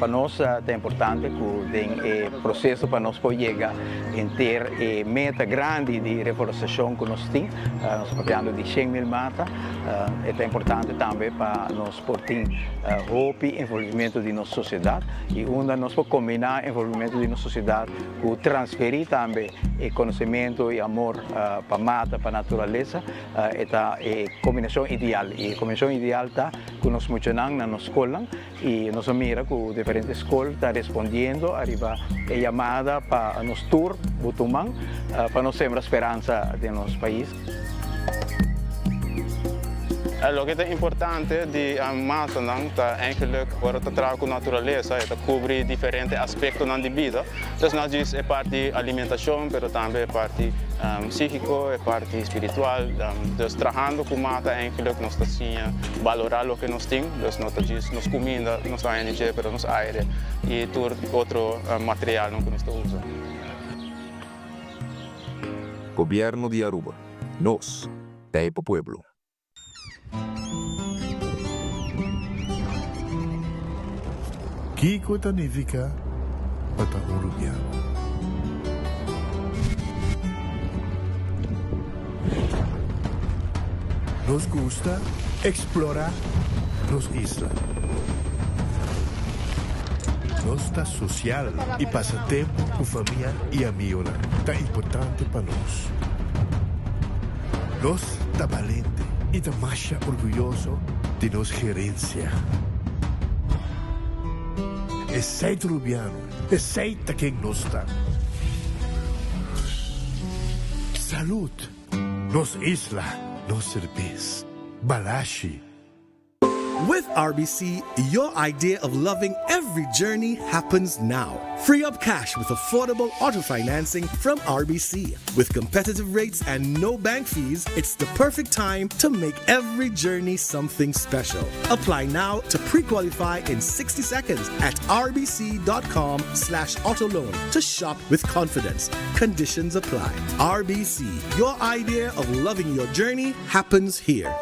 Pa nos ta importante ku den e proseso pa nos por yega henter e meta grandi di reforestashon ku nos tin, nos ta papiando di 100.000 mata, e ta importante tambe pa nos por tin hopi envolvimento di nos sosiedat i unda nos por kombiná envolvimento di nos sosiedat ku transferí tambe e konosementu i amor pa mata, pa naturalesa, e ta e kombinashon ideal. I e kombinashon ideal ta ku nos muchanan na nos skolnan i nos a mira ku diferente skol ta respondiendo ariba e yamada pa nos tur butuman pa nos sembra speransa den nos pais. Loke ta importante di matanan ta eigenlijk ora ta traha ku naturalesa e ta kubri diferente aspektonan di bida. Dus no djis e parti alimentashon pero tambe e parti psíkiko, e parti spiritual. Dus trahando ku mata eigenlijk nos ta siña balorá loke nos tin. Dus no ta djis nos kuminda nos ta haña di dje pero nos aire i tur otro materialnan ku nos ta usa. Gobierno di Aruba. Nos ta e pa pueblo. Kiko ta nifiká pa ta un rubiano? Nos gusta eksplorá nos isla. Nos ta sosial i pasa tempu ku famia i amigonan ta importante pa nos. Nos ta balente i ta masha orguyoso di nos gerensia. Esei ta Rubiano, esei ta ken nos ta. Salud! Nos isla, nos serbes. Balashi. With RBC, your idea of loving every journey happens now. Free up cash with affordable auto financing from RBC. With competitive rates and no bank fees, it's the perfect time to make every journey something special. Apply now to pre-qualify in 60 seconds at rbc.com slash autoloan to shop with confidence. Conditions apply. RBC, your idea of loving your journey happens here.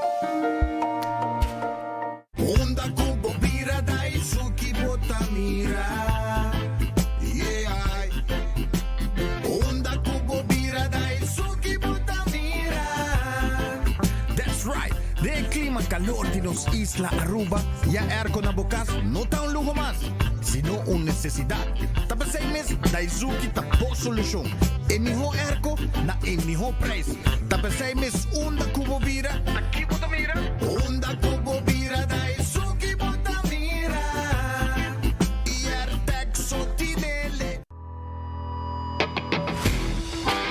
Unda ku bo bira Daisuki bo ta mira Yeah Unda ku bo bira Daisuki bo ta mira That's right! Den e klima kalor di nos isla Aruba, ya airco na bo kas no ta un luho mas, sino un nesesidat. Ta p'esei mes Daizuki ta bo solushon. E mihó airco na e mihó prijs. Ta p'esei mes unda ku bo bira, Ta ki bo ta mira? Unda ku bo bira Daizuki bo ta mira. Airtec so tinele.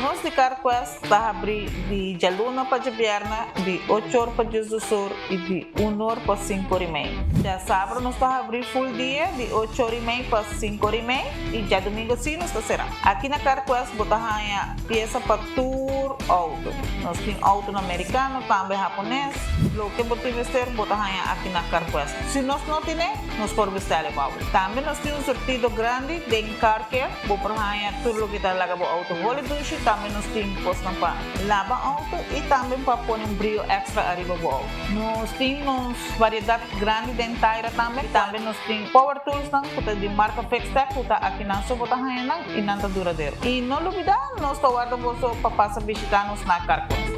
Nos di CarQuest ta habri di djaluna pa djabièrnè di ocho or pa diesdos or i di un or pa sinku or i mei. Djasabra nos ta habri full dia di ocho or i mei pa sinku or i mei i djadumingu si nos ta sera. Aki na CarQuest bo ta haña piesa pa tur outo. Nos tin outonan merikano, tambe hapones. Loke bo tin mester bo ta haña aki na CarQuest. Si nos no tine, nos por bestèl e pa bo. Tambe nos tin un surtido grandi den Car Care. Bo por haña tur loke ta laga bo outo holi dushi. Tambe nos tin kosnan pa laba outo i tambe pa pone un brio èkstra ariba bo outo. Nos tin nos variedat grandi den taira tambe. Tambe nos tin power toolsnan ku ta di marka Fixtech ku ta akinan so bo ta haña nan i nan ta duradero. I no lubidá, nos ta warda boso pa pasa bishitá nos na Carquest.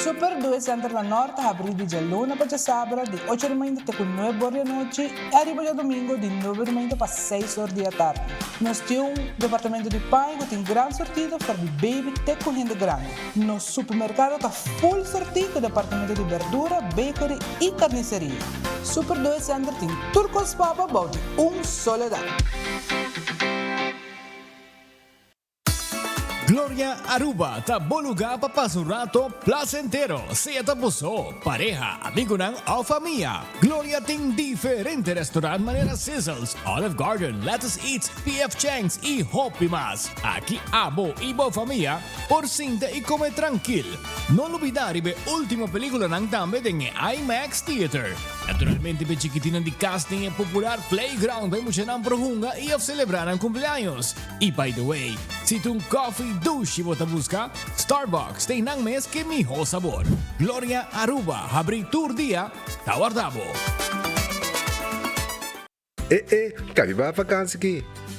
Super Due Center na Nort ta habrí di djaluna pa djasabra di ocho di mainta te ku nuebe or di anochi i ariba djadumingu di nuebe di mainta pa seis or di atardi. Nos tin un departamento di paña ku tin gran sortido for di baby te ku hende grandi. Nos supermerkado ta full sortí ku departamento di berdura, bakery i karniseria. Super Due Center tin tur kos pa bo bou di un solo dak. Gloria Aruba ta bo lugar pa pasa un rato placentero, sea ta bo so, pareha, amigonan of famia. Gloria tin diferente restaurant manera Sizzles, Olive Garden, Lettuce Eats, PF Chang's y hopi mas. Aki abo y bo famia por sinta y come trankil. No lubida riba e ultimo peliculanan tambe den e IMAX Theater. Naturalmente p'e chikitinan di cas tin e popular playground pa e muchanan por hunga y of celebra nan cumpleaños. Y by the way, si ta un coffee. dushi bo ta busca? Starbucks tin nan mes ke miho sabor. Gloria Aruba habri tur dia ta warda bo. E e, ka mi bai vakansi ki?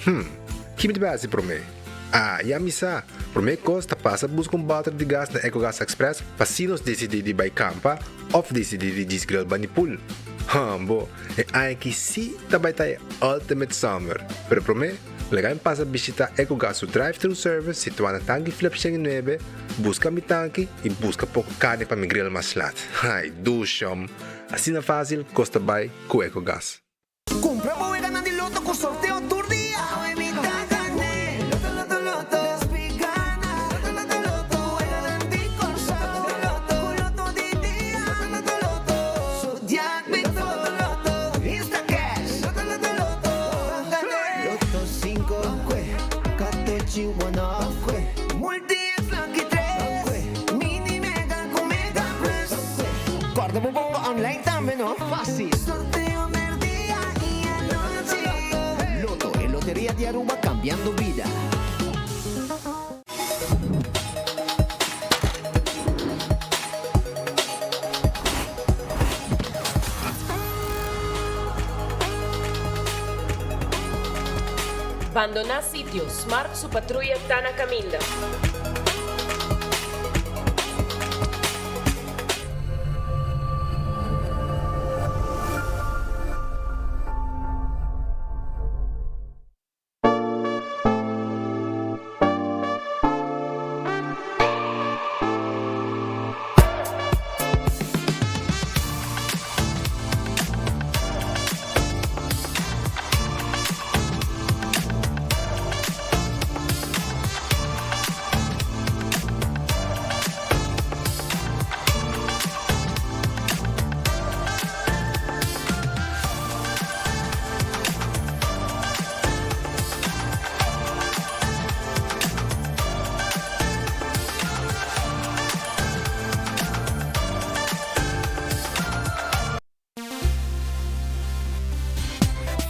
Hm, ki mi ta bai hasi promé? Ah, ya mi sa! Promé kos ta pasa buska un bòter di gas na Ecogas Express pa si nos disidí di bai kampa òf disidí di djis grill bani pool. Hòmbo, e aña aki sí ta bai ta e ultimate summer! Pero promé, laga mi pasa bishitá Ecogas su drive-thru service situá na Tanki Flip 109, buska mi tanki i buska poko karni pa mi grill mas lat. Ai, dushòm! Asina fásil kos ta bai ku Ecogas. Cumpra bo weganan di loto cu sorteo tur dia. Awe mi ta gane. Loto loto loto. Despi gana. Loto loto loto. Weganan di Corsou. Loto loto. Cu loto di dia. Loto loto loto. Zodiac Loto loto loto. Instacash. Loto loto loto. Ban gane. Loto cinco. Kwe. Katochi one off. Kwe. Multi X lucky tres. Kwe. Mini mega cu mega plus. Kwe. Corda bo bongo online tambe no. Facil. Sorteo merdia y anochi. Lotto, e loteria di Aruba cambiando bida. Bandoná sitio, Smart su patruya ta na kaminda.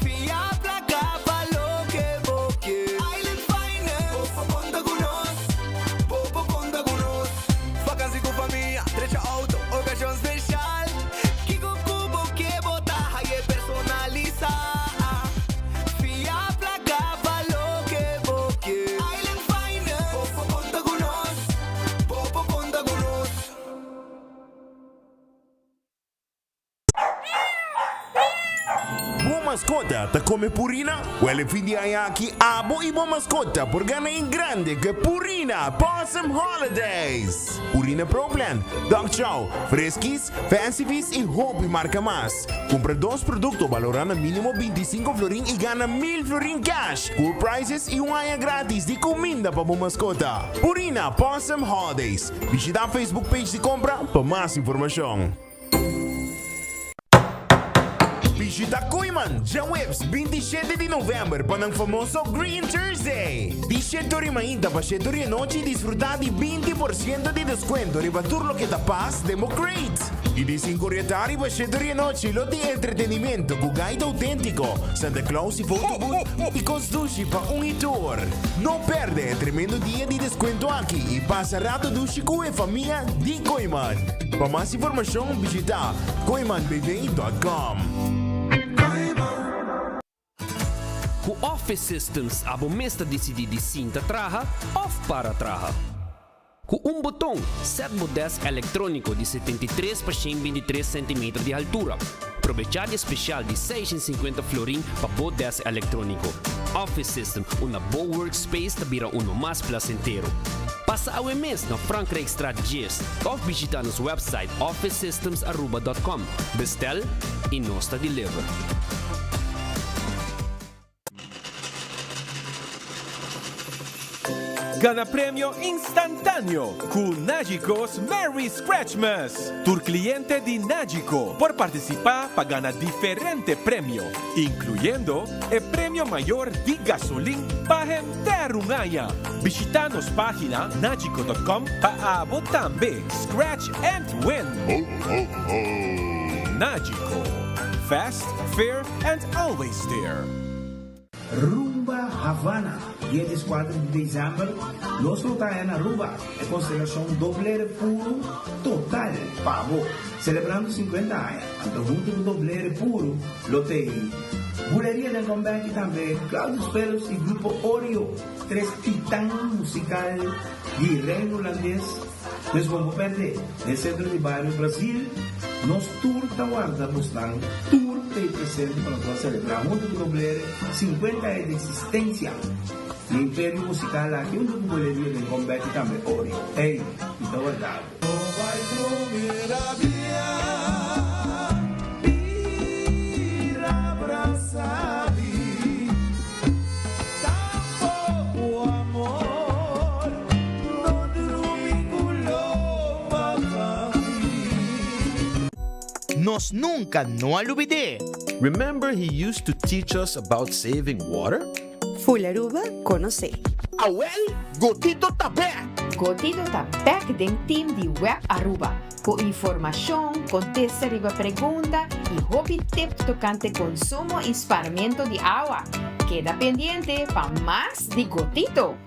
Fia placa pa loke bo ke. Island Finance. Bo por conta cu nos. Bo por conta cu nos. Vakantie cu famia, drecha auto, ocasion special. Kico cu bo ke bo ta haye personalisa. Fia placa pa loke bo ke. Island Finance. Bo por conta cu nos. Bo por conta cu nos. Bo mascota ta come Purina? Wel e fin di aña aki abo y bo mascota por gana en grande cu e Purina Pawsome Holidays! Purina Pro Plan, Dog Chow, Friskies, Fancy Feast y hopi marca mas. Cumpra dos producto balora na minimo 25 florin y gana 1000 florin cash, cool prizes y un aña gratis di cuminda pa bo mascota. Purina Pawsome Holidays. Bishita Facebook page di compra pa mas informacion. Bishita Kooyman djaweps 27 di november pa nan famoso Green Thursday. Di shete ora mainta pa shete ora anochi disfruta di 20% di descuento riba tur loke ta pas den bo crate. Y di 5 ora tardi pa shete ora anochi lo tin entretenimento cu gaita autentico, Santa Claus y photo booth y cos dushi pa un y tur. No perde e tremendo dia di descuento aki y pasa rato dushi cu e famia di Kooyman. Pa mas informacion bishita kooymanbv.com. Ku Office Systems abo mes ta disidí di sinta traha òf para traha. Ku un boton, sèt bo dèsk elektróniko di 73 pa 123 sentimeter di haltura. Probechá di e spesial di 650 florin pa bo dèsk elektróniko. Office System, unda bo workspace ta bira uno mas plasentero. Pasa awe mes na Frankrijkstraat 10 òf bishitá nos wèpsait officesystemsaruba.com. Bestel i nos ta deliver. Gana premio instantáneo ku Nagico's Merry Scratchmas! Tur kliente di Nagico por partisipá pa gana diferente premio, inkluyendo e premio mayor di gasolin pa henter un aña. Bishitá nos página nagico.com pa abo tambe scratch and win! Nagico, fast, fair and always there! Rumba Havana, dia dieskuater di desèmber, nos lo ta aya na Aruba, e konstelashon Doblere Puru total pa bo, selebrando sinkuenta aña. Anto huntu ku Doblere Puru lo t'ei Buleria den Comeback i tambe Claudius Phillips i Grupo Oreo, tres titan musikal di Reino Hulandes. Pues bo no pèrdè, den Sentro di Bario Brasil nos tur ta warda bosnan tur t'ei presente pa nos por selebrá huntu ku Doblere 50 aña di eksistensia di e imperio musikal aki huntu ku Boleria den Comeback i tambe Oreo. Ey, mi ta warda bo. Nos nunka no a lubid'é. Remember he used to teach us about saving water? Full Aruba conoce. Awel, Gotito ta bek! Gotito ta bek den team di Web Aruba cu informacion, contesta riba pregunta y hopi tip tocante consumo y sparmento di awa. Keda pendiente pa mas di Gotito!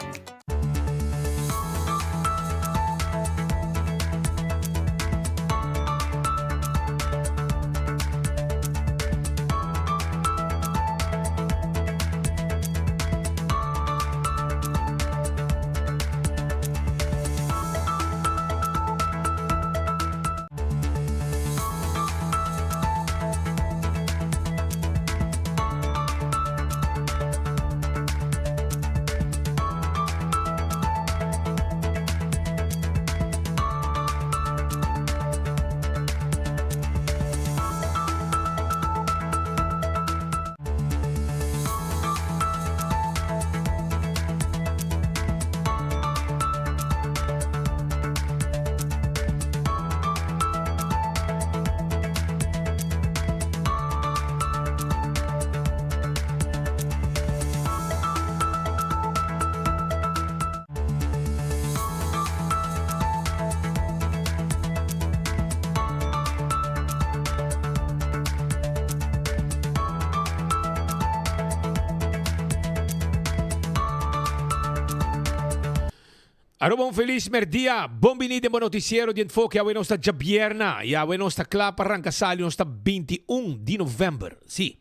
Aruba un felis merdia, bon bini den bo noticiero di Enfoke. Awe nos ta djabierna y awe nos ta kla pa ranka sali, nos ta 21 di november. Si,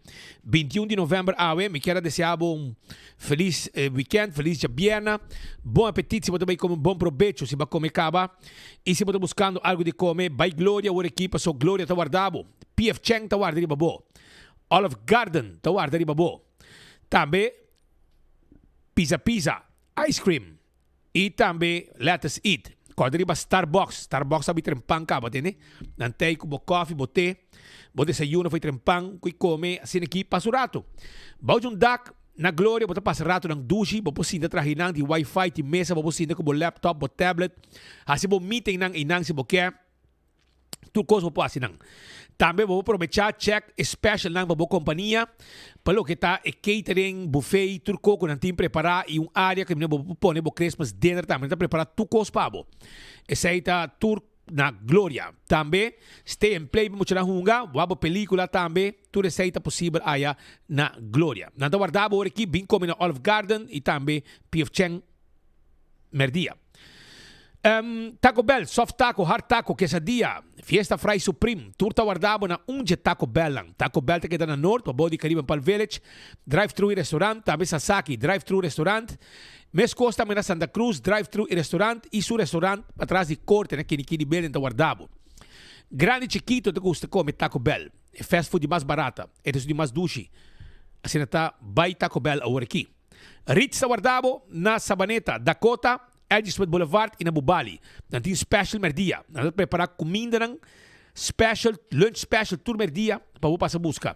21 di november awe. Mi kier a desea bo un felis weekend, felis djabierna, bon apetit si bo ta bay come, bon probecho si bo a come caba. Y si bo ta buscando algo di come, bay Gloria awor aki paso Gloria ta warda bo. PF Chang ta warda riba bo. Olive Garden ta warda riba bo. Tambe Pizza Pizza, Ice Cream y tambe Let Us Eat. Corda riba Starbucks. Starbucks ta bitren pan caba, tende? Nan tei cu bo koffie, bo te, bo desayuno foi tren pan cu y come asina aki pasa un rato. Bao di un dak na Gloria bo ta pasa ratonan dushi, bo por sinta traha einan, tin wifi, tin mesa, bo por sinta cu bo laptop, bo tablet, haci bo meetingnan einan si bo ke. Tur kos bo por hasi nan. Tambe bo por probechá chèk e specialnan pa bo kompania pa loke ta e catering, buffet, tur kos ku nan tin prepará i un área kaminda bo por pone bo Christmas dinner tambe. Nan ta prepará tur kos pa bo. Esei ta tur na Gloria. Tambe stay and play pa muchanan hunga, wak bo pelíkula tambe, tur esei ta posibel aya na Gloria. Nan ta warda bo ora aki, bin kome na Olive Garden i tambe PF Chang merdia. Taco Bell, soft taco, hard taco, quesadilla, fiesta fry supreme, tur ta warda bo na un dje Taco Bellnan. Taco Bell ta keda na Noord, pabou di Caribbean Palm Village, drive-thru i restaurant, tambe Sasaki, drive-thru restaurant, meskos tambe na Santa Cruz, drive-thru i restaurant, i su restaurant patras di Corte na Kinikini Building ta warda bo. Grandi chikito ta gusta kome Taco Bell, e fast food di mas barata, e ta esun di mas dushi. Asina ta bai Taco Bell awor aki. Ritz ta warda bo na Sabaneta, Dakota, Edgewood Boulevard i na Bubali. Nan tin special merdia. Nan ta prepara kumindanan special, lunch special tur merdia pa bo pasa buska.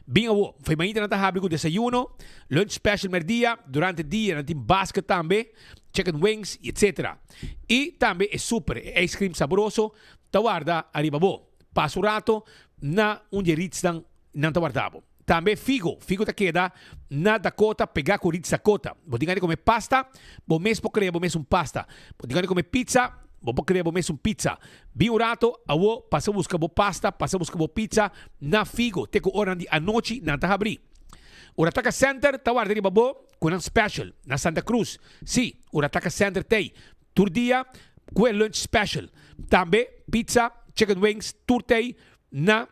Bin awo. Fei mainta nan ta habri ku desayuno, lunch special merdia, durante dia nan tin basket tambe, chicken wings i etcetera. I tambe e super, e ice cream sabroso ta warda ariba bo. Pasa un rato na un di e Ritznan nan ta warda bo. Tambe figo. Figo ta keda na Dakota pegá ku Ritz Dakota. Bo tin gana di kome pasta, bo mes por krea bo mes un pasta. Bo tin gana di kome pizza, bo por krea bo mes un pizza. Bin un rato awo pasa buska bo pasta, pasa buska bo pizza na Figo te ku oranan di anochi nan ta habrí. Urataka Center ta warda riba bo ku nan special na Santa Cruz. Sí, Urataka Center t'ei tur dia ku e lunch special. Tambe pizza, chicken wings tur t'ei na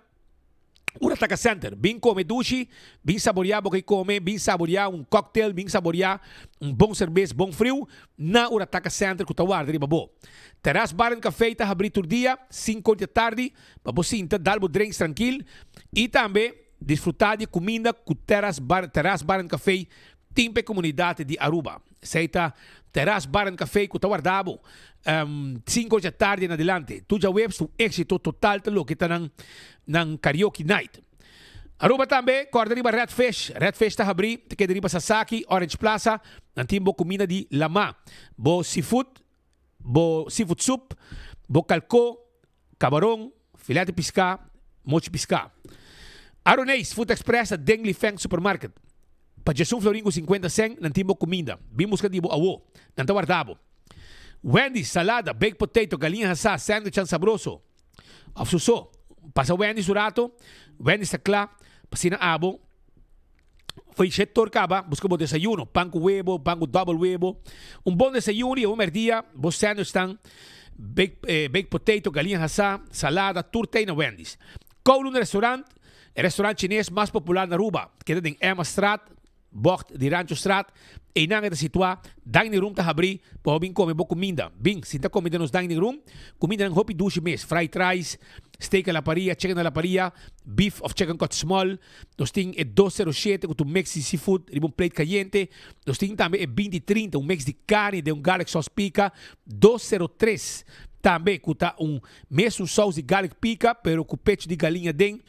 Urataka Center. Bin kome dushi, bin saboreá bo ke kome, bin saboreá un cocktail, bin saboreá un bon serbes bon friu na Urataka Center ku ta warda riba bo. Terras Bar and Café ta habrí tur dia, sinku di tardi, pa bo sinta dal bo drinks trankil i tambe Disfrutá di e kuminda ku Terras Bar Terras Bar and Café tin pa e komunidat di Aruba. Esei ta Terras Bar and Café ku ta warda bo sinku or dja tardi en adelante. Tur djaweps ta un éksito total ta loke ta nan nan karaoke night. Aruba tambe kòrda riba Red Fish. Red Fish ta habrí ta keda riba Sasaki, Orange Plaza. Nan tin bo kuminda di lamá, bo seafood, bo seafood soup, bo kalkó, Cabaron, filet di piská, mochi piská. Aroneis, Food Express ta den Li Feng Supermarket. Pa djesun florin ku sinkuenta sèn nan tin bo kuminda. Bin buska di bo awo. Nan ta warda bo. Wendy's, salada, baked potato, galiña hasá, sandwichan sabroso. Òf su so. Pasa Wendy's un rato. Wendy's ta kla pa asina abo. Fo'i shet tor kaba, buska bo desayuno. Pan ku webo, pan ku dòbel webo. Un bon desayuno i awor mèrdia bo sandwich tan baked, baked potato, galiña hasá, salada, tur tei na Wendy's. Kowloon Restaurant, e restaurant chines mas popular na Aruba, keda den Emmastraat, bocht di Ranchostraat. Einan e ta situá. Dining room ta habrí pa bo bin kome bo kuminda. Bin, sinta kome den nos dining room. Kumindanan hopi dushi mes, fried rice, steak a la parilla, chicken a la parilla, beef of chicken cut small. Nos tin e dos sero shete ku ta un mix di seafood riba un plate kayente. Nos tin tambe e binti trinta, un mix di karni den un garlic sauce pika. 203 tambe ku ta un mesun saus di garlic pika pero ku pechu di galiña den.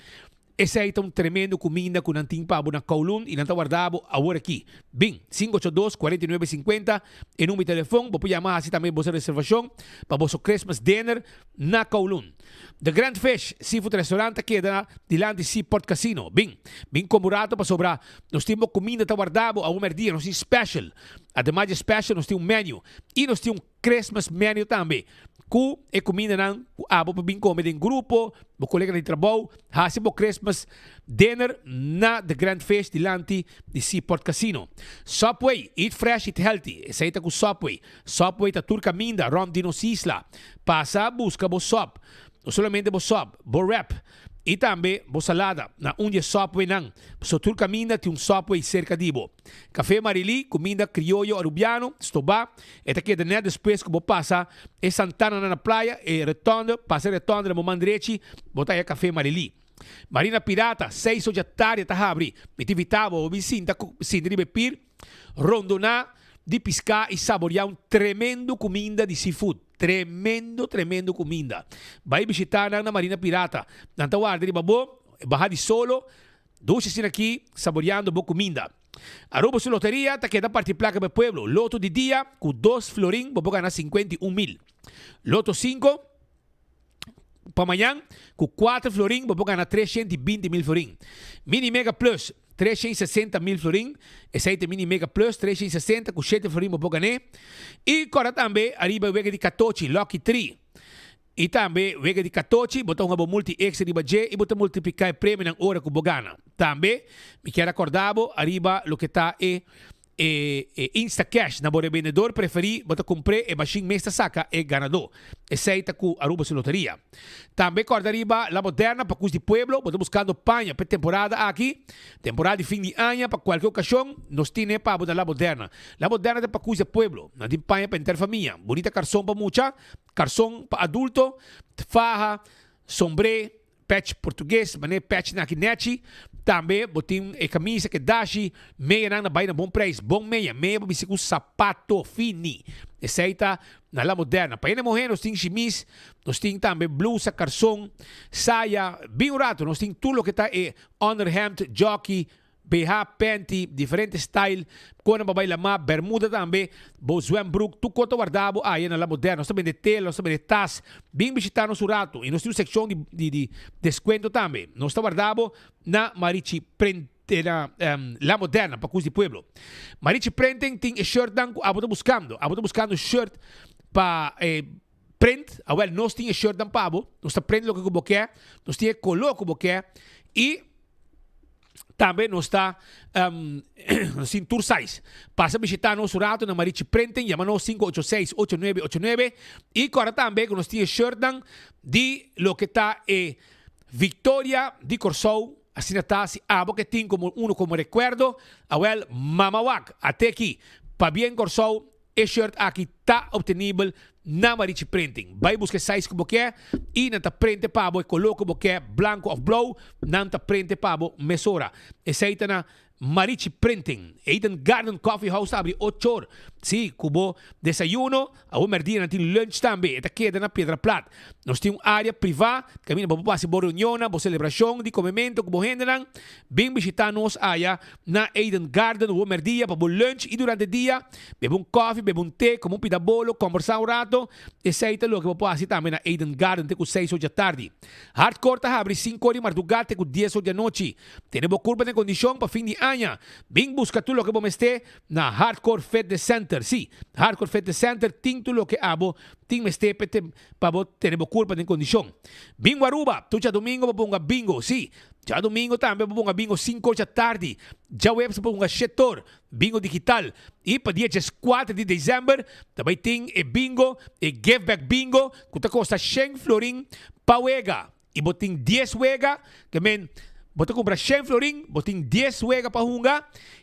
Esei ta un tremendo kuminda ku nan tin pa bo na Kowloon i nan ta warda bo awor aki. Bin, 582 49 50 e number di telefon. Bo por yama hasi tambe boso reservashon pa boso Christmas dinner na Kowloon. The Grand Fish Seafood Restaurant ta keda dilanti Seaport Casino. Bin, bin come un rato pasobra nos tin bo cuminda ta warda bo awe merdia. Nos tin special. Ademas di e special nos tin un menu y nos tin un Christmas menu tambe cu e cumindanan cu abo por bin come den grupo, bo coleganan di trabou. Haci bo Christmas dinner na The Grand Fish dilanti di Seaport Casino. Subway, eat fresh, eat healthy. Esey ta cu Subway. Subway ta tur caminda rond di nos isla. Pasa busca bo sub. No solamente bo sub, bo wrap y tambe bo salada na un di e Subwaynan. Pasobra tur caminda tin un Subway cerca di bo. Café Marily, cuminda crioyo Arubiano, stobá. E ta keda net despues cu bo pasa e Santana na playa, e rotonde, pasa e rotonde na bo man drechi, bo ta haya Café Marily. Marina Pirata, seis ocho tardi ta habri. Mi ta invita bo, bo bin sinta sinta riba e pir, rondona di pisca y saborea un tremendo cuminda di seafood. Tremendo, tremendo cuminda. Bay bishita nan na Marina Pirata. Nan ta warda riba bo, baha di solo, Dushi asina aki, saboreando bo cuminda. Aruba su loteria ta keda parti placa pa e pueblo. Loto di dia, cu dos florin bo por gana 51 mil. Loto cinco pa mañan, cu cuater florin bo por gana 320 mil florin. Mini Mega Plus, 360 mil florin. Esey ta Mini Mega Plus, 360, cu shete florin bo por gane. Y corda tambe ariba e wega di catochi, Lucky Tree. I tambe wega di katochi, bo ta hunga bo multi extra riba dje i bo ta multipliká e premionan ora ku bo gana. Tambe mi kier a kòrda bo ariba loke ta e e e Instacash. Na bo rebendedor preferí bo ta kumpr'é, e mashin mes ta saka e ganadó. Esei ta ku Aruba su loteria. Tambe kòrda riba La Moderna pa kus di pueblo, bo ta buskando paña pa e temporada aki, temporada di fin di aña, pa kualke okashon, nos tine pa bo na La Moderna. La Moderna ta pa kus di pueblo. Nan tin paña pa henter famia, bunita karson pa mucha, Karson pa adulto, faha, sombré, pèch portugues, manera e pèchnan aki nèchi. Tambe bo tin e kamisa ku e dashi, meyanan na bai na bon preis, bon meya, meya bo bisti ku sapato fini. Esei ta na La Moderna. Pa hende muhé nos tin shimis, nos tin tambe blusa, karson, saya, bin un rato nos tin tur loke ta e onderhemd, jockey, BH, panty, diferente style, konan pa bai lamá, bermuda tambe, bo zwembroek, tur kos ta warda bo aya na La Moderna. Nos ta bende tela, nos ta bende tas. Bin bishita nos un rato. I nos tin un sekshon di di di deskuento tambe. Nos ta warda bo na Marichi Print na La Moderna pa Kus di Pueblo. Marichi Printing tin e shirtnan ku abo ta buskando. Abo ta buskando shirt pa e print? Awel, nos tin e shirtnan pa bo. Nos ta print loke ku bo ke. Nos tin e koló ku bo ke. I. Tambe nos ta nos tin tur size. Pasa bishita nos un rato na Marichi Printing, yama nos 586 8989 y corda tambe cu nos tin e shirtnan di loke ta e Victoria di Corsou, asina ta si abo ke tin como uno como recuerdo, awel mama wak, ate aki, pabien Corsou. E shirt aki ta obtenibel na Marichi Printing. Bai buska e size ku bo ke i nan ta prente pa bo e koló ku bo ke, blanku òf blou, nan ta prente pa bo mesora. Esei ta na Marichi Printing. Eden Garden Coffee House ta abri ocho or. Sí, ku bo desayuno, awor mèrdia nan tin lunch tambe. E ta keda na Piedra Plat. Nos tin un área privá kaminda bo por hasi bo reunionnan, bo selebrashon di komementu ku bo hendenan. Bin bishitá nos aya na Eden Garden awor mèrdia pa bo lunch i durante dia. Bebe un kòfi, bebe un te, kome un pida bolo, kòmbersá un rato. Esei ta loke bo por hasi tambe na Eden Garden te ku seis or djatardi. Hardcore ta habri sinku or di mardugá te ku dies or di anochi. Tene bo kurpa den kondishon pa fin di aña. Bin buska tur loke bo mester na Hardcore Fitness Center. Sí, Hardcore Fitness Center tin tur loke abo tin mester pa bo tene bo kurpa den kondishon. Bingo Aruba, tur djadumingo bo por hunga bingo. Sí, djadumingo tambe bo por hunga bingo sinku or djatardi. Djaweps bo por hunga shete or. Bingo digital. I pa dia dieskuater di desèmber ta bai tin e bingo, e give back bingo ku ta kosta shen florin pa wega. I bo tin dies wega, ke men bo ta kumpra shen florin, bo tin dies wega pa hunga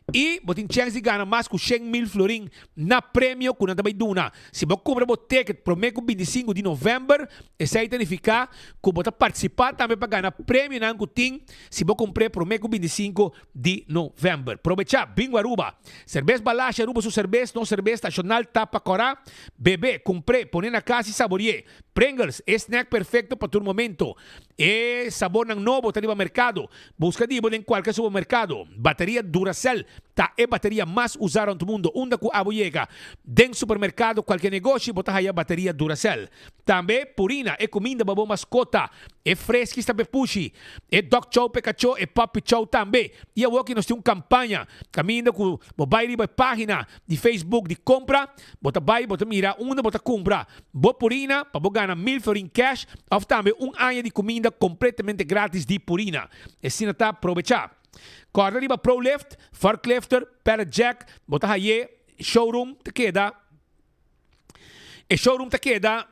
i bo tin chèns di gana mas ku 100.000 florin na premio ku nan ta bai duna. Si bo kumpra bo ticket promé ku 25 di novèmber, esei ta nifiká ku bo ta partisipá tambe pa gana premionan ku tin si bo kumpr'é promé ku 25 di november. Probecha, Bingo Aruba! Serbes Balashi Aruba su serbes, nos serbes nacional ta pa cora, bebe, cumpr'e, pone na cas y sabori'e. Pringles, e snack perfecto pa tur momento. E sabornan nobo ta riba mercado. Busca di bo den cualke supermercado. Bateria Duracell ta e bateria mas usa rond mundo. Unda cu abo yega den supermercado, cualke negoshi, bo ta haya bateria Duracell. Tambe Purina, e cuminda pa bo mascota. E freskis ta pepushi, e dog chow pe kachó, e puppy chow tambe. I awoki nos tin un kampaña kaminda ku bo bai riba e página di Facebook di kompra, bo ta bai bo ta mira unda bo ta kumpra bo Purina pa bo gana mil florin cash òf tambe un aña di kuminda kompletamente gratis di Purina. Esina ta probechá. Kòrda riba Prolift, Forklifter, Pallet Jack, bo ta haye showroom ta keda. E showroom ta keda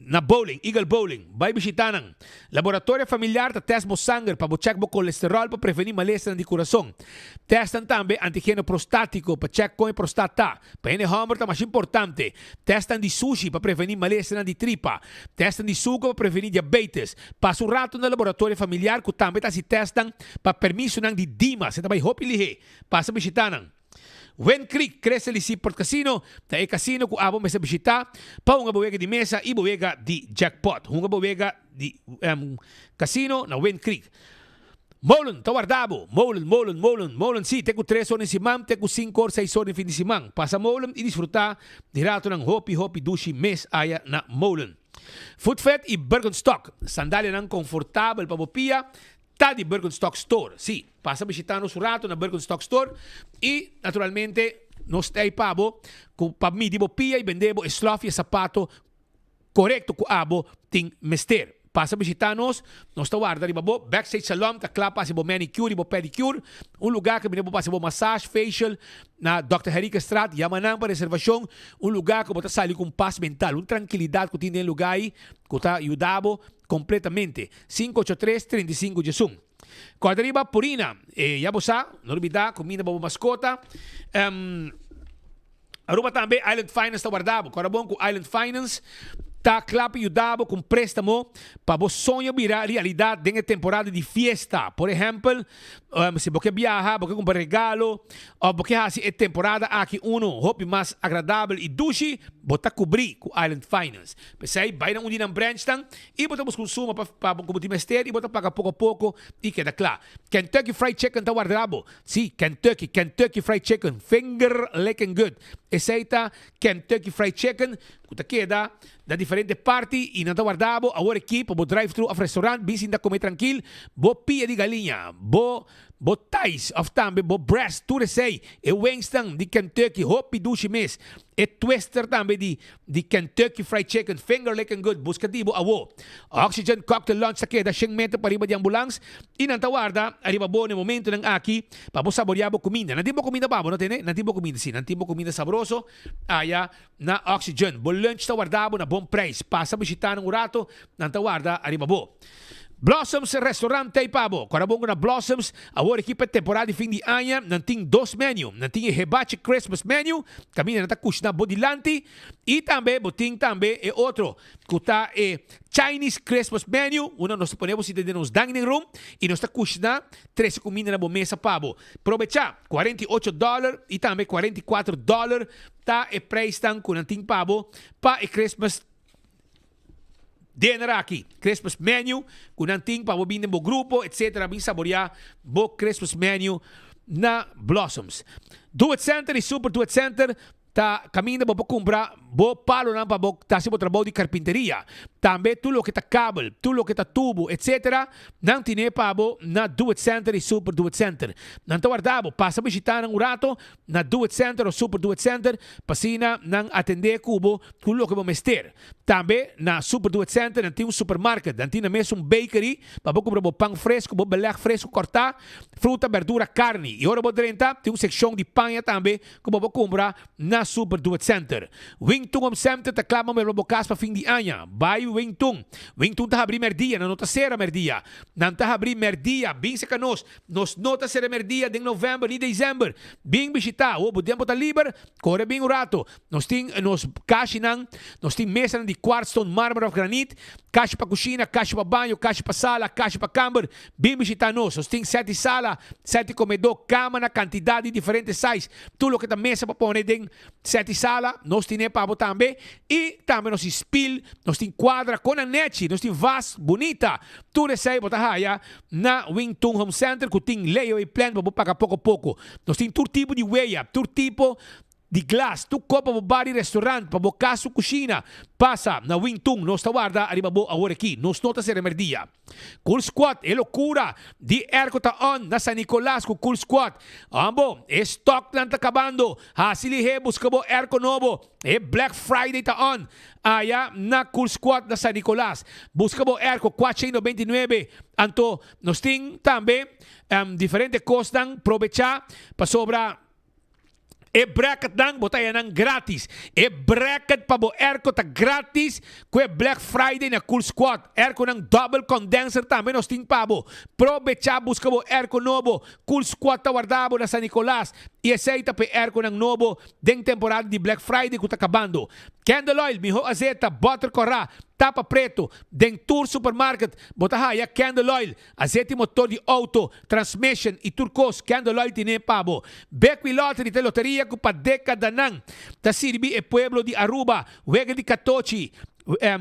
na Bowling, Eagle Bowling. Bai bishita nan. Laboratorio familiar ta test bo sanger pa bo check bo kolesterol pa preveni malesanan di kurason. Testan tambe antigeno prostatiko pa check kon e prostat ta. Pa hende homber ta masha importante. Testan di sushi pa preveni malesanan di tripa. Testan di suka pa preveni diabetes. Pasa un rato na laboratorio familiar ku tambe ta hasi testnan pa permisonan di Dimas. E ta bai hopi lihé. Pasa bishita nan. Wind Creek Crystal y Seaport Casino ta e casino cu abo mester bishita pa hunga bo wega di mesa y bo wega di jackpot. Hunga bo wega di casino na Wind Creek. Molen ta warda bo. Molen, Molen, Molen, Molen si, te cu tres or den siman, te cu cinco or, seis or den fin di siman. Pasa Molen y disfruta di ratonan hopi, hopi dushi mes aya na Molen. Footfed y Birkenstock, sandalianan confortabel pa bo pia, Ta di Birkenstock Store. Sí, pasa bishita nos un rato na Birkenstock Store y naturalmente nos ta ey pa bo cu pa midi bo pia y bende bo e slof y e sapato corecto cu abo tin mester. Pasa bishita nos, nos ta warda riba bo. Backstage Salon ta cla pa haci bo manicure y bo pedicure. Un lugar caminda bo por haci bo massage, facial na Dòkter Henriquezstraat. Yama nan pa reservacion. Un lugar cu bo ta sali cu un pas mental, un trankilidad cu tin den e lugar ey cu ta yuda bo Completamente. Sinku ocho tres, 35 diesun. Corda riba Purina. E ya bo sa, no lubida, cuminda pa bo mascota. Um, Aruba tambe Island Finance ta warda bo. Corda bon cu Island Finance ta cla pa yuda bo cu un prestamo pa bo soño bira realidad den e temporada di fiesta. Por ehempel, um, si bo ke biaha, bo ke cumpra regalo, of bo ke haci e temporada aki uno hopi mas agradabel y dushi, bo ta cubri cu Island Finance. P'esei, bai na un di nan branchnan i bo ta buska un suma pa pa ku bo tin mester i bo ta paga poko a poko i keda kla. Kentucky Fried Chicken ta warda bo. Sí, Kentucky, Kentucky Fried Chicken, finger licking good. Esei ta Kentucky Fried Chicken ku ta keda na diferente parti i nan ta warda bo awor aki pa bo drive-thru òf restaurant bin sinta kome trankil bo pia di galiña, bo. Bo thighs of tambe bo breast tur esey, e wingsnan di Kentucky hopi dushi mes, e twister tambe di di Kentucky Fried Chicken, finger licking good, busca di bo awo. Oxygen Cocktail Lounge ta keda shen meter pariba di ambulans y nan ta warda ariba bo na e momentonan aki pa bo saborea bo cuminda. Nan tin bo cuminda pa bo, no tene? Nan tin bo cuminda, si, nan tin bo cuminda sabroso aya na Oxygen. Bo lunch ta warda bo na bon prijs. Pasa bishita nan un rato, nan ta warda ariba bo. Blossoms Restaurant ta ei pa bo. Kora bon ku na Blossoms, awor aki pa e temporada di fin di aña, nan tin dos menu. Nan tin e Hibachi Christmas Menu, kaminda nan ta kushina bo dilanti, i tambe bo tin tambe e otro ku ta e Chinese Christmas Menu, unda nos ta pone bo sinta den nos dining room i nos ta kushina trese kuminda na bo mesa pa bo. Probechá, 48 dòler i tambe 44 dòler ta e preisnan ku nan tin pa bo pa e Christmas Dinner aki, Christmas menu ku nan tin pa bo bin den bo grupo etc. Bin saborea bo Christmas menu na Blossoms. Do It Center y Super Do It Center ta kaminda bo por kumpra bo palonan pa bo ta hasi bo trabou di karpinteria. Tambe tur loke ta kabel, tur loke ta tubo etc. Nan tine pa bo na Do It Center y Super Do It Center. Nan ta warda bo, pasa bishita nan un rato na Do It Center o Super Do It Center pa asina nan atende ku bo ku loke bo mester. Tambe na Super Do It Center nan tin un supermarket, nan tin na mes un bakery pa bo kumpra bo pan fresku, bo beleg fresku kòrtá, fruta, berdura, karni. I ora bo drenta tin un sekshon di paña tambe ku bo por kumpra na Super Do It Center. Wing Tun Home Center ta kla pa muebla bo kas pa fin di aña. Bai Wing Tun. Wing Tun ta habrí mèrdia, nan no ta sera mèrdia. Nan ta habrí mèrdia. Bin seka nos. Nos no ta sera mèrdia den novèmber ni desèmber. Bin bishitá. Awor bo tempu ta liber, kore bin un rato. Nos tin nos kashinan, nos tin mesanan di kwartstone, marmer of granit, kashi pa kushina, kashi pa baño, kashi pa sala, kashi pa kamber. Bin bishita nos. Nos tin sèt di sala, sèt di komedó, kama na kantidat di diferente size. Tur loke ta mesa pa pone den sèt di sala, nos tine pa bo tambe. I tambe nos tin spil, nos tin kuadra kon nan nechi, nos tin vas bunita. Tur esei bo ta haya na Wing Tun Home Center ku tin layaway plan pa bo paga poko poko. Nos tin tur tipo di weya, tur tipo Di glas, tur kop pa bo bar i restaurant, pa bo kas su kushina. Pasa na Wing Tun, nos ta warda ariba bo awor aki. Nos no ta sera merdia. Cool Squad, e lokura di airco ta on na San Nicolas ku Cool Squad. Ambo, e stocknan ta kabando. Hasi lihé buska bo airco nobo. E Black Friday ta on aya na Cool Squad na San Nicolas. Buska bo airco 499. Anto nos tin tambe diferente kosnan probecha pasobra. E bracketnan bo ta haña nan gratis. E bracket pa bo airco ta gratis cu e Black Friday na Cool Squad. Airconan double condenser tambe nos tin pa bo. Probecha busca bo airco nobo. Cool Squad ta warda bo na San Nicolas y esey ta pa e airconan nobo den temporada di Black Friday cu ta cabando. Candle oil, miho azeta, boter cora, tapa preto. Den tur supermarket bo ta haya candle oil. Azeti motor di auto, transmission y tur cos Candle Oil tine pa bo. Bequi Lottery ta e loteria cu pa decadanan ta sirbi e pueblo di Aruba. Wega di catochi,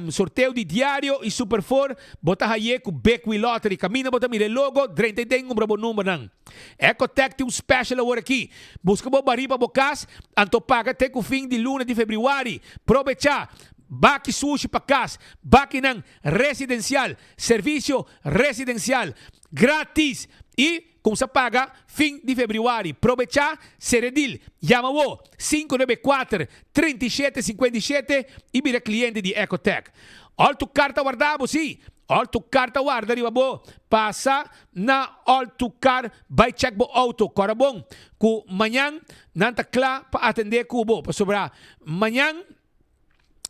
sorteo di diario y Super Four bo ta haye cu Bequi Lottery. Caminda bo ta mira e logo, drenta y den cumpra bo numbernan. Ecotec tin un special awor aki. Busca bo bari pa bo cas, anto paga te cu fin di luna di februari. Probecha! Baki sushi pa cas, bakinan residencial. Servicio residencial gratis y cumsa paga fin di februari. Probecha Seredil. Yama wo 594 37 57 y bira cliente di Ecotec. All tu car ta warda bo, si. All tu car ta warda riba bo. Pasa na All tu car bay check bo auto. Cora bon cu mañan nan ta cla pa atende cu bo pasobra mañan.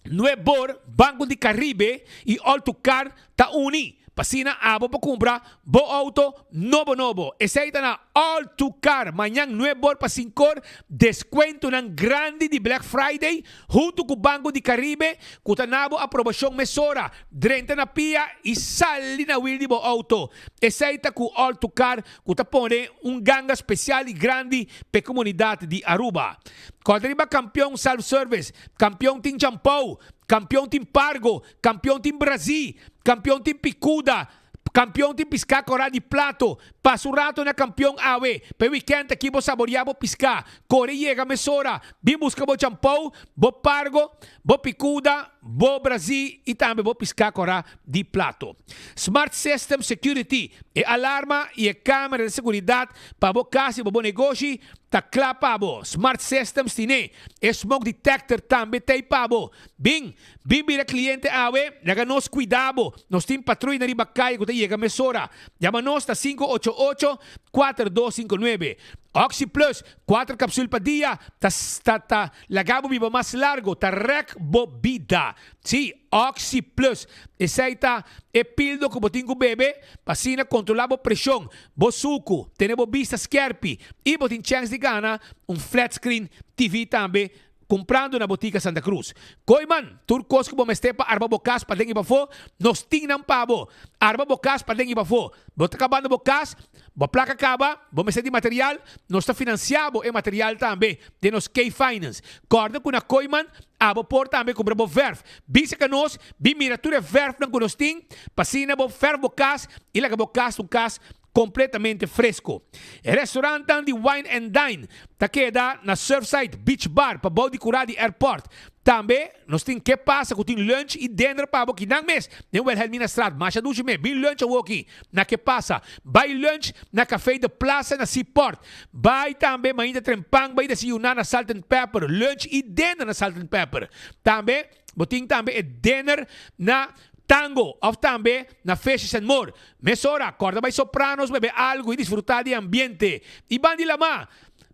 Nuebor, Banco di Caribe y All-to-Car ta uni pa asina abo por cumpra bo auto nobo nobo. Esey ta na All-to-Car mañan nuebor pa sincor, descuentonan grandi di Black Friday hunto cu Banco di Caribe cu ta na bo aprobacion mesora. Drenta na pia y sali na wiel di bo auto. Esey ta cu All-to-Car cu ta pone un ganga special y grandi p'e comunidad di Aruba. Kòrda riba kampion self service, kampion tin champou, kampion tin pargo, kampion tin brazí, kampion tin pikuda, kampion tin piská kòrá di plato. Pasa un rato na Kampion awe. Pa e wikènt aki bo saboriá bo piská. Kore yega mesora. Bin buska bo champou, bo pargo, bo pikuda, bo brazí i tambe bo piská kòrá di plato. Smart System Security, e alarma i e kamera di seguridat pa bo kas i pa bo negoshi ta kla pa bo. Smart Systems tine e smoke detector tambe t'ei pa bo. Bin, bin bira kliente awe, laga nos kuida bo. Nos tin patruya riba kaya ku ta yega mesora. Yama nos na 588 4259. Oxi Plus, kuater kapsul pa dia, ta ta ta laga bo biba mas largo, ta rèk bo bida. Sí, Oxi Plus. Esei ta e pildo ku bo tin ku bebe pa asina kontrolá bo preshon, bo suku, tene bo bista skèrpi i bo tin chèns di gana un flat screen TV tambe Kumprando na Botica Santa Cruz. Kooiman, tur kos ku bo mester pa arma bo kas paden i pafó, nos tin nan pa bo. Arma bo kas paden i pafó. Bo ta kabando bo kas, bo plaka kaba, bo mester di material, nos ta finansiá bo e material tambe den nos K-Finance. Kòrda ku na Kooiman abo por tambe kumpra bo vèrf. Bisa ka nos, bin mira tur e vèrfnan ku nos tin pa asina bo fèrf bo kas i laga bo kas un kas completamente fresco. E restaurantnan di Wine and Dine ta keda na Surfside Beach Bar pabou di cura di airport. Tambe nos tin Ke Pasa cu tin lunch y dinner pa bo kinan mes den Wilhelminastraat. Masha dushi mes. Bin lunch awoki na Ke Pasa. Bay lunch na Café de Plaza na Seaport. Bay tambe mainta trempan bay desayuna na Salt and Pepper. Lunch y dinner na Salt and Pepper. Tambe bo tin tambe e dinner na Tango of tambe na Fishes and More. Mesora, kòrda bai Sopranos bebe algu i disfrutá di e ambiente. I ban di lamá!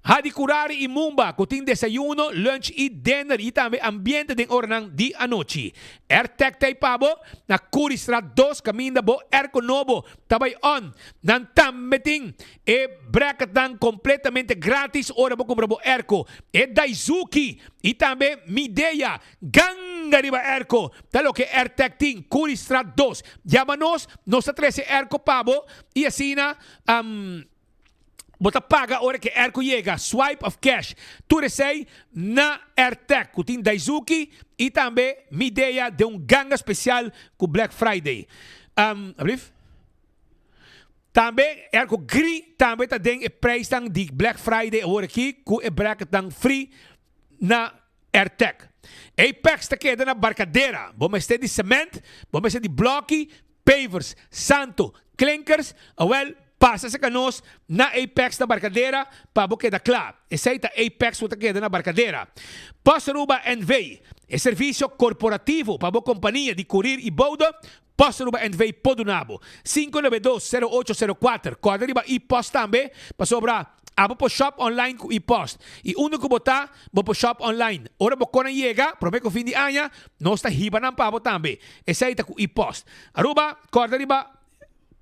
Hadi Curari i Mumba ku tin desayuno, lunch i dinner i tambe ambiente den oranan di anochi. Airtag ta ei pa bo na Curiestraat dos kaminda bo airco nobo ta bai on. Nan tambe tin e bracketnan kompletamente gratis ora bo kumpra bo airco. E Daizuki i tambe Midea Ganga riba airco ta loke Airtec tin, Curiestraat dos. Yama nos, nos ta trece airco pa bo y asina bo ta paga ora ke airco yega, swipe of cash. Tur esey na Airtec cu tin Daizuki y tambe Midea den un ganga special cu Black Friday. Alblief? Tambe airco gri tambe ta den e prijsnan di Black Friday awor aki cu e bracketnan free na Airtec. Apex ta keda na Barcadera. Bo mester di cement, bo mester di bloki, pavers, santo, klinkers, awel pasa cerca nos na Apex na Barcadera pa bo keda kla. Esey ta Apex cu ta keda na Barcadera. Post Aruba NV, e servicio corporativo pa bo compania di courier y boude, Post Aruba NV por duna bo. 592 0804. Corda riba e-post tambe, pasobra abo por shop online cu e-post. Y unda cu bo ta, bo por shop online. Ora bo conan yega, prome cu fin di aña, nos ta hiba nan pa bo tambe. Esey ta cu e-post. Aruba, corda riba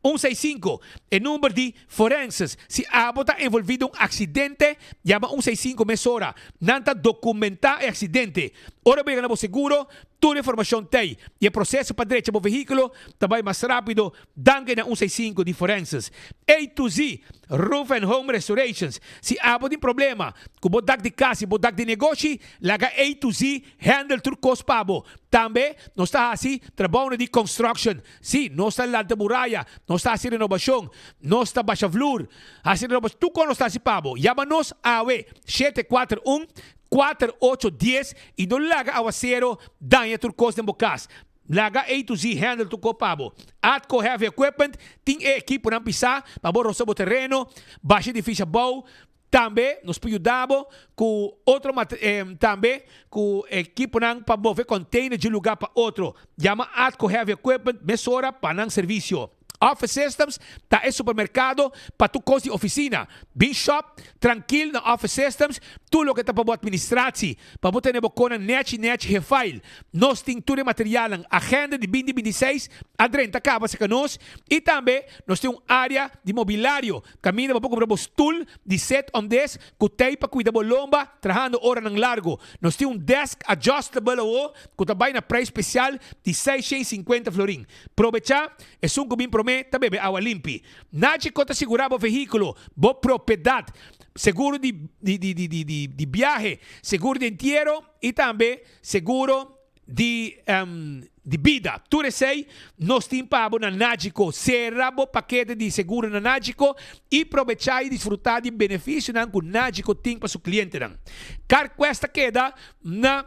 165, e number di forenses. Si abo ta envolvi den un accidente, yama 165 mesora. Nan ta documenta e accidente. Ora bo yega na bo seguro, Tur informashon t'ei i e proseso pa drecha bo vehíkulo ta bai mas rápido danki na un seisinku di Forenses. A to Z Roof and Home Restorations Si abo tin problema ku bo dak di kas i bo dak di negoshi, laga A to Z handle tur kos pa bo. Tambe nos ta hasi trabounan di construction. Sí, nos ta lanta muraya, nos ta hasi renobashon, nos ta basha vloer, hasi renobashon, tur kos nos ta hasi pa bo. Yama nos awe, 741 Kuater, ocho, dies i no laga awasero daña tur kos den bo kas. Laga A to Z handle tur kos pa bo. Atco Heavy Equipment tin e ekiponan pisá pa bo rosa bo tereno, basha edifisio abou. Tambe nos por yuda bo ku otro tambe ku ekiponan pa move container di un lugá pa otro. Yama Atco Heavy Equipment mesora pa nan servisio. Office Systems ta e supermercado pa tur cos di oficina. Bin shop trankil na Office Systems, tur loke ta pa bo administratie, pa bo tene bo conan nechi nechi gefail. Nos tin tur e materialnan, agenda di binti binti seis a drenta caba cerca nos y tambe nos tin un area di mobilario caminda bo por cumpra bo stoel di sit on des cu tey pa cuida bo lomba trahando oranan largo. Nos tin un desk adjustable awo cu ta bay na prijs special di 650 florin. Probechá, esun ku bin promé ta bebe awa limpi. Nachi ko ta sigurá bo vehíkulo, bo propiedat, seguro di di biahe, seguro di entiero i tambe seguro di. di bida. Tur esei nos tin pa bo na Nagico. Sera bo pakete di seguro na Nagico i probechá i disfrutá di benefisionan ku Nagico tin pa su klientenan. CarQuest ta keda na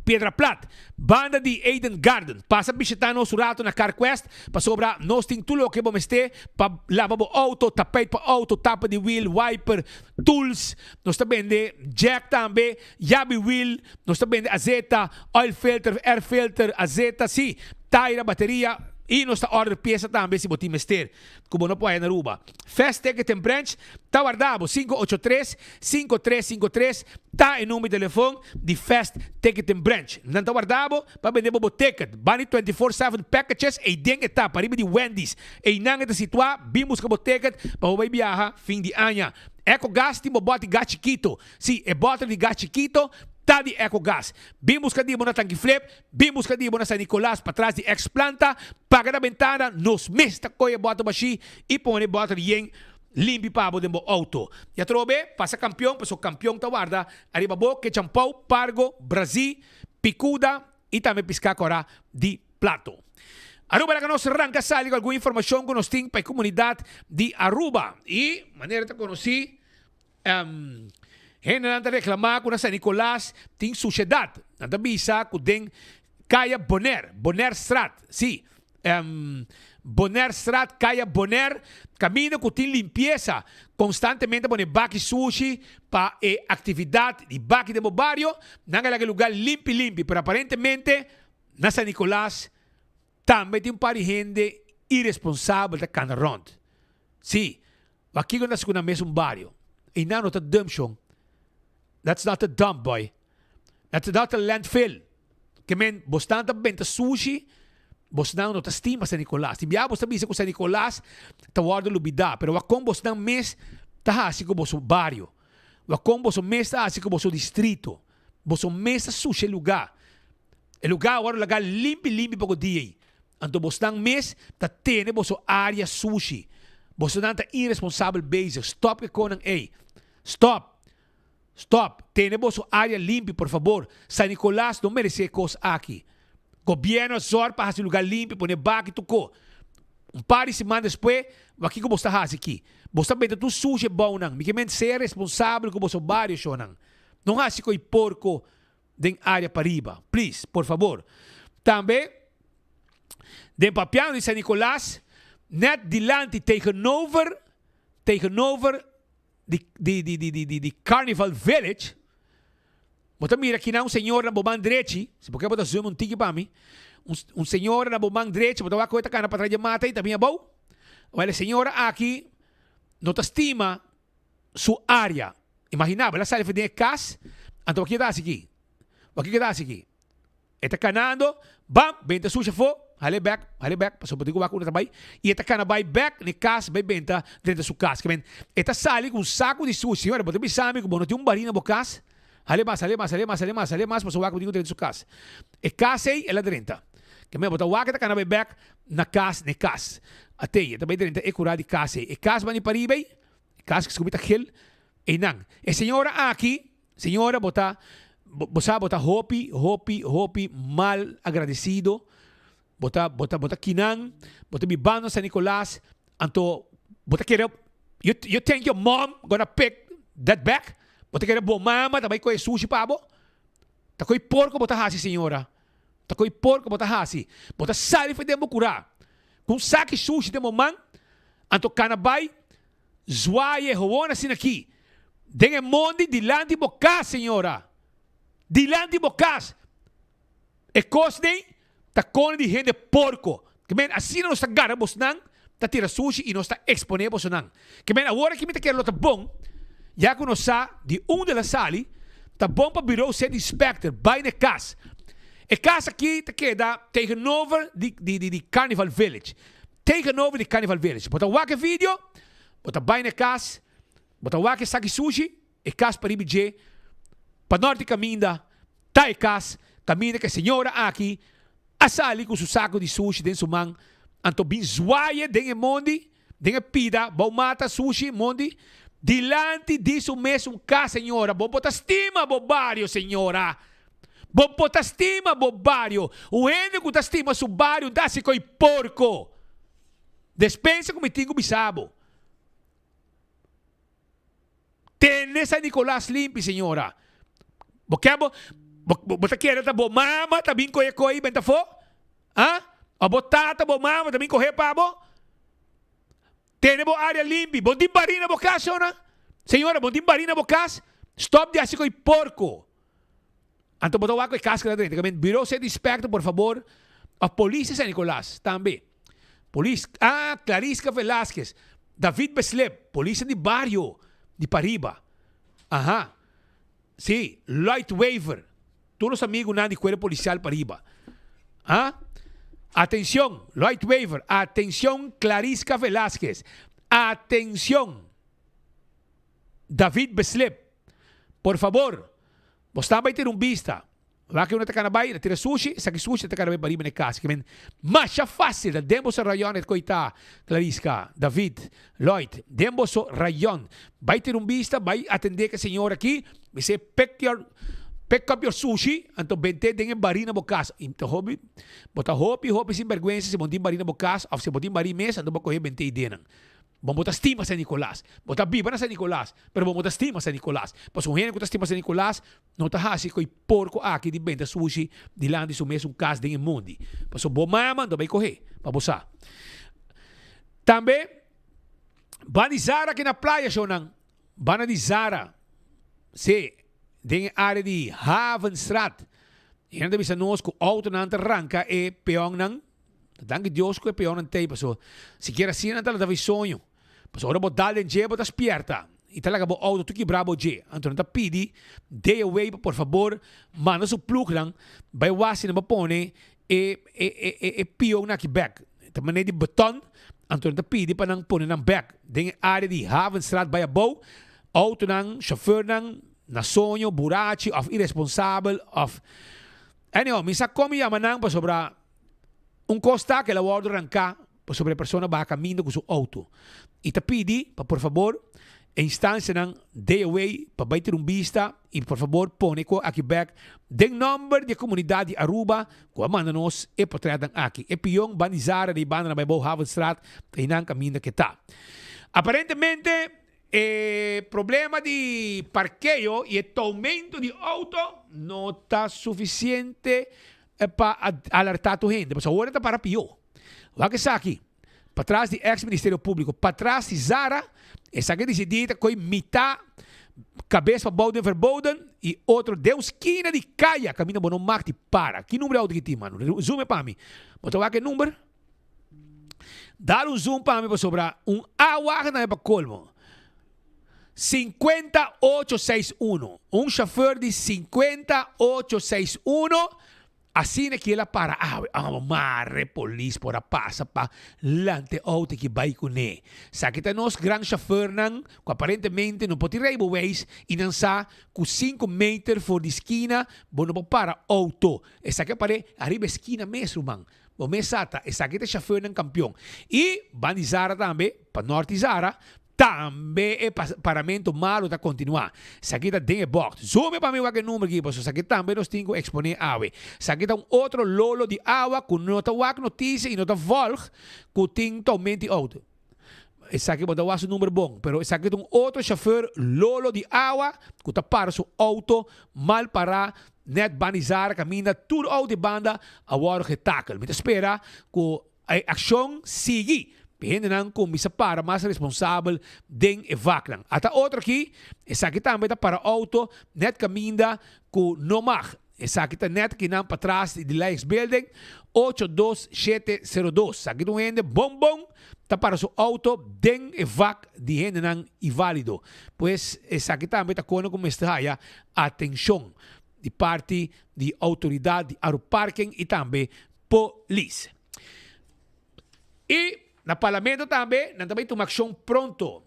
Piedra Plat, banda di Eden Garden. Pasa bishitá nos un rato na CarQuest pasobra nos tin tur loke bo mester pa laba bo outo, tapijt pa outo, tapa di wiel, wiper, tools. Nos ta bende jack tambe, yabi wiel, nos ta bende azeta, oil filter, air filter, azeta, sí, taira, bateria i nos ta order piesa tambe si bo tin mester ku bo no por haya na Aruba. Fast Ticket en Branch ta warda bo, 583 5353 ta e number di telefon di Fast Ticket en Branch. Nan ta warda bo pa bende bo bo ticket. Bani 24/7 packages eiden e ta pariba di Wendy's. Einan e ta situa, bin buska bo ticket pa bo bai biaha fin di aña. Ecogas tin bo bòt di gas chikito. Sí, e bòter di gas chikito ta di Ecogas. Bin buska di bo na Tanki Flip, bin buska di bo na San Nicolas patras di ex planta, paga na bentana, nos mes ta kohe e bòter bashí i pone e bòter yen limpi pa bo den bo outo. I atrobe pasa Kampion, pasobra Kampion ta warda ariba bo kechampou, pargo, brazí, pikuda i tambe piská kòrá di plato. Aruba laga nos ranka sali ku algun informashon ku nos tin pa e komunidat di Aruba. I manera ta konosí, hendenan ta reklamá ku na San Nicolas tin sushedat. Nan ta bisa ku den Kaya Bonaire, Bonairestraat, sí, Bonairestraat, Kaya Bonaire, kaminda ku tin limpiesa konstantemente a pone baki sushi pa e aktividat di baki den bo bario. Nan a laga e lugá limpi limpi, pero aparentemente Na San Nicolas tambe tin un par di hende iresponsabel ta cana rond. Si, wak kico nan ta haci cu nan mesun bario? Einan no ta dump shon. That's not a dump boy. That's not a landfill. Ke men bosnan ta benta sushi, bosnan no ta stima San Nicolas. Tin bia bos ta bisa cu San Nicolas ta wordo lubida, pero wak con bosnan mes ta haci cu boso bario? Wak con boso mes ta haci cu boso distrito? Boso mes ta susha e lugá. E lugá a wòrdu lagá limpi limpi poko dia ei. Anto bosnan mes ta tene boso área sushi. Bosonan ta iresponsabel bezig. Stòp ku e konan ei. Stòp! Stòp! Tene boso área limpi, por fabor. San Nicolas no meresé e kos aki. Gobièrnu a zòrg pa hasi lugá limpi, pone baki tur ko. Un par di siman despues, wak kiko bos ta hasi aki? Bos ta benta tur sushi e bounan. Mi ke men sea responsabel ku boso bario, shonnan. No hasi ko'i porko den área pariba. Please, por fabor. Tambe, den Papiano di San Nicolas, net dilanti tegenover, tegenover di, di, di, di, di, di, di Carnival Village, bo ta mira kinan un señora na bo man drechi, si bo ke bo ta zoom un tiki pa mi, un, un señora na bo man drechi, bo ta wak ku e ta kana patras di e mata ei, ta bin abou. Wel, e señora aki no ta stima su área. Imaginá bo, el a sali for den e kas, anto wak ke ta hasi aki? Wak ke ta hasi aki? E ta kanando, bam, benta sushi afó, hal'é bèk, hal'é bèk, pasobra bo tin ku wak unda ta bai, i e ta kana bai bèk na e kas, bai benta drenta su kas. Ke men, e ta sali ku un saku di sushi. Señora, bo ta bisa mi ku bo no tin un barí na bo kas? Hal'é mas, hal'é mas, hal'é mas, hal'é mas, hal'é mas, pasobra wak bo tin ku drenta su kas. E kas ei, el a drenta. Ke men, bo ta wak e ta kana bai bèk na kas, na e kas. Atei, e ta bai drenta e kurá di kas ei. E kas bani pariba ei, Kas ku mi ta gel einan. E señora aki, señora bo ta, bo sa bo ta hopi, hopi, hopi mal agradecido. Bo ta, bo ta, bo ta kinan, bo ta bibando na San Nicolas, anto bo ta kere, you, you think your mom gonna pick that bag? Bo ta kere bo mama ta bai kohe sushi pa bo? Ta koe porko bo ta hasi señora? Ta koe porko bo ta hasi? Bo ta sali for den bo kura ku un saki sushi den bo man, anto kana bai Zwaai e gewoon asina aki den e mondi dilanti bo kas, señora. Dilanti bo kas. E kosnan ta kone di hende porko. Ke men asina nos ta gara bosnan, ta tira sushi i nos ta eksponé bosonan. Ke men awor aki mi ta kere lo ta bon, ya ku nos sa di unda el a sali, ta bon pa Bureau City Inspector bai na e kas. E kas aki ta keda tegenover di di Carnival Village. Tegenover di Carnival Village. Bo ta wak e video, bo ta bai na e kas, bo ta wak e saki sushi, e kas pariba dje, pa norte kaminda ta e kas, kaminda ku e señora aki a sali ku su sako di sushi den su man, anto bin zwaye den e mondi, den e pida bou mata sushi mondi, dilanti di su mesun kas, señora. Bo bo ta stima bo bario, señora. Bo por ta stima bo bario. Un hende ku ta stima su bario ta hasi koi porko. Despensa ku mi tin ku bisa bo. Tene San Nicolas limpi, señora. Bo ke bo, bo, bo ta kere ta bo mama ta bin kohe koi benta afó? Ha? O bo tata, bo mama ta bin kohe pa bo? Tene bo área limpi. Bo tin barí na bo kas, señora? Señora, bo tin barí na bo kas? Stop di hasi koi porko. Anto bo ta wak ku e kas keda drenta. Kamen Bureau State Inspector por fabor of Polis di San Nicolas tambe. Polis, ah, Clarisca Velasquez, David Besleb, polisnan di bario di pariba. Aha. Si, Lloyd Wever, tur nos amigunan di Cuerpo Policial pariba. Ah. Atencion, Lloyd Wever, atencion Clarisca Velasquez, atencion David Besleb, por fabor, Bo sta bai tira un bista. Wak e una ta kana bai, ta tira sushi, esaki sushi ta kana bai pariba na e kas. Ke men masha fásil ta den boso rayon et koitá, Clarisca, David, Lloyd, den boso rayon. Bai tira un bista, bai atendé ke señor aki, mi sey pick your, pick up your sushi, anto bent'é den e barí na bo kas. I ta hopi, bo ta hopi, hopi sinbèrgwensa si bo no tin barí na bo kas, òf si bo tin barí mes, anto bo kohe bent'é ei den nan. Bo bo ta stima San Nicolas. Bo ta biba na San Nicolas, pero bo bo ta stima San Nicolas. Pasobra un hende ku ta stima San Nicolas no ta hasi ku e porko aki di benta sushi dilanti su mes un kas den e mondi. Pasobra bo mama no ta bai kohe, pa bo sa. Tambe, ban di Zara aki na playa shownan. Banda di Zara, sí, den e área di Havenstraat. Hende ta bisa nos ku outonan ta ranka e peonnan. Danki Dios ku e peonnan t'ei, pasobra sikiera asina nan ta lanta fi soño. Pasobra ora bo dal den dje bo ta spierta i ta laga bo outo tur kibrá bo dje. Anto nan ta pidi DOW pa por fabor manda su plugnan bai wak si nan por pone e e e e pionnan aki bèk. Ta manera di beton, anto nan ta pidi pa nan pone nan bèk den e área di Havenstraat bai abou. Outonan, shofèrnan na soño, burachi òf iresponsabel òf anyhow mi sa kon mi yama nan pasobra Un kos ta ku el a wòrdu ranká pasobra e persona baha kaminda ku su outo i ta pidi pa por fabor e instansianan DOW pa bai tira un bista i por fabor pone ku aki bèk den nòmber di e komunidat di Aruba ku a manda nos e potrètnan aki. E pion banda di Zara di banda na bai bou Havenstraat ta einan kaminda ke ta. Aparentemente e problema di parkeo i e toumento di outo no ta sufisiente pa alertá tur hende, pasobra awor e ta para pió. Wak esaki, patras di ex Ministerio Públiko, patras di Zara, esaki a disidí ta koe mitá kabes pa bou den verboden i otro den un skina di kaya kaminda bo no mag di para. Ki number di outo ki tin, mano? Zoom e pa mi. Bo ta wak e number? Dal un zoom pa mi pasobra un A wak tambe pa kolmo. 5861. Un chauffeur di 5861 asina ki el a para awe. Amo mare polis por a pasa pa lanta e auto ki bai kuné. Esaki ta nos gran chauffeurnan ku aparentemente no por tin rijbewijs i nan sa ku sinku meter for di skina bo no por para auto. Esaki a par'é ariba e skina mes ruman. Bo mes sa ta esaki ta chauffeurnan kampion. I ban di Zara tambe, pa nort di Zara, Tambe e paramento malo ta continua. Esaki ta den e box. Zoom e pa mi wak e number aki pasobra esaki tambe nos tin cu expone awe. Esaki ta un otro lolo di awa cu no ta wak noticia y no ta volg cu tin toument di auto. Esaki bo ta wak su number bon, pero esaki ta un otro chauffeur lolo di awa cu ta para su auto mal para net banizar caminda tur auto di banda a wordo getakel. Mi ta spera cu E akshon sigui pa e hendenan kuminsá para mas responsabel den e vaknan. Ata otro aki, esaki tambe ta para outo nèt kaminda ku no mag. Esaki ta nèt kinan patras di Reliance Building, 82702. Esaki ta un hende bon bon ta para su outo den e vak di hendenan ivalido. Pues esaki tambe ta kona ku mester haya atenshon di parti di outoridat di Aruparking i tambe Polis. Y na Parlamento tambe nan ta bay tuma accion pronto.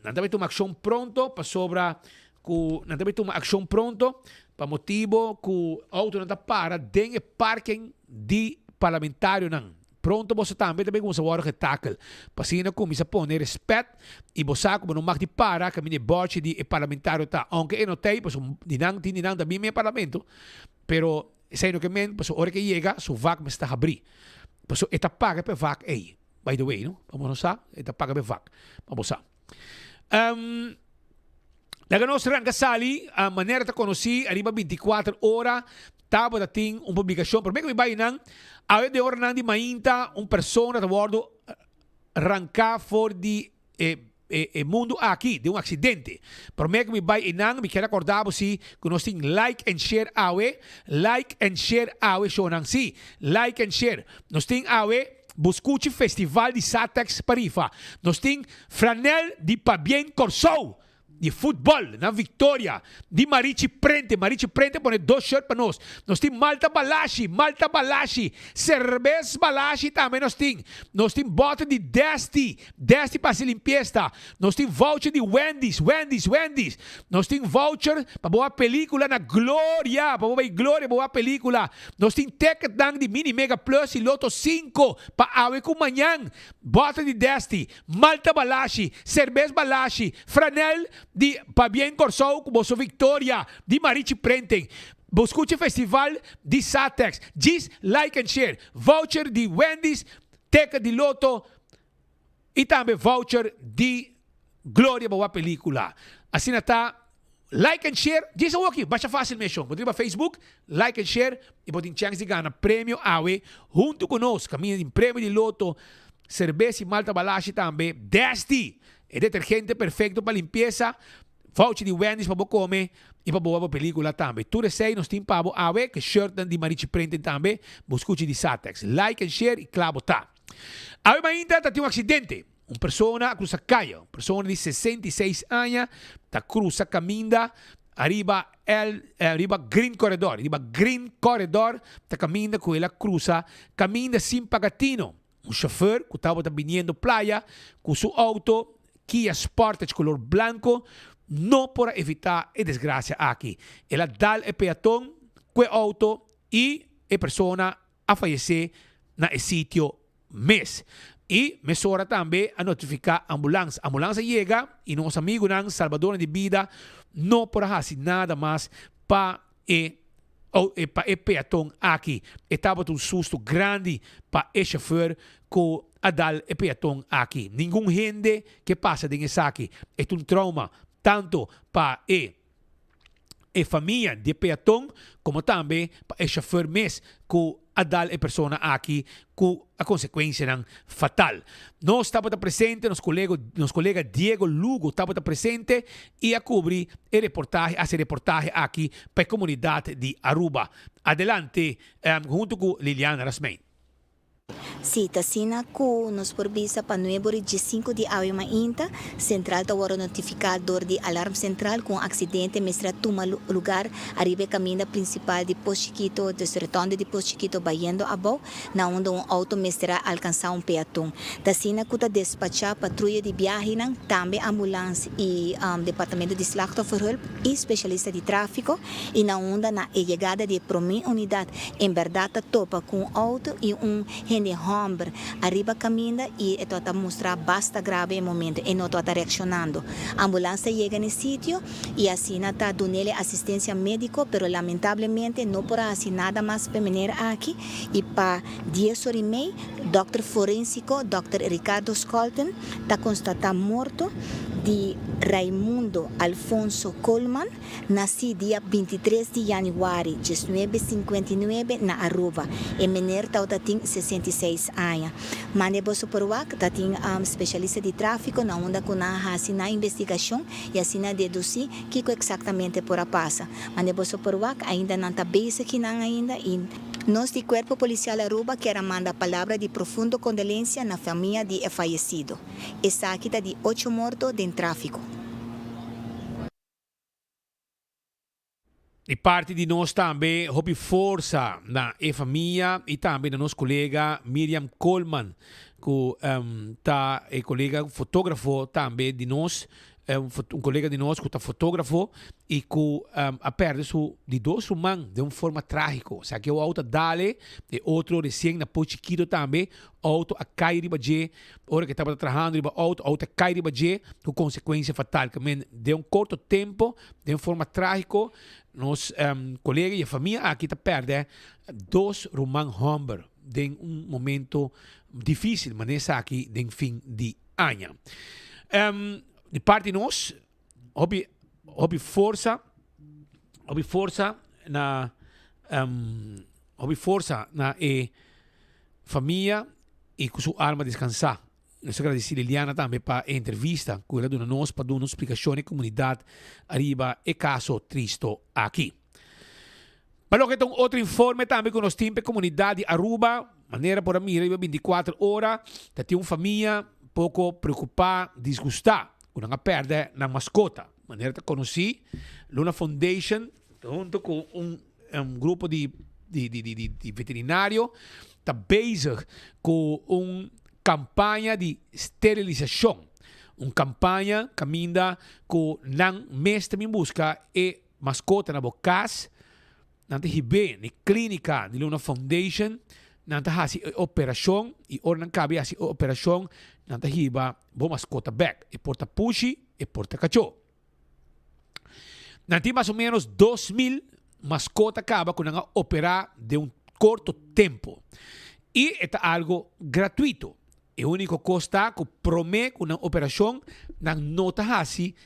Nan ta bay tuma accion pronto pasobra cu nan ta bay tuma accion pronto pa motibo cu autonan ta para den e parking di parlamentarionan. Pronto boso tambe ta bay cuminsa wordo getakel. Pa asina cuminsa pone respet y bo sa cu bo no mag di para caminda e borchi di e parlamentario ta. Aunke e no ta ey pasobra di nan tin di nan ta bin den e parlamento. Pero esei no ke men, pasobra ora ke yega su vak mester ta habrí. Pasobra e ta paga pa e vak ei, by the way, no? Pa bo no sa, e ta paga pa e vak, pa bo sa. Um, laga nos ranka sali, a manera ta konosí ariba 24 ora tabata tin un publikashon. Promé ku mi bai nan, awe den oranan di mainta un persona ta wòrdu ranká for di e e e mundu aki den un aksidente. Promé ku mi bai einan mi kier akordá bo si ku nos tin like and share awe, like and share awe shownan si, like and share. Nos tin awe Buskuchi Festival di Satex pa rifa. Nos tin Franel di Pabien Kòrsou di futbòl na Victoria di Marichi Prente. Marichi Prente pone dos shirt pa nos. Nos tin Malta Balashi, Malta Balashi, Cerbes Balashi tambe nos tin. Nos tin bòter di Desti, Desti pa hasi limpiesta. Nos tin voucher di Wendy's, Wendy's, Wendy's. Nos tin voucher pa bo wak pelicula na Gloria, pa bo bay Gloria bo wak pelicula. Nos tin ticketnan di Mini Mega Plus y Lotto 5 pa awe cu mañan. Bòter di Desti, Malta Balashi, Cerbes Balashi, Franel di Pabien Corsou cu boso Victoria di Marichi Printing. Bo scucha festival di Satex. Djis like and share. Voucher di Wendy's, ticket di Lotto. Y tambe voucher di Gloria pa wak pelicula. Asina ta like and share djis awoki basha facil meshon. Bo ta riba Facebook like and share y bo tin chance di gana premio awe hunto cu nos. Caminda tin premio di loto, cerbes y malta balashi tambe. Desti, e detergente perfecto pa limpieza. Voucher di Wendy's pa bo come y pa bo wak bo pelicula tambe. Tur esey nos tin pa bo awe cu shirtnan di Marichi Printing tambe. Bo scuchi di Satex. Like and share y cla bo ta. Awe mainta ta tin un aksidente. Un persona a krusa kaya. Un persona di 66 aña ta krusa kaminda ariba el ariba Green Corredor. Riba Green Corredor ta kaminda ku el a krusa kaminda sin paga tino. Un shofer ku tabata biniendo playa ku su outo Kia Sportage kolor blanko no por a evitá e desgrasia aki. El a dal e peaton ku e outo i e persona a fayesé na e sitio mes. I mesora tambe a notifiká ambulans. Ambulans a yega i nos amigunan salbadornan di bida no por a hasi nada mas pa e pa e peaton aki. E tabata un susto grandi pa e shofùr ku a dal e peaton aki. Ningun hende ke pasa den esaki. E ta un trauma tantu pa e. e famia di e peaton como tambe pa e chauffeur mes cu a dal e persona aki cu a consecuencianan fatal. Nos tabata presente, nos colega, nos colega Diego Lugo tabata presente y a cubri e reportahe, haci e reportahe aki pa e comunidad di Aruba. Adelante hunto cu Liliana Rasmijn. Si, ta asina ku nos por bisa pa nuebe ora i diesinku di awe mainta, sentral ta wòrdu notifiká dor di alarm sentral ku un aksidente mester a tuma lugar ariba e kaminda prinsipal di Pos Chikito, dus retònde di Pos Chikito bayendo abou, na unda un outo mester a alkansá un peaton. Ta asina ku ta despachá patruya di biahenan, tambe ambulans i departamento di slachtofferhulp i spesialista di tráfiko i na unda na e yegada di e promé unidat En berdad ta topa cu un auto y un hende homber ariba caminda y e tabata mustra basta grave e momento, e no tabata reaccionando. Ambulans ta yega n'e sitio y asina ta dunele asistencia medico pero lamentablemente no por a haci nada mas p'e meneer aki y pa dies ora y mei dokter forensico Dòkter Ricardo Scholten ta constata morto di Raimundo Alfonso Koolman. Nací dia 23 di januari 1959 na Aruba. E meneer tawata tin 66 aña. Mande boso por wak, ta tin specialista di trafico na unda cu nan a haci nan investigacion y asina deduci kico exactamente por a pasa. Mande boso por wak, ainda nan ta bezig ki nan ainda y. Nos di Cuerpo Policial Aruba kier a manda palabra di profundo condolencia na famia di e fayecido. Esaki ta di ocho morto den trafico. Di parti di nos tambe hopi forsa na e famia y tambe na nos colega Miriam Koolman cu ta e colega fotografo tambe di nos. Un colega di nos cu ta fotografo y cu a perde su di dos ruman den un forma tragico. Sa cu e auto a dale, e otro recien na Poi Chikito tambe, auto a cay riba dje, ora cu e tabata trahando riba auto, auto a cay riba dje cu consecuencia fatal. Ke men den un corto tempo, den un forma tragico, nos colega y e famia aki ta perde dos ruman homber den un momento dificil manera esaki den fin di aña. Di parti nos, hopi, hopi forsa, hopi forsa na, hopi forsa na e famia y cu su alma descansa. Nos ta agradeci Liliana tambe pa e entrevista cu el a duna nos pa duna un splicacion na e comunidad ariba e caso tristo aki. Pa loke ta un otro informe tambe cu nos tin pa e comunidad di Aruba, manera por a mira riba 24 ora, ta tin un famia poco preocupa, disgusta, cu nan a perde nan mascota. Manera ta conoci, Luna Foundation hunto cu un grupo di di veterinario ta bezig cu un campaña di sterilisacion. Un campaña caminda cu nan mes ta bin busca e Maskota na bo kas, nan ta hib'é na e klínika di Luna Foundation, nan ta hasi e operashon i ora nan kaba di hasi e operashon nan ta hiba bo maskota bèk. E por ta pushi, e por ta kachó. Nan tin mas o ménos 2000 maskota kaba ku nan a operá den un korto tempu i e ta algu gratuito. E úniko kos ta ku promé ku nan operashon nan no ta hasi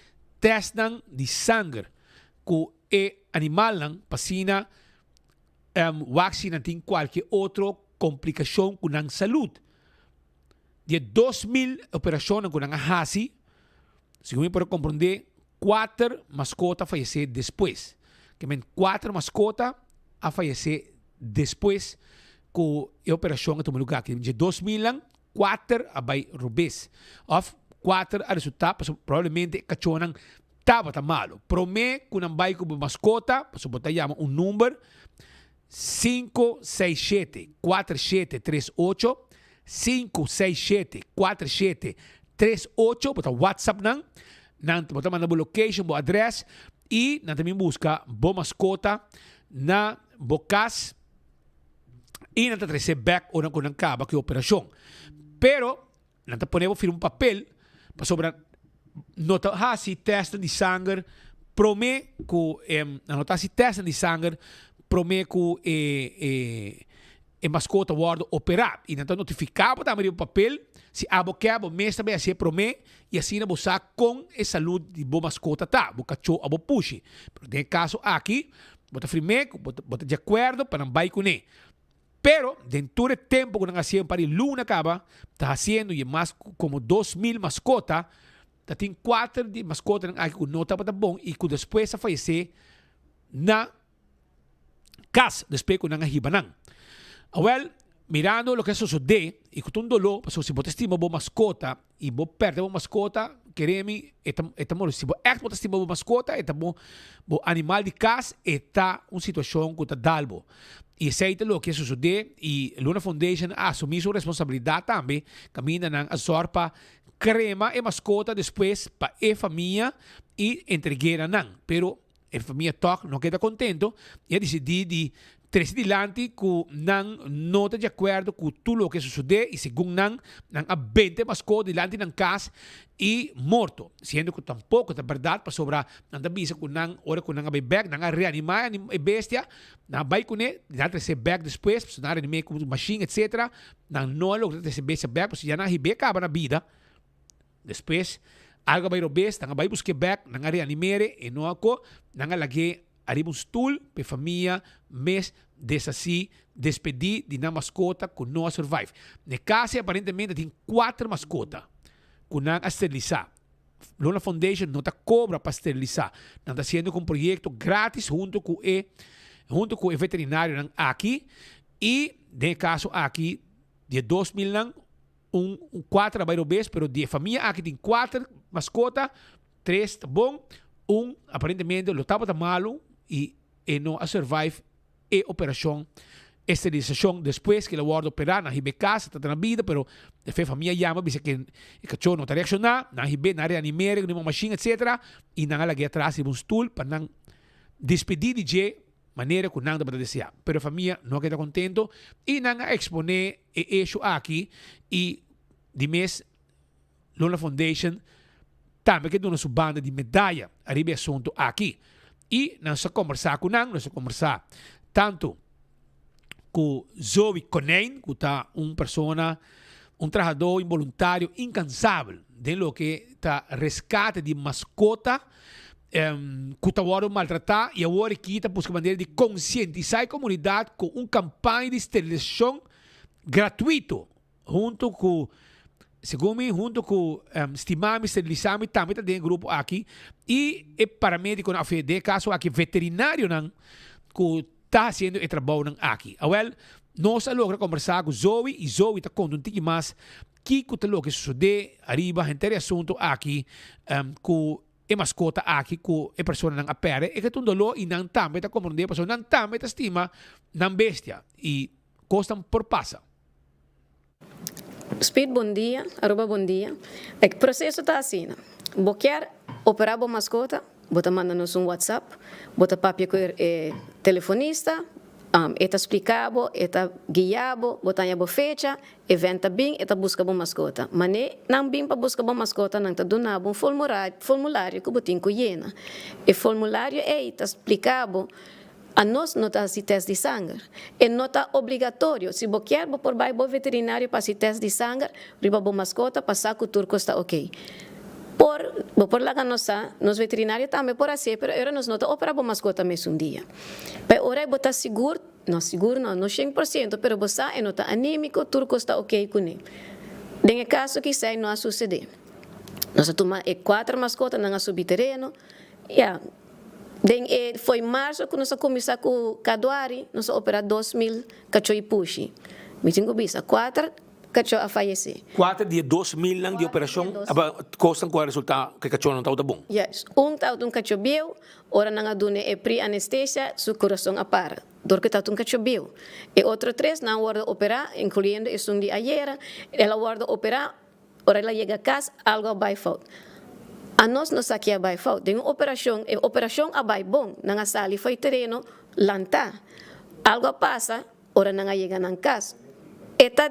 tèstnan di sanger ku e animalnan pa asina wak si nan tin kualke otro komplikashon ku nan salud. Di e 2000 operashonnan ku nan a hasi, segun mi por a komprondé, kuater maskota a fayesé despues. Ke men kuater maskota a fayesé despues ku e operashon a tuma lugá. Ke dje 2000 nan, kuater a bai robes. Òf kuater a resultá pasobra probablemente e kachónan tabata malu. Promé ku nan bai ku bo maskota, pasobra bo ta yama un number, sinku seis shete, kuater shete, tres ocho, sinku seis shete, kuater shete, tres ocho, bo ta whatsapp nan, nan bo ta manda bo location, bo adrès i nan ta bin buska bo maskota na bo kas. i nan ta trese bek ora ku nan kaba ku e operashon. Pero nan ta pone bo firma un papel pasobra no ta hasi tèstnan di sanger promé ku nan no ta hasi tèstnan di sanger promé ku e e maskota wòrdu operá. I nan ta notifiká bo tambe riba papel si abo ke bo mes ta bai hasié promé i asina bo sa kon e salud di bo maskota ta, bo kachó òf bo pushi. Pero den e kaso aki Bo ta firm'é ku bo ta di akuerdo pa nan bai kuné. Pero, den tur e tempu ku nan a hasié un par di luna kaba ta hasiendo i e mas ku komo 2000 maskota, ta tin kuater di e maskotanan aki ku no tabata bon i ku despues a fayesé na kas despues ku nan a hiba nan. Awèl, mirando loke a sosodé i ku ta un doló, pasobra si bo ta stima bo maskota i bo pèrdè bo maskota, kere mi, e ta e ta mori. Si bo ègt bo ta stima bo maskota, e ta bo bo animal di kas, e ta un situashon ku ta dal bo. I esei ta loke a sosodé i Luna Foundation a asumí su responsabilidat tambe, kaminda nan a zòrg pa krema e maskota despues pa e famia i entreg'é na nan. Pero E famia tòg no keda kontento i a disidí di trese dilanti ku nan no ta di akuerdo ku tur loke a sosodé i segun nan, nan a benta e maskó dilanti nan kas i morto, siendo ku tampoko ta bèrdat pasobra nan ta bisa ku nan ora ku nan a bai bèk nan a reanimá e bestia, nan a bai kuné, nan a tres'é bèk despues pasobra nan a reanim'é ku mashin etsetera, nan no a logra trese e bestia bèk pasobra ya nan a hib'é kaba na bida. Despues, algu a bai robes, nan a bai busk'é bèk, nan a reanim'é, e no a ko, nan a lag'é ariba un stul pa e famia mes deshasí, despedí di nan maskota ku no a survive. Na e kas ei aparentemente tin kuater maskota ku nan a sterilisá. Luna Foundation no ta kobra pa sterilisá, nan ta hasiendo ku un proyekto gratis huntu ku e huntu ku e veterinarionan aki i den e kaso aki di e 2000 nan, Un un kuater a bai robes, pero di e famia aki tin kuater maskota, tres ta bon, un aparentemente lo tabata malu i e no a survive e operashon. Esterilisacion despues cu el a wordo opera, nan hibe cas, e ta na bida, pero e famia yama bisa cu e cacho no ta reacciona, nan hibe, nan reanimere cu un machine etc. Y nan a lag'e atras riba un stoel pa nan despedi di dje manera cu nan tabata desea. Pero e famia no a keda contento y nan a expone e hecho aki y di mes Lola Foundation tambe ke duna su banda di medaya ariba e asuntu aki. I nos a kombersá ku nan, nos a kombersá tantu ku Zoe Konijn, ku ta un persona, un trahadó i boluntario inkansabel den loke ta reskate di maskota ku ta wòrdu maltratá i awor aki ta buska manera di konsientisá e komunidat ku un kampaña di sterilisashon gratuito. Hunto ku, segun mi, hunto ku Stimami, Sterilisami tambe ta den e grupo aki i e paramedikonan òf den e kaso aki veterinarionan ku ta hasiendo e trabounan aki. Awèl, nos a logra kombersá ku Zoe i Zoe ta konta un tiki mas kiko ta loke sosodé ariba henter e asuntu aki ku e maskota aki ku e personanan a pèrdè. E ke ta un doló i nan tambe ta komprondé pasobra nan tambe ta stima nan bestia i kosnan por pasa. Speed bon dia, Aruba bon dia. E proceso ta asina, bo kier opera bo mascota, bo ta manda nos un WhatsApp, bo ta papia cu e telefonista, e ta splica bo, e ta guia bo, bo ta haña bo fecha, e vent ta bin, e ta busca bo mascota. Mane nan bin pa busca bo mascota nan ta duna bo un formulario cu bo tin cu yena. E formulario ey ta splica bo Anos no ta hasi test di sanger. E no ta obligatorio. Si bo kier bo por bai bo veterinario pa hasi test di sanger riba bo maskota pa sa ku tur kos ta oke. Por, bo por laga nos sa, nos veterinario tambe por hasié pero ora nos no ta opera bo maskota mesun dia. Pa e ora ei bo ta sigur, no sigur no, no shen por siento pero bo sa e no ta anémiko, tur kos ta oke kuné. Den e kaso kisei no a susedé. Nos a tuma e kuater maskotanan a subi tereno, ya. Den e foi marzo ku nos a kuminsá ku Kaduari, nos a operá 2000 kachó i pushi. Mi tin ku bisa, kuater kachó a fayesé. Kuater di e 2000 nan di operashon kosnan ku a resultá ku e kachónan tabata bon? Yes. Un tabata un kachó bieu, ora nan a dun'é e pre-anestesia, su kurason a para, dor ku e tabata un kachó bieu. E otro tres nan a wòrdu operá, inkluyendo esun di ayera, el a wòrdu operá. Ora el a yega kas, algu a bai fout. Anos no sa ki a bai fout. Den un operashon, e operashon a bai bon. Nan a sali for e tereno lantá. Algu a pasa ora nan a yega nan kas. E ta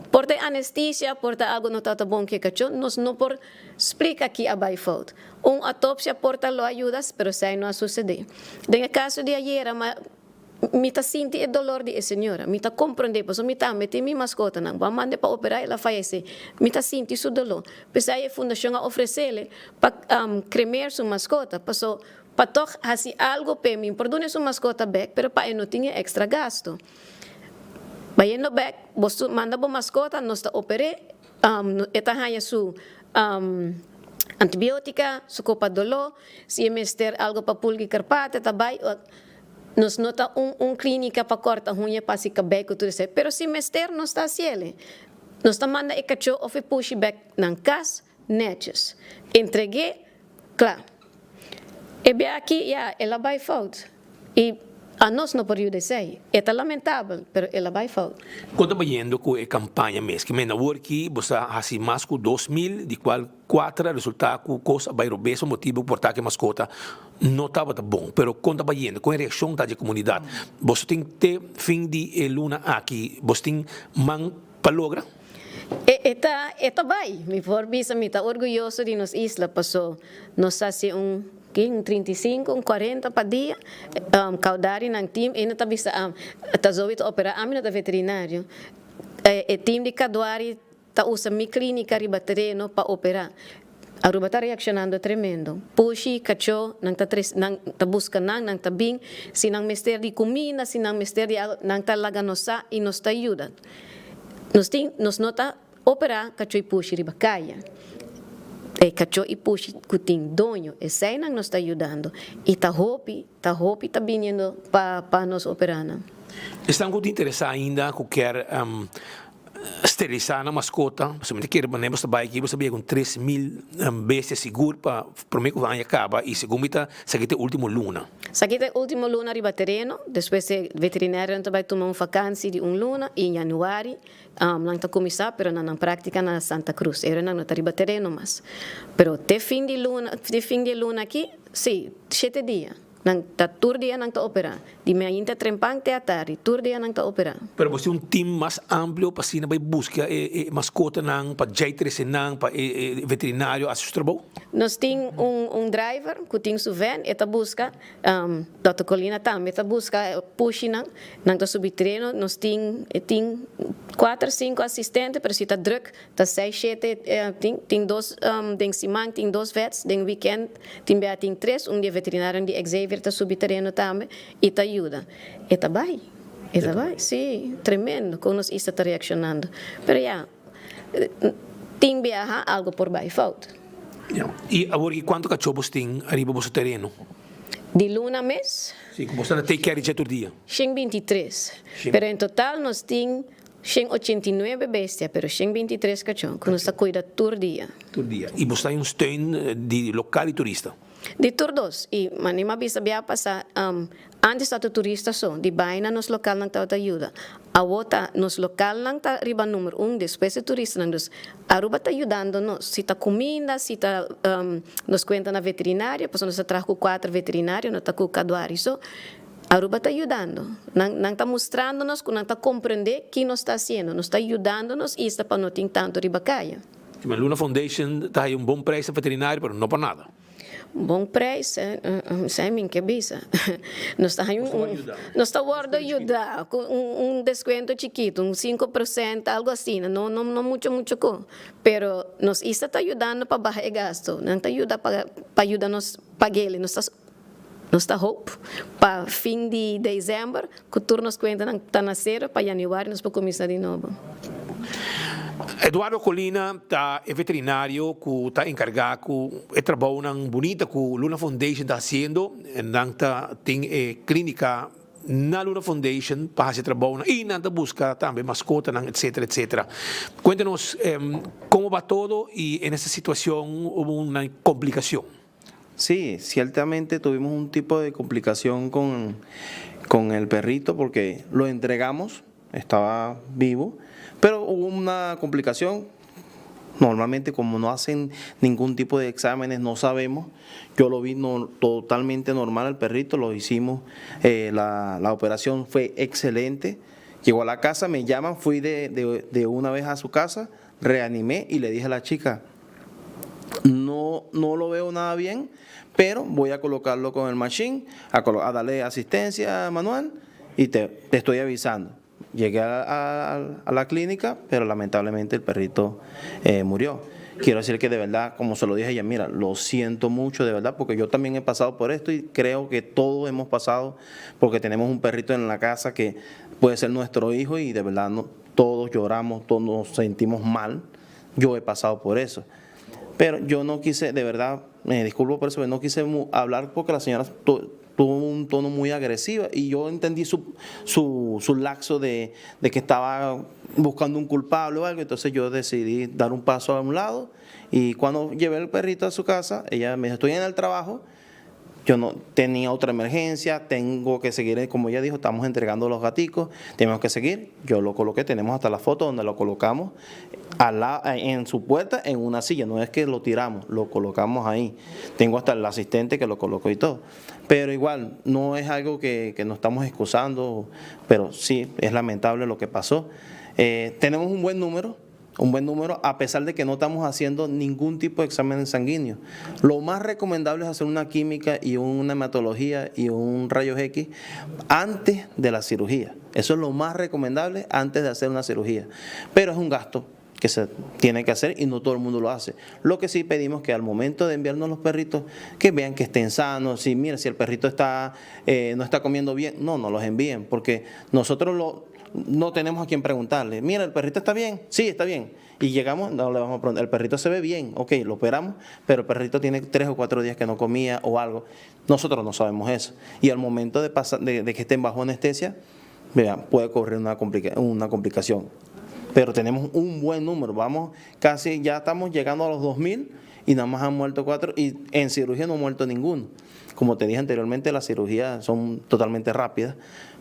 por ta e anestesia, por ta algu no tabata bon ku e kachó. Nos no por splika ki a bai fout. Un autopsia por ta lo a yuda, pero esei no a susedé. Den e kaso di ayera, ma. Mi ta sinti e dolor di e señora. Mi ta comprende pasobra mi tambe tin mi mascotanan. Bo a mande pa opera el a fayece. Mi ta sinti su dolor. P'esei e fundacion a ofrecele pa cremeer su mascota paso pa tog haci algo p'e. Mi por duna su mascota bek pero pa e no tin e extra gasto. Bayendo bek bo manda bo mascota nos ta opere e ta haya su antibiotica, su copa dolor. Si e mester algo pa pulga y carpata e ta bay. Nos no ta un un clínica pa corta huña pa haci cabey cu tur esey, pero si mester nos ta haciele. Nos ta manda e cacho of e pushi bek nan cas netjes. Entregu'e cla. E bia aki ya el a bay fout y anos no por yuda esey. E ta lamentabel, pero el a bay fout. Con ta bayendo cu e campaña mes? Ki menda awor ki bo sa haci mas cu 2000 di cual Kuater a resultá ku kos a bai robes pa motibu ku por ta ku e maskota no tabata bon. Pero kon ta bayendo? Kon e reakshon ta dje komunidat? Boso tin te fin di e luna aki boso tin man pa logra? E ta e ta bai. Mi por bisa mi ta orguyoso di nos isla paso nos a hasi un ki un 35 un 40 pa dia. Kaudari nan team e no ta bisa ta Zoe ta opera ami no ta veterinario. E team di Kaduari Ta usa mi clínica riba tereno pa opera. Aruba ta reaccionando tremendo. Pushi, cachó, nan ta tres, nan ta busca nan, nan ta bin. Si nan mester di cuminda, si nan mester di algo, nan ta laga nos sa y nos ta yuda. Nos tin, nos no ta opera cachó y pushi riba caya. E cachó y pushi cu tin doño, eseinan nos ta yudando. Y ta hopi, ta hopi ta biniendo pa, pa nos opera nan. Esnan cu ta interesa ainda cu kier. sterilisá nan maskota, pasobra mi ta kere manera bo ta bai aki bo ta bia ku 3000 bestia sigur pa promé ku aña kaba i segun mi ta esaki ta e último luna. Esaki ta e último luna riba tereno, despues e veterinarionan ta bai tuma un vakansi di un luna i yanuari nan ta kuminsá pero na nan práktika na Santa Cruz, ero nan no ta riba tereno mas. Pero te fin di luna, te fin di e luna aki, si, shete dia. Nan ta tur dia nan ta operá. Di mainta trempan te atardi, tur dia nan ta operá. Pero bo tin un team mas amplio pa asina bai buska e maskotanan, pa djai trese nan, pa e veterinario hasi su trabou? Nos tin un driver ku tin su van, e ta buska. Dòkter Colina tambe ta buska pushinan. Nan ta subi treno. Nos tin tin kuater, sinku asistente, pero si ta drùk Ta seis shete tin tin dos den siman tin dos vets den weekend tin bia tin tres un di e veterinarionan di Xavier ta subi tereno tambe y ta yuda e ta bay e ta bay si tremendo con nos isla ta reaccionando pero ya tin biaha algo por bay fout. Ya y awor ki cuanto cacho bos tin ariba boso tereno? Di luna mes. Si cu bos ta na take care di dje tur dia. 123 pero en total nos tin 189 bestia, pero 123 kachon ku nos ta kuida tur dia. Tur dia. I bo sta un steun di lokal i turista? Di tur dos. I mane mi a bisa bia pasá, antes tabata turista so, di bai na nos lokalnan tabata yuda. Awo ta nos lokalnan ta riba number un, despues e turistanan. Dus Aruba ta yudando nos. Si ta kuminda, si ta nos kuenta na veterinario, pasobra nos ta traha ku kuater veterinario, no ta ku Kaduari so. Aruba ta yudando. Nan nan ta mustrando nos ku nan ta komprendé ki nos ta hasiendo. Nos ta yudando nos isla pa no tin tantu riba kaya. Ma Luna Foundation ta haya un bon prijs na veterinario pero no pa nada. Bon prijs? Esei mi ke bisa. Nos ta haya un nos ta wòrdu yudá ku un deskuento chikitu, un 5%, algu asina, no no no mucho mucho ku. Pero nos isla ta yudando pa baha e gastu. Nan ta yuda pa pa yuda nos pag'el. Nos ta Nos ta hoop pa fin di december cu tur nos cuentanan ta na cero pa januari nos por cuminsa di nobo. Eduardo Colina ta e veterinario cu ta encarga cu e trabounan bunita cu Luna Foundation ta haciendo. Nan ta tin e clinica na Luna Foundation pa haci e trabounan y nan ta busca tambe mascotanan etcetera etcetera. Cuentanos como va todo y en esta situacion hubo una complicacion. Sí, ciertamente tuvimos un tipo de complicación con, con el perrito porque lo entregamos, estaba vivo, pero hubo una complicación. Normalmente como no hacen ningún tipo de exámenes, no sabemos. Yo lo vi no, totalmente normal al perrito, lo hicimos, eh, la, la operación fue excelente. Llegó a la casa, me llaman, fui de, de, de una vez a su casa, reanimé y le dije a la chica, no, no lo veo nada bien, pero voy a colocarlo con el machine, a, a darle asistencia manual y te, te estoy avisando. Llegué a, a, la clínica, pero lamentablemente el perrito eh, murió. Quiero decir que de verdad, como se lo dije a ella, mira, lo siento mucho de verdad, porque yo también he pasado por esto y creo que todos hemos pasado, porque tenemos un perrito en la casa que puede ser nuestro hijo y de verdad no, todos lloramos, todos nos sentimos mal. Yo he pasado por eso. Pero yo no quise, de verdad, me disculpo por eso, pero no quise hablar porque la señora tuvo un tono muy agresivo y yo entendí su, su, su laxo de, de que estaba buscando un culpable o algo, entonces yo decidí dar un paso a un lado y cuando llevé el perrito a su casa, ella me dijo, estoy en el trabajo, yo no tenía otra emergencia, tengo que seguir, como ella dijo, estamos entregando los gaticos, tenemos que seguir. Yo lo coloqué, tenemos hasta la foto donde lo colocamos a la, en su puerta en una silla, no es que lo tiramos, lo colocamos ahí. Tengo hasta el asistente que lo colocó y todo. Pero igual, no es algo que, que nos estamos excusando, pero sí, es lamentable lo que pasó. Eh, tenemos un buen número, un buen número, a pesar de que no estamos haciendo ningún tipo de examen sanguíneo. Lo más recomendable es hacer una química y una hematología y un rayos X antes de la cirugía. Eso es lo más recomendable antes de hacer una cirugía. Pero es un gasto que se tiene que hacer y no todo el mundo lo hace. Lo que sí pedimos que al momento de enviarnos los perritos, que vean que estén sanos, si mira, si el perrito está, eh, no está comiendo bien, no, no los envíen, porque nosotros lo, no tenemos a quien preguntarle. Mira, el perrito está bien, sí, está bien. Y llegamos, no le vamos a preguntar, el perrito se ve bien, ok, lo operamos, pero el perrito tiene tres o cuatro días que no comía o algo. Nosotros no sabemos eso. Y al momento de, pasar, de, de que estén bajo anestesia, vea, puede ocurrir una, complica una complicación. Pero tenemos un buen número, vamos casi, ya estamos llegando a los 2000 y nada más han muerto cuatro y en cirugía no ha muerto ninguno. Como te dije anteriormente, las cirugías son totalmente rápidas,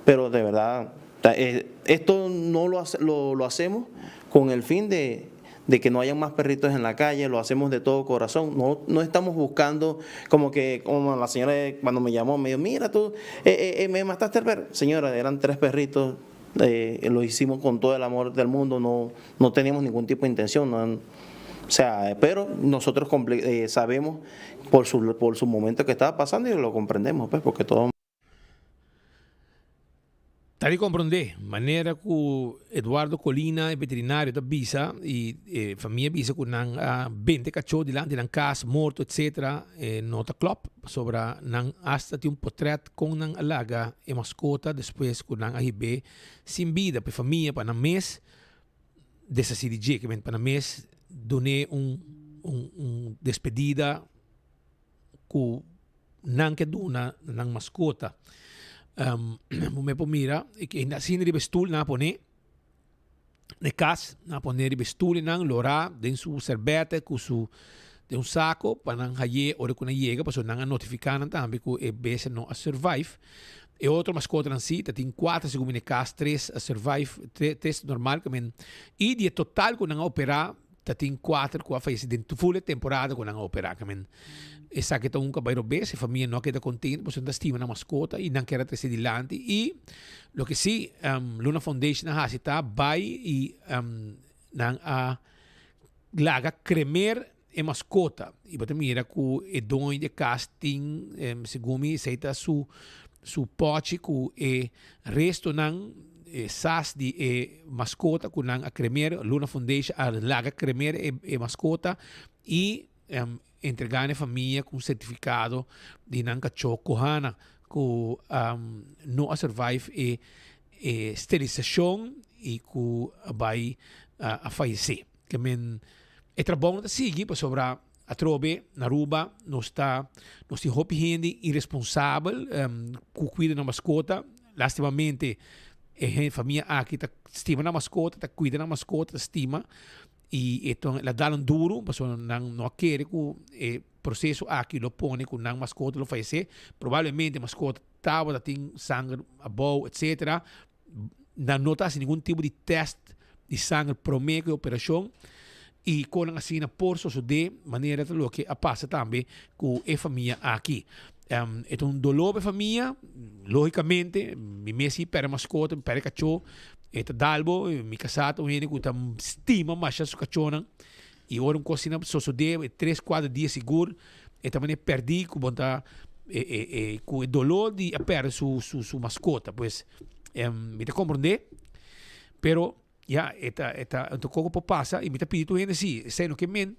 pero de verdad, eh, esto no lo, lo, lo hacemos con el fin de, de que no hayan más perritos en la calle, lo hacemos de todo corazón, no, no estamos buscando como que, como la señora cuando me llamó, me dijo, mira tú, eh, eh, me mataste el perro. Señora, eran tres perritos, lo hicimos con todo el amor del mundo, no, no teníamos ningún tipo de intención, no, o sea, pero nosotros sabemos por su, por su momento que estaba pasando y lo comprendemos, pues, porque todo Ta di komprondé manera ku Eduardo Colina, e veterinario, ta bisa i e famia bisa ku nan a bente kachó dilanti nan kas, morto etc. E no ta klòp pasobra nan asta tin un potrèt kon nan a laga e maskota despues ku nan a hib'é sin bida pa e famia pa nan mes deshasí di dje, kimente pa nan mes dun'é un un despedida. ku nan ke duna na nan maskota. Bo me por mira e asina riba e stul nan a pone na e kas, nan a pone riba e stul nan lorá den su serbete ku su den un sako pa nan haye ora ku nan yega pasobra nan a notifiká nan tambe ku e bestia no a survive. E otro maskotanan si ta tin kuater segun mi na e kas, tres a survive, tres normal i di e total ku nan a operá Ta tin kuater ku a fayesé den ful e temporada ku nan a operá. Ke men esaki ta un ku a bai robes, e famia no a keda kontento pasobra nan ta stima nan maskota i nan kier a trese dilanti. I loke si Luna Foundation a hasi ta bai i nan a laga kremer e maskota. I bo ta mira ku e doño di e kas tin segun mi esei ta su su pòchi ku e restonan e sas di e maskota ku nan a kremer, Luna Foundation a laga kremer e e maskota i entregá na e famia ku un sertifikado di nan kachó Kohana ku no a survive e e sterilisashon i ku a bai a fayesé. Ke men e trabou no ta sigui pasobra atrobe na Aruba nos ta nos tin hopi hende iresponsabel ku kuida nan maskota. Lastimamente e famia aki ta stima nan maskota, ta kuida nan maskota, ta stima i e ta la dal un duru pasobra nan no a kere ku e proseso aki lo pone ku nan maskota lo fayesé. Probablemente maskota tabata tin sanger abou etcetera. Nan no ta hasi ningun tipo di test di sanger promé ku e operashon i konan asina por sosodé manera ta loke a pasa tambe ku e famia aki. E ta un doló pa e famia, lógikamente mi mes si pèrdè maskota, mi pèrdè kachó, e ta dal bo, mi kasá ta un hende ku ta stima masha su kachónan i ora un kos asina sosodé e tres kuater dia sigur e ta manera pèrdí ku bo ta ku e doló di a pèrdè su su maskota pues mi ta komprondé pero ya e ta e ta un koko por pasa i mi ta pidi tur hende si esei no ke men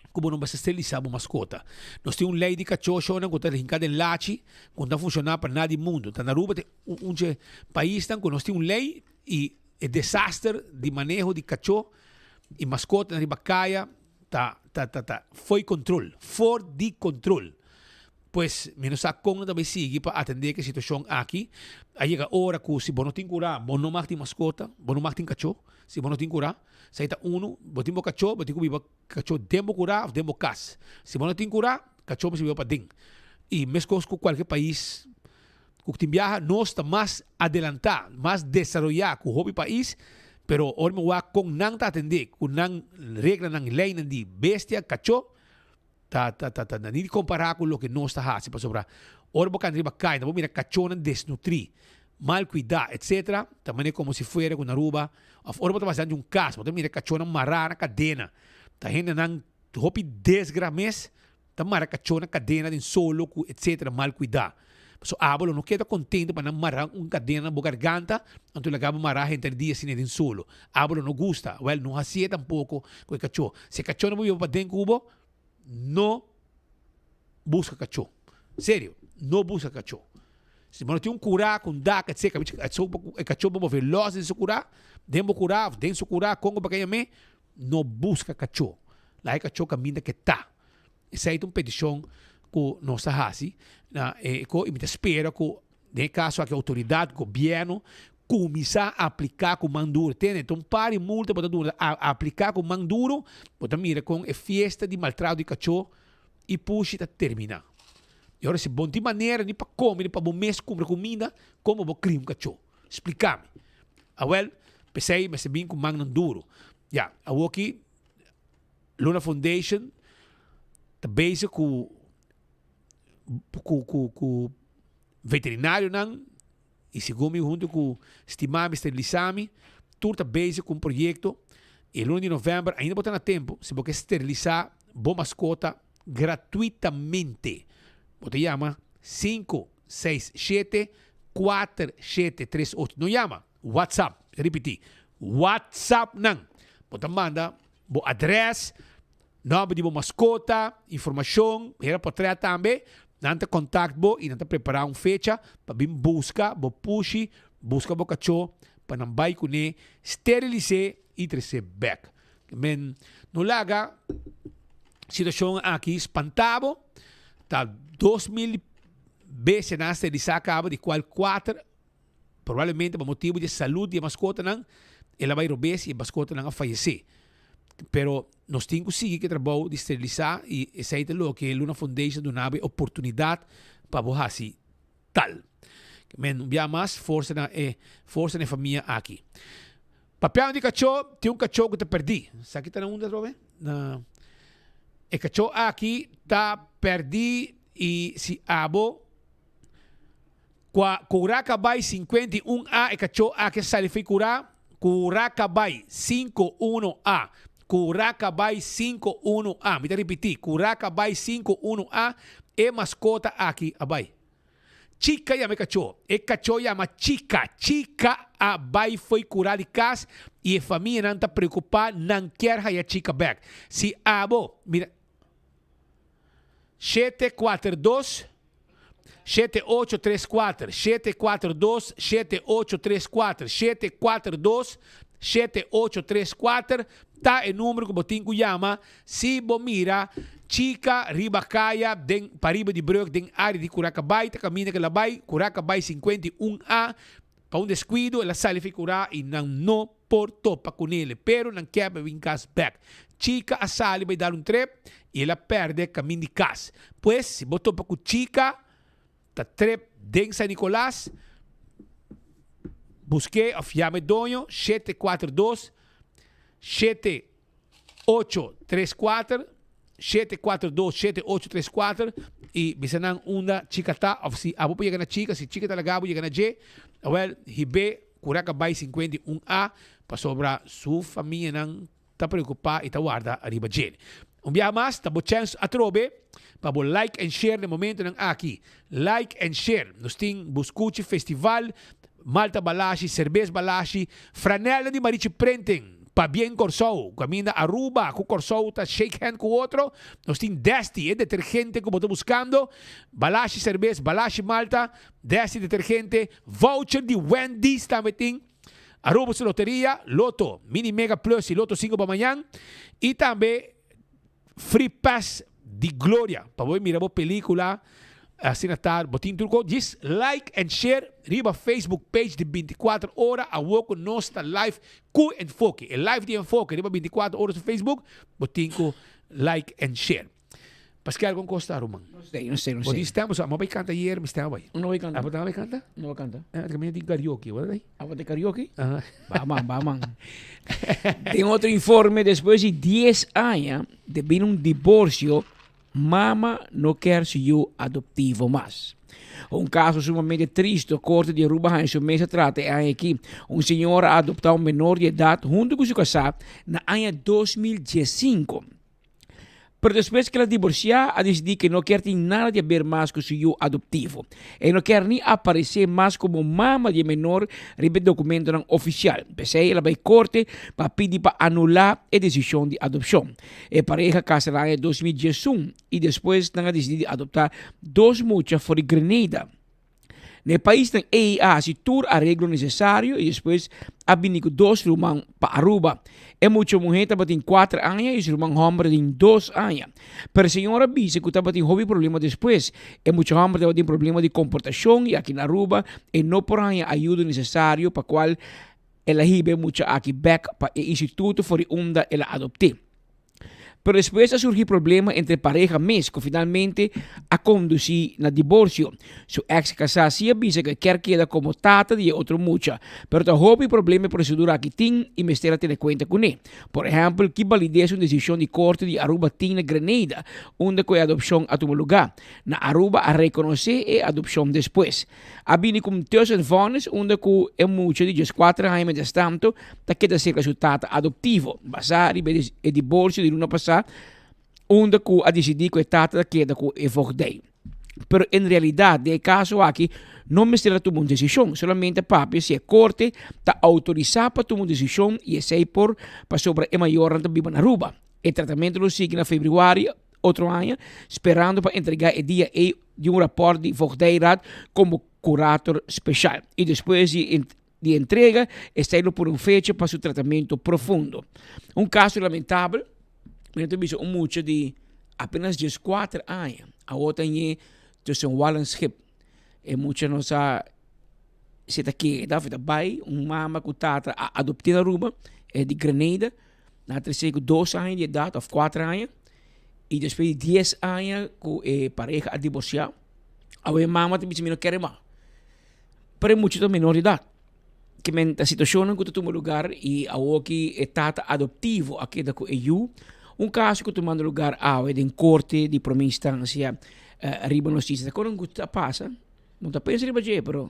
ku bo no mester sterilisá bo maskota nos tin un lei di kachó shownan ku ta hinká den lachi ku no ta funshoná pa nada di mundu ta na Aruba ta un dje paisnan ku nos tin un lei i e desaster di maneho di kachó i maskotanan riba kaya ta ta ta ta fo'i control, for di control. Pues mi no sa con nan ta bay sigui pa atende cu e situacion aki. A yega ora cu si bo no tin cura, bo no mag tin mascota, bo no mag tin cacho, si bo no tin cura. Esey ta uno, bo tin bo cacho, bo tin cu biba cacho den bo cura of den bo cas. Si bo no tin cura, cacho mester biba paden. Y mescos cu cualkier pais Ku tin biaha nos ta mas adelantá, mas desaroyá ku hopi pais, pero ora mi wak kon nan ta atendé ku nan reglanan i leinan di bestia, kachó, ta ta ta ta ni di kompará ku loke nos ta hasi pasobra ora bo kanta riba kaya bo mira kachónan desnutrí, mal kuidá etsetera, ta manera komo si fuera ku na Aruba òf ora bo ta pasa dilanti un kas bo ta mira kachónan mará na kadena, ta hendenan hopi desgra mes. Ta mara kachó na kadena den solo ku etsetera mal kuidá. Paso abo lo no keda kontento pa nan mara un kadena na bo garganta anto laga bo mara henter dia asina den solo. Abo lo no gusta. Wèl, no hasié tampoko ku e kachó. Si e kachó no por biba paden ku bo, no buska kachó. Serio, no buska kachó. Si bo no tin un kurá ku un dak etsetera, e kachó por move lòs den su kurá, den bo kurá òf den su kurá, kon ku bo ka yam'é, no buska kachó. Laga e kachó kaminda ke ta. Esei ta un petishon ku nos ta hasi na e ko i mi ta spera ku den e kaso aki outoridat, gobièrnu. kuminsá apliká ku man duru. Tende, ta un par di multa bo ta duna, apliká ku man duru, bo ta mira kon e fiesta di maltrato di kachó i pushi ta terminá. I ora si bo no tin manera ni pa kome ni pa bo mes kumpra kuminda, komo bo kria un kachó? Splika mi. Awèl, p'esei mester bin ku mannan duru. Ya, awoki Luna Foundation ta bezig ku ku ku ku veterinarionan i segun mi huntu ku Stimami Sterilisami tur ta bezig ku un proyekto. E luna di novèmber ainda bo ta na tempu si bo ke sterilisá bo maskota gratuitamente. Bo ta yama sinku seis shete kuater shete tres ocho. No yama, WhatsApp. Mi ta ripití, WhatsApp nan. Bo ta manda bo adrès, nòmber di bo maskota, informashon, hera potrèt tambe. Nan ta kontakt bo i nan ta prepará un fecha pa bin buska bo pushi, buska bo kachó pa nan bai kuné, sterilis'é i tres'é bèk. Men no laga situashon aki spantá bo. Ta 2000 bestianan a sterilisá kaba, di kual kuater Probablemente pa motibu di e salud di e maskotanan, el a bai robes i e maskotanan a fayesé. Pero nos tin ku sigui ku e trabou di sterilisá i esei ta loke Luna Foundation duna bo e oportunidat pa bo hasi tal. Men un bia mas forsa na e forsa na e famia aki. Papiando di kachó, tin un kachó ku ta pèrdí. Sa ki ta na unda atrobe? Na e kachó aki ta pèrdí i si abo Kua kura kabai 51 A e kachó aki a sali fi kura Kura kabai 51 A Kura kabai 51 A Mi ta ripití Kura kabai 51 A e maskota aki a bai Chika yama e kachó E kachó yama Chika Chika a bai fo'i kura di kas i e famianan ta preokupá nan kier haya Chika bèk Si abo mira 742 7834 742 7834 742 7834 ta e numero ku bo tin ku yama si bo mira Chika riba kaya den pariba di brug den area di Curacabay ta kaminda ku el a bai Curacabay 51 A pa un deskuido el a sali fi kura i nan no por topa ku nele pero nan kier pa bin kas bek. Chika a sali bai dar un trip i el a perde kamin di kas. Pues si bo topa ku Chika ta trip den San Nicolas busk'é of yama e doño 742 7834 742 7834 i bisa nan unda Chika ta of si abo por yega na Chika si Chika ta laga bo yega na dje awel hib'é Curaca bay 51 A pasobra su famianan ta preocupa y ta warda riba dje. Un biaha mas ta bo chens atrobe pa bo like and share na e momentonan aki. Like and share. Nos tin Buscuchi Festival, Malta Balashi, Cerbes Balashi, Franela di Marichi Printing, Pabien Corsou, caminda Aruba cu Corsou ta shake hand cu otro. Nos tin Desti, e detergente cu bo ta buscando, Balashi Cerbes, Balashi Malta, Desti detergente, voucher di Wendy's tambe tin, Aruba su loteria, Lotto, Mini Mega Plus y Lotto 5 pa mañan, y tambe Free Pass di Gloria pa bo mira bo pelicula asina ta bo tin tur cos djis like and share riba Facebook page di 24 ora awo cu nos ta live cu Enfoke e live di Enfoke riba 24 ora su Facebook bo tin cu like and share. Paske algun kos ta ruman. No sé, no sé, no Bo sé. tin stem, so amo bai kanta ayer, mi stem a bai. No bai kanta. Abo tambe bai kanta? No bai kanta. Eh, ta kaminda tin karaoke, wak ei? Abo tin karaoke? Aha. Ba man, ba man. Den otro informe, despues di 10 aña de bini un divorcio, mama no kier su yu adoptivo mas. Un caso sumamente tristo, Corte di Aruba haña su mes a trata e aña aki. Un señora a adopta un menor di edad hunto cu su casá na aña 2015. Pero despues ku el a divorsiá, a disidí ku e no kier tin nada di haber mas ku su yu adoptivo. E no kier ni aparesé mas komo mama di e menor riba e dokumentonan ofisial. P'esei el a bai korte pa pidi pa anulá e desishon di adopshon. E pareha kasa na aña 2011 i despues nan a disidí di adoptá dos mucha for di Grenada. Na e paisnan ei a hasi tur areglo nesesario i despues a bini ku dos ruman pa Aruba. E mucha muhé tabatin kuater aña i su ruman hòmber tin dos aña. Pero e señora a bisa ku tabatin hopi problema despues. E mucha hòmber tabatin problema di komportashon i aki na Aruba e no por haña ayudo nesesario pa kual el a hiba e mucha aki bèk pa e instituto for di unda el a adopt'é. Pero despues a surgi problema entre pareha mes ku finalmente a kondusí na diborsio. Su eks kasá sí a bisa ku e kier keda komo tata di e otro mucha, pero ta hopi problema e prosedura aki tin i mester a tene kuenta kuné. Por ehèmpel, ki balides un desishon di korte di Aruba tin na Grenada, unda ku e adopshon a tuma lugá? Na Aruba a rekonosé e adopshon despues. A bini ku un tussenvonnis unda ku e mucha di dieskuater aña mientrastanto ta keda serka su tata adoptivo, basá riba e diborsio di luna pasá unda ku a disidí ku e tata ta keda ku e voogdij. Pero en realidat den e kaso aki no mester a tuma un desishon, solamente a papia si e korte ta outorisá pa tuma un desishon i esei por pasobra e mayornan ta biba na Aruba. E tratamentu lo sigui na febrüari otro aña, sperando pa entregá e dia ei di un rapòrt di Voogdijraad komo kurator speshal i despues di di entrega esei lo pone un fecha pa su tratamentu profundo. Un kaso lamentabel, mi ta bisa un mucha di apenas dieskuater aña awor ta ñe tussen wal en schip. E mucha no sa si ta keda of e ta bai, un mama ku tata a adopt'é na Aruba, e di Grenada. Nan a trese ku dos aña di edat òf kuater aña i despues di dies aña ku e pareha a divorsiá, awe e mama ta bisa mi no kere mas. Pero e mucha ta menor di edat. Ke men ta situashonnan ku ta tuma lugar i awoki e tata adoptivo a keda ku e yu. Un kaso ku tumando lugar awe den korte di prome instansia riba nos isla. Kon ku ta pasa? No ta pensa riba dje, pero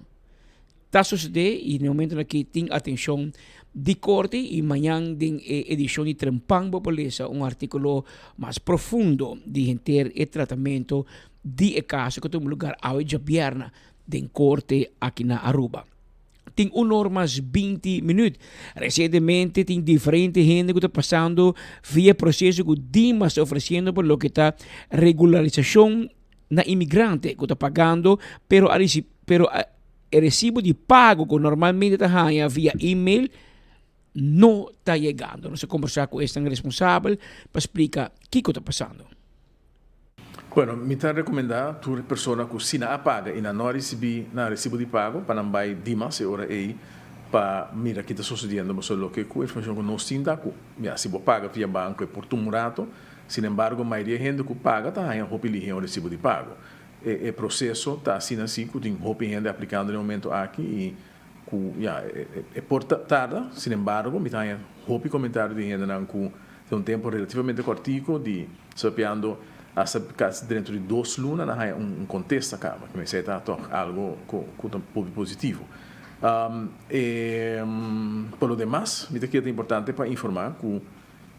ta sosodé i na e momentonan aki tin atenshon di korte i mañan den e edishon di Trempan bo por lesa un artíkulo mas profundo di henter e tratamentu di e kaso ku a tuma lugar awe djabièrnè den korte aki na Aruba. Tin un or mas 20 minuut. Resientemente tin diferente hende ku ta pasando via e proseso ku Dimas ta ofresiendo pa loke ta regularisashon na imigrante ku ta pagando pero a risi pero a e resibo di pago ku normalmente ta haña via email no ta yegando. Nos a kombersá ku esnan responsabel pa splika kiko ta pasando. Bueno, mi ta rekomendá tur persona ku si nan a paga i nan no a risibí nan resibo di pago pa nan bai Dimas e ora ei pa mira ki ta sosediendo pasobra loke ku informashon ku nos tin ta ku ya si bo paga via banko e por tuma un rato Sin embargo, mayoria hende ku paga ta haña hopi lihé un resibo di pago. E e proseso ta asina si ku tin hopi hende aplikando den e momento aki i ku ya e por tarda. Sin embargo, mi ta haña hopi komentario di hendenan ku den un tempu relativamente kòrtiku di sapiando asta kasi dentro di dos luna nan haña un kontesta kaba. Ku esei ta tòg algu ku ta hopi positivo. E por lo demas mi ta kere ta importante pa informá ku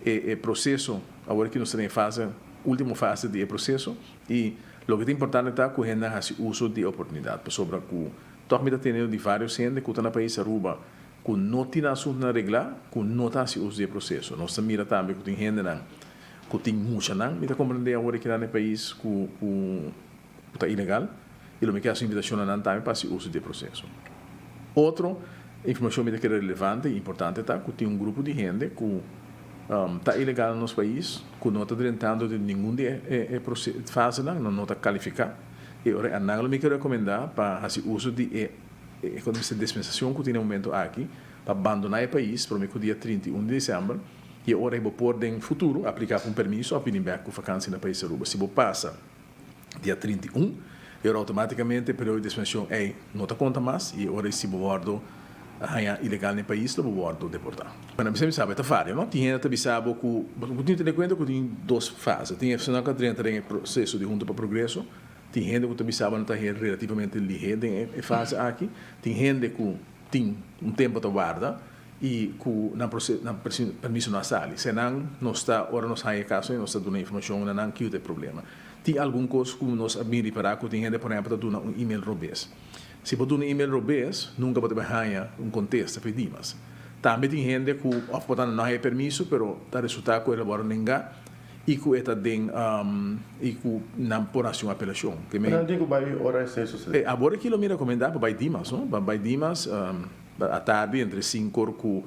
E e proceso, awor aki nos ta den e fase, ultimo fase di e proceso y loke ta importante ta cu hendenan haci uso di e oportunidad pasobra cu toch mi ta teniendo di varios hende cu ta na pais Aruba cu no tin nan asuntonan regla cu no ta haci uso di e proceso. Nos ta mira tambe cu tin hendenan cu tin muchanan, mi ta comprende awor aki nan na e pais cu cu cu ta ilegal y lo mi ke haci un invitacion na nan tambe pa haci uso di e proceso. Otro informacion mi ta kere relevante y importante ta cu tin un grupo di hende cu ta ilegal na nos pais cu no ta drentando den ningun di e fasenan, nan no ta califica y ora nan lo mi ke recomenda pa haci uso di e dispensacion cu tin na e momento aki pa bandona e pais prome cu dia 31 di december y e ora bo por den futuro aplica pa un permiso of bini bek cu vakantie na pais Aruba. Si bo pasa dia 31, e ora automáticamente e periodo di dispensacion ei no ta conta mas y e ora ei si bo wordo haña ilegal na e pais lo bo wordo deporta. Bueno, mi sa bo e ta varia, no? Tin hende ta bisa bo cu bo tin tene cuenta cu tin dos fase. Tin personanan cu a drenta den e proceso di Hunto pa Progreso, tin hende cu ta bisa bo nan ta hera relativamente lihe den e fase aki, tin hende cu tin un tempo ta warda y cu nan nan permiso no a sali. Se nan nos ta, ora nos haña e caso nos ta duna informacion na nan kico ta e problema. Tin algun cos cu nos a bin ripara cu tin hende por ehempel ta duna un email robes. Si bo duna un email robes, nunca bo ta bay haña un contesta p'e Dimas. Tambe tin hende cu of por ta no haña e permiso pero ta resulta cu el a worde nenga. i ku e ta den i ku nan por hasi un apelashon. Ke men. Nan tin ku bai ora esei sosede. Awor aki lo mi rekomendá pa bai Dimas, no? Pa bai Dimas atardi entre sinkor ku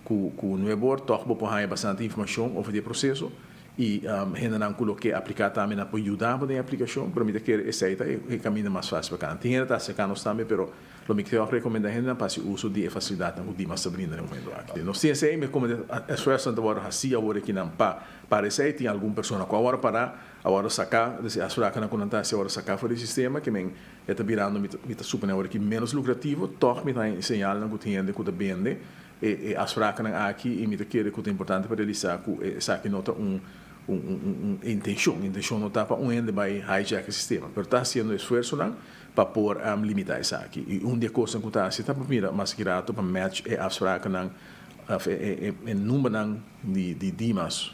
ku nuebor tòg bo por haña bastante informashon over di e proseso i hendenan ku lo ke apliká tambe nan por yuda bo den e aplikashon, pero mi ta kere esei ta e kaminda mas fásil pa kana. Tin hende ta aserká nos tambe pero Lo mi kere rekomendá hendenan pa hasi uso di e fasilidatnan ku Dimas ta brinda na e momento aki. Nos tin esei, mi komo esfuersonan ta wòrdu hasí awor akinan pa para esei. Tin algun persona ku a wòrdu pará, a wòrdu saká, es desir afsprakennan ku nan ta hasi a wòrdu saká for di e sistema, ke men e ta birando mi ta mi ta suponé awor aki ménos lukrativo. Tòg mi ta haña e señalnan ku tin hende ku ta bende e e afsprakennan aki i mi ta kere ku ta importante pa realisá ku esaki no ta un un un intenshon. Intenshon no ta pa un hende bai hijack e sistema, pero ta hasiendo esfuersonan pa por limita esaki. Y un di e cosnan cu ta haci ta pa mira mas grato pa match e afsprakennan of e numbernan di Dimas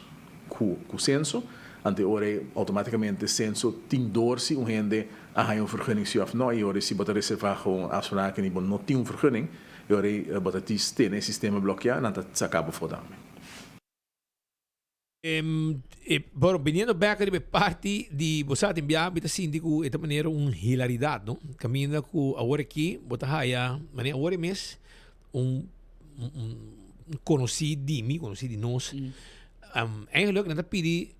cu Censo. Ante ora e automaticamente Censo tin door si un hende a haya un vergunning si of no y ora si bo ta reserva gewoon afspraken y bo no tin un vergunning e ora ey bo ta tis tene e sistema blokea nan ta saca bo for tambe. Bueno, biniendo bek riba e parti di bo sa tin bia mi ta sinti ku e ta manera un hilaridat, no? Kaminda ku awor aki bo ta haya, manera awor e mes un un konosí di mi, konosí di nos, eigenlijk nan ta pidi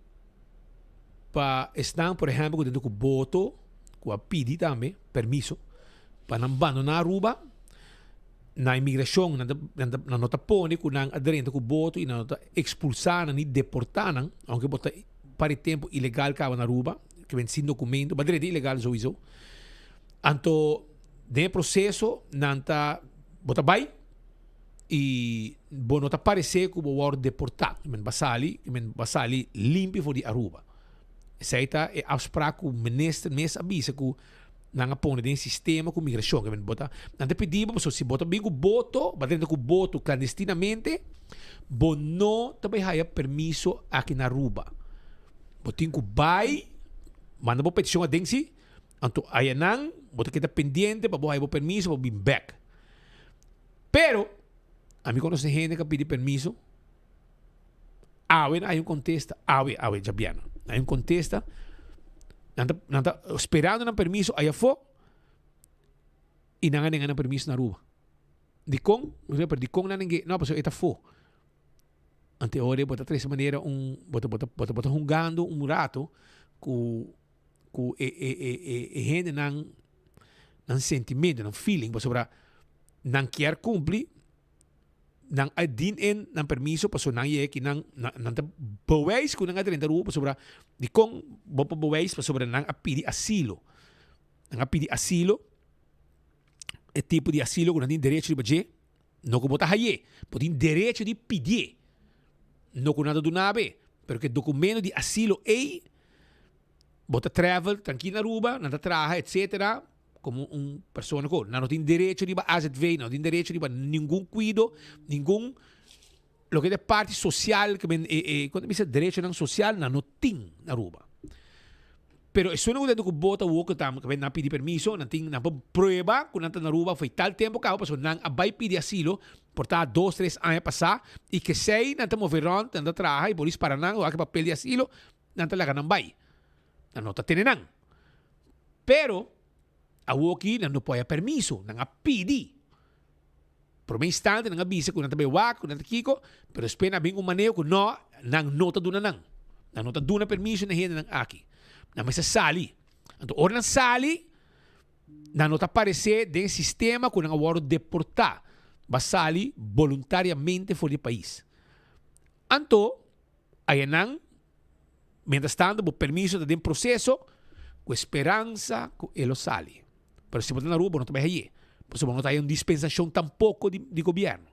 pa esnan por ehèmpel ku ta ku boto, ku a pidi tambe permiso pa nan bandoná Aruba. Na imigrashon nan ta nan ta nan no ta pone ku nan a drenta ku boto i nan no ta ekspulsá nan ni deportá nan, ounke bo ta para e tempu ilegal kaba na Aruba, ke men sin dokumento, bo a drenta ilegal souiso. Anto den e proseso nan ta bo ta bai i bo no ta paresé ku bo wòrdu deportá, ke men bo a sali ke men bo a sali limpi for di Aruba. Esei ta e afsprak ku minister mes a bisa ku Nan a pone den sistema ku migrashon. Ke men bo ta, nan ta pidi bo pasobra si bo ta bin ku boto, bo a drenta ku boto klandestinamente, bo no ta bai haya permiso aki na Aruba. Bo tin ku bai, manda bo petishon aden si, anto ayanan bo ta keda pendiente pa bo haya bo permiso pa bo bin bek. Pero, ami konosé hende ku a pidi permiso, Awe nan hay un contesta, awe, awe djabièrnè, nan hay un contesta, nan ta, nan ta sperando nan permiso aya afó y nan a nenga nan permiso na Aruba. Dikon? Pero dikon nan neng'é? No, pasobra e ta afó. Anto e ora bo ta trese manera un, bo ta, bo ta, bo ta, bo ta hungando un rato ku, ku e, e, e, e, e hendenan, nan sentimento, nan feeling, pasobra nan kier kumpli Nan a dien in nan permiso pasobra nan yega aki nan nan ta bewijs ku nan a drenta Aruba pasobra dikon bo por bewijs pasobra nan a pidi asilo. Nan a pidi asilo e tipo di asilo ku nan tin derecho riba dje no ku bo ta haye bo tin derecho di pidié no ku nan ta duna bo pero ku e dokumento di asilo ei bo ta travel trankil na Aruba nan ta traha etcetera. Como un persona cu nan no tin derecho riba AZV, nan no tin derecho riba ningun cuido, ningun loke ta e parti social, ke men e e con ta bisa derechonan social nan no tin na Aruba. Pero esun cu ta cu bo ta wou cu ta ke men nan pidi permiso, nan tin nan por prueba cu nan ta na Aruba for tal tempo caba pasobra nan a bay pidi asilo por ta dos tres aña pasa y kesey nan ta move rond, nan ta traha y polis para nan wak e papel di asilo nan ta laga nan bay. Nan no ta tene nan. Pero, awoki nan no por haya permiso, nan a pidi. Prome instante nan a bisa ku nan ta bai wak, ku nan ta kiko, pero despues nan a bin ku un maneho ku no, nan no ta duna nan. Nan no ta duna permiso na e hendenan aki. Nan mester sali. Anto ora nan sali, nan no ta aparesé den sistema ku nan a wòrdu deportá. Ba sali boluntariamente for di e pais. Anto, ayanan Mientras tanto bo permiso ta den proceso cu e speransa cu e lo sali. Pero si bo ta na Aruba bo no ta bay haye. Pasobra bo no ta haya un dispensacion tampoco di di gobierno.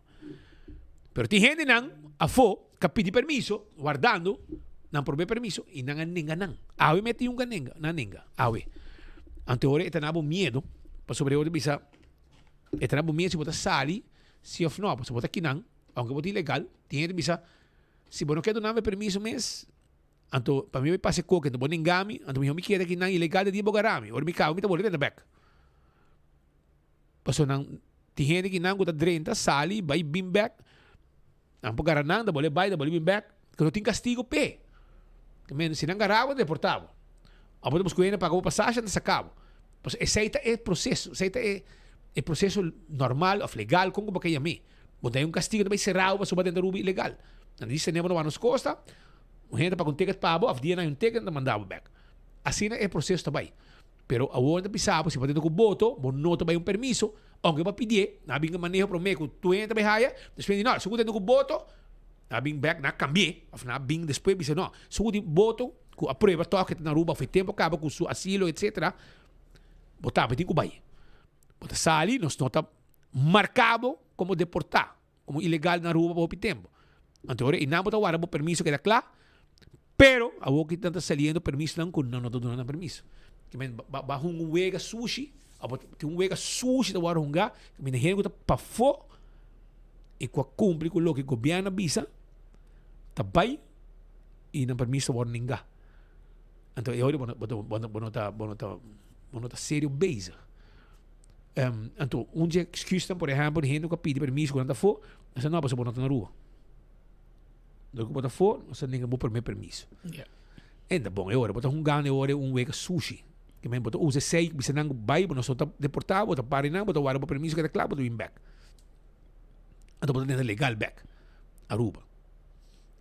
Pero tin hendenan afo cu a pidi permiso wardando nan probe permiso y nan a nenga nan. Awe mete yunga nenga, nan a nenga awe. Anto ora e ta na bo miedo pasobra e ora ta bisa e ta na bo miedo si bo ta sali si of no. Pasobra bo ta kinan aunke bo ta ilegal tin hende ta bisa. Si bo no ke duna mi permiso mes, anto pa mi bai pasa e koke, anto bo nenga mi, anto mihó mi keda aki nan ilegal te dia bo gara mi. Ora mi kaba mi ta bolbe drenta bèk. Pasobra nan tin hende aki nan ku ta drenta, sali, bai bin bèk, nan por gara nan, ta bolbe bai, ta bolbe bin bèk, ku no tin kastigo p'e. Men, si nan gara bo, deporta bo. Abo ta busca hende paga bo pasashi, nan ta saca bo. Pasobra esey ta e proceso, esey ta e e proceso normal of legal, con cu bo ke yam'é. Bo ta hay un castigo, ta bay cera bo pasobra bo a drenta Aruba ilegal. Nan dice tene bo na wak nos costa, un hende ta paga un ticket pa bo of dia nan hay un ticket nan ta manda bo bek. Asina e proceso ta bay. Pero awor nan ta bisa bo si bo a drenta cu boto, bo no ta bay un permiso, aunke bo a pidié, nan a bin cu maneho prome cu tur hende ta bay haya, despues nan di no, si bo drenta cu boto, nan a bin bek, nan a cambi'é, of nan a bin despues bisa no, si bo tin boto cu a prueba toch ke ta na Aruba of e tempo a caba cu su asilo etcetera, bo tambe tin cu bay. Bo ta sali, nos no ta marca bo como deporta, como ilegal na Aruba pa hopi tempo. Anto ora einan bo ta warda bo permiso keda cla, pero awor ki nan ta saliendo permisonan cu nan no ta duna nan permiso. Ki men ba ba hunga un wega sushi, abo tin un wega sushi ta wòrdu hunga, ki men hende cu ta pafó y cu a cumpli cu loke gobierno a bisa ta bay y nan permiso ta wòrdu ninga. Anto e ora bo no bo no bo no ta bo no ta bo no ta serio bezig. Anto un dje excusnan por ehempel di hende ku a pidi permiso ku nan ta afó, nan sa no pasobra bo no ta na Aruba. Dor ku bo ta afó nos ta nenga bo prome permiso. En ta bon e ora bo ta hungando e ora un wega sushi. Ke men bo ta usa esei bisa nan ku bai bo no so ta deportá bo ta para einan bo ta wara bo permiso keda kla bo ta bin bèk. Anto bo ta neta legal bèk Aruba.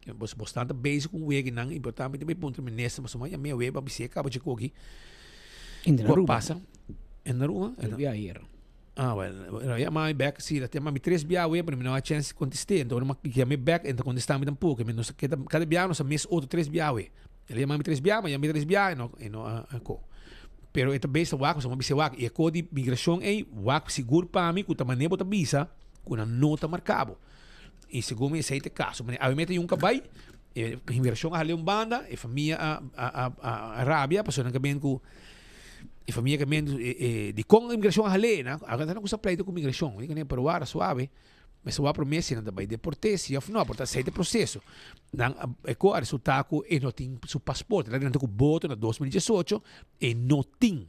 Bo bo ta bezig ku un wega einan i bo tambe ta bai puntra minister pasobra mi a wega pa bis'é kaba dje koki. In Ku a Aruba. pasa? En Aruba? El bia ayer. Ah, well, el a yama mi bek, si, el a yama mi tres bia awe, pero mi no a chance kontest'é. Enton ora mi yam'é bek, e no ta kontestá mi tampoko. Mi nos a keda, kada bia nos a mis otro tres bia awe. El a yama mi tres bia, mi a yam'é tres bia, e no, e no a ko. Pero e ta bes ta wak, pasobra mi a bis'é wak, i e ko di migrashon ei, wak sigur pa mi ku ta manera bo ta bisa ku nan no ta marka bo. I segun mi esei ta e kaso. Manera awe mi ta yunka bai, e imigrashon a hal'é un banda, e famia a a a rabia pasobra nan ke men ku e famia ke men dikon imigrashon a hal'é? Nan a nan kusa pleito ku imigrashon. Mi di pero wara suave, mester wak promé si nan ta bai deport'é si òf no, por ta esei ta e proseso. Nan a e ko a resultá ku e no tin su pasport. El a drenta ku boto na 2018, e no tin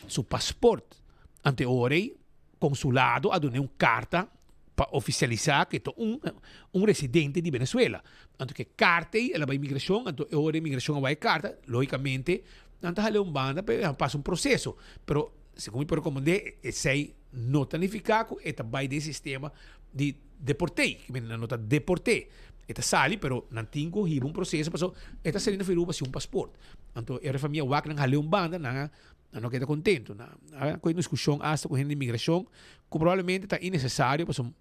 su pasport. Anto e ora ei consulado a dun'é un carta pa oficialisa cu e ta un un residente di Venezuela. Anto cu e carta ei el a bai migracion, anto e ora migracion a wak e carta, logicamente nan ta hal'é un banda pa e pasa un proceso. Pero segun mi por recomend'é esei no ta nifica cu e ta bai den sistema di deport'é, nan no ta deport'é. E ta sali pero nan tin cu hiba un proceso pasobra e ta saliendo for Aruba sin un paspoort. Anto e ora e famia wak nan hal'é un banda, nan a Nan no keda contento. Nan a coge un discusion hasta cu hende di migracion cu probablemente ta innecesario pasobra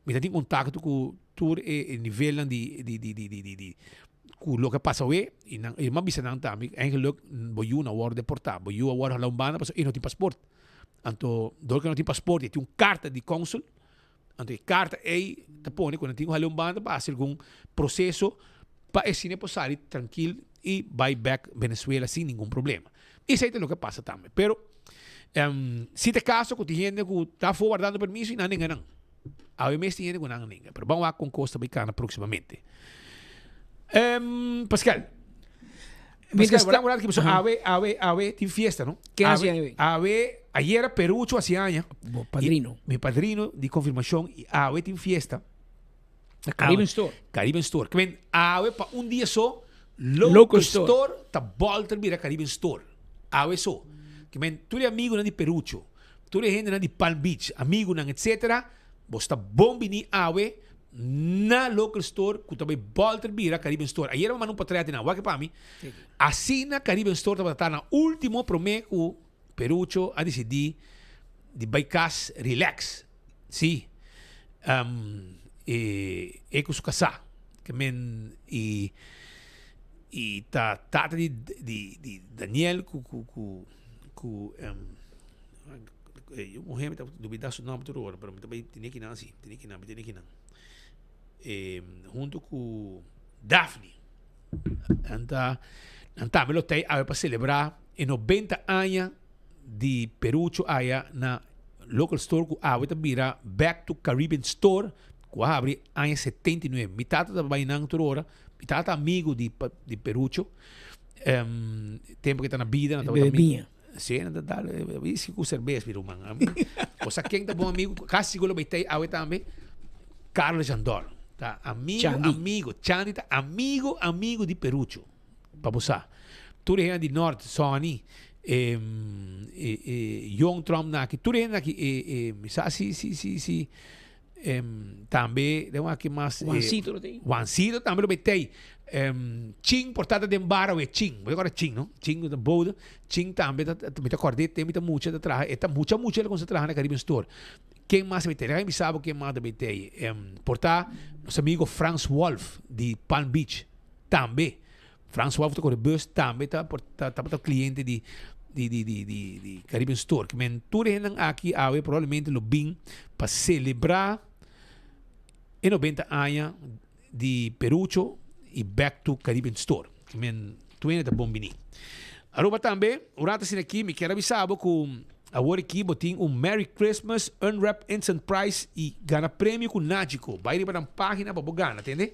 mi ta tin contacto cu tur e nivelnan di di di di di di cu loke a pasa awe y nan y mi a bisa nan tambe eigenlijk bo yu no a worde deporta, bo yu a worde hala un banda pasobra e no tin paspoort. Anto dor cu e no tin paspoort y e tin un carta di consul Anto e karta ei ta pone ku nan tin ku hala un banda pa hasi algun proseso pa asina e por sali trankil i bai bèk Venezuela sin ningun problema. Esei ta loke a pasa tambe. Pero si ta e kaso ku tin hende ku ta afó wardando permiso i nan nenga nan. Awe mes tin hende ku nan a nenga. Pero ban wak kon kos ta bai kana próksimamente. Pascal. Mientras Pascal, wak wak awe awe awe tin fiesta no? Ken hasi aña awe? Awe ayera Perucho hasi aña. Bo padrino. Mi padrino di confirmacion y awe tin fiesta. Na Caribbean Store. Caribbean Store. Ke men awe pa un dia so Local Store ta bolter bira Caribbean Store. Awe so. Ke men tur e amigonan di Perucho, tur e hendenan di Palm Beach, amigonan etcetera, bo sta bon bini awe Na local store cu ta bay bolter bira Caribbean Store. Ayer a manda un potret di nan. Wak pa mi. Asina Caribbean Store tabata ta na ultimo prome cu Perucho a dicidi di bay cas relax. Si. Um, e, e cu su casa. Ke men y, y ta tata di, di, di Daniel cu, cu, cu, cu, um, E yu muhé mi ta dubida su nòmber tur ora, pero mi ta bai tene kinan si, tene kinan, mi tene kinan. E huntu ku Daphne. Nan ta, nan tambe lo tei awe pa selebrá e 90 aña di Perucho aya na local store ku awe ta bira Back to Caribbean Store ku a habri aña 79. Mi tata ta bai nan tur ora, mi tata amigu di di Perucho. Um, tempu ke ta na bida nan tabata amigu. Sí, nan ta dal whisky ku serbes, mi ruman. Bo sa ken ta bon amigu? Kasi sigur lo bai tei awe tambe. Carlos Jandor. Ta amigu, Chandi. amigu. Chandi ta amigu, amigu di Perucho. Pa bo sa. Tur e hende di Nort, Sonny, e e Jong Tromp nan aki, tur e hende aki e e mi sa si si si si tambe den aki mas Juancito lo tei. Juancito tambe lo bay tei. Chin por ta ta den bar awe, Chin. Bo ta corda Chin no? Chin ta bode. Chin tambe ta mi ta corda e tempo mi ta mucha ta traha, e ta mucha mucha el a cuminsa traha na Caribbean Store. Ken mas ta bay tei? Laga mi bisa bo ken mas ta bay tei. Por ta nos amigo Frans Wolf di Palm Beach tambe. Frans Wolf ta kore bus tambe ta por ta tabata cliente di di di di di di Caribbean Store. Ke men tur e hendenan aki awe probablemente lo bin pa celebra e 90 aña di Perucho y back to Caribbean Store. Ke men tur hende ta bon bini. Aruba tambe, un rato asina aki mi kier a bisa bo ku awor aki bo tin un Merry Christmas Unwrap Instant Prize y gana premio ku Nagico. Bai riba nan pagina pa bo gana, tende?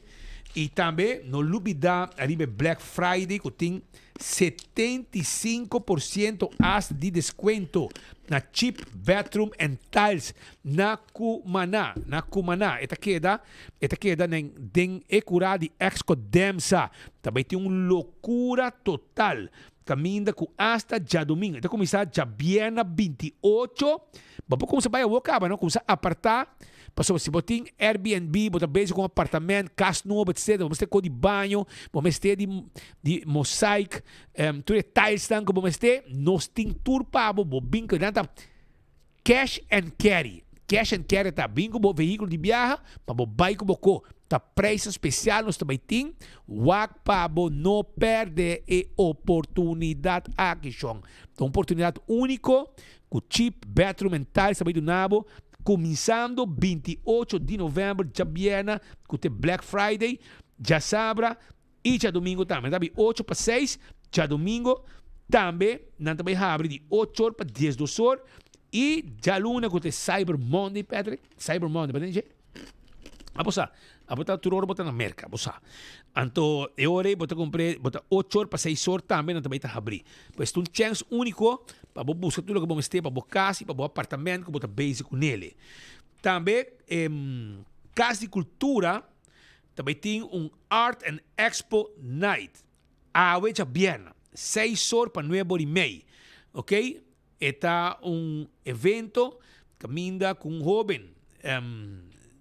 Y tambe no lubida ariba e Black Friday cu tin 75% hasta di descuento na Cheap Bathroom and Tiles na Cumana. Na Cumana. E ta keda, e ta keda den, den e cura di Exco Demsa. Ta bay tin un locura total. Caminda cu hasta djadomingo. E ta cuminsa djabierna 28. Bo por cuminsa bay awo caba no, cuminsa aparta. Pasobra si bo tin Airbnb, bo ta bezig ku un apartament, kas nobo, etcetera, bo mester ko di baño, bo mester di di mosaic, tur e tilesnan ku bo mester, nos tin tur pa bo, bo bin ku nan ta cash and carry. Cash and carry ta bin ku bo vehíkulo di biaha pa bo bai ku bo ko. Ta prijsnan spesial nos ta bai tin, wak pa bo no pèrdè e oportunidat aki, shon. Ta un oportunidat úniko ku Cheap Bathroom and Tiles ta bai duna bo Kuminsando 28 di novèmber djabièrna ku ta e Black Friday, djasabra i djadumingu tambe. Nan ta habri ocho pa seis djadumingu, tambe nan ta bai habri di ocho or pa diesdos or i djaluna ku ta e Cyber Monday, Patrick, Cyber Monday, bo ta dje? Abo sa, abo ta tur ora bo ta na Merka, bo sa. Anto e ora ei bo ta kumpr'é, bo ta ocho or pa seis or tambe nan ta bai ta habrí. Pues ta un chèns úniko pa bo buska tur loke bo mester pa bo kas i pa bo apartamènt ku bo ta bezig ku nele. Tambe e Kas di Kultura ta bai tin un Art and Expo Night awe djabièrnè, seis or pa nuebe or i mei. Oke, E ta un evento caminda cu un hoben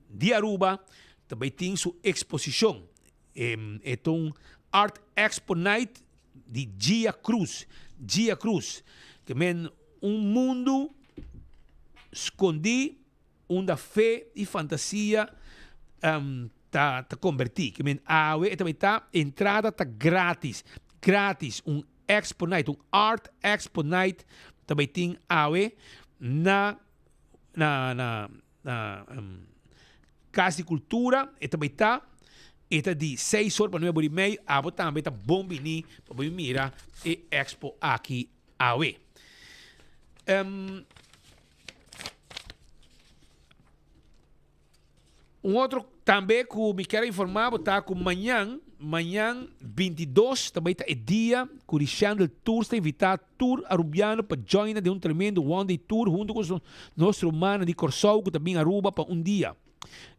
di Aruba ta bay tin su exposicion. E ta un Art Expo Night di Gia Cruz. Gia Cruz, ke men un mundo scondi unda fe y fantasia ta ta converti. Ke men awe e ta bay ta entrada ta gratis, gratis un Expo Night, un Art Expo Night ta bay tin awe na na na na Cas di Cultura, e ta bay ta, e ta di seis or pa nuebe or y mei, abo tambe ta bon bini pa bo mira e expo aki awe. Un otro tambe ku mi kier a informa bo ta ku mañan, mañan 22 ta bai ta e dia ku Richendel Tours ta invita tur Arubiano pa joina den un tremendo one day tour hunto ku nos rumannan di Kòrsou ku ta bin Aruba pa un dia.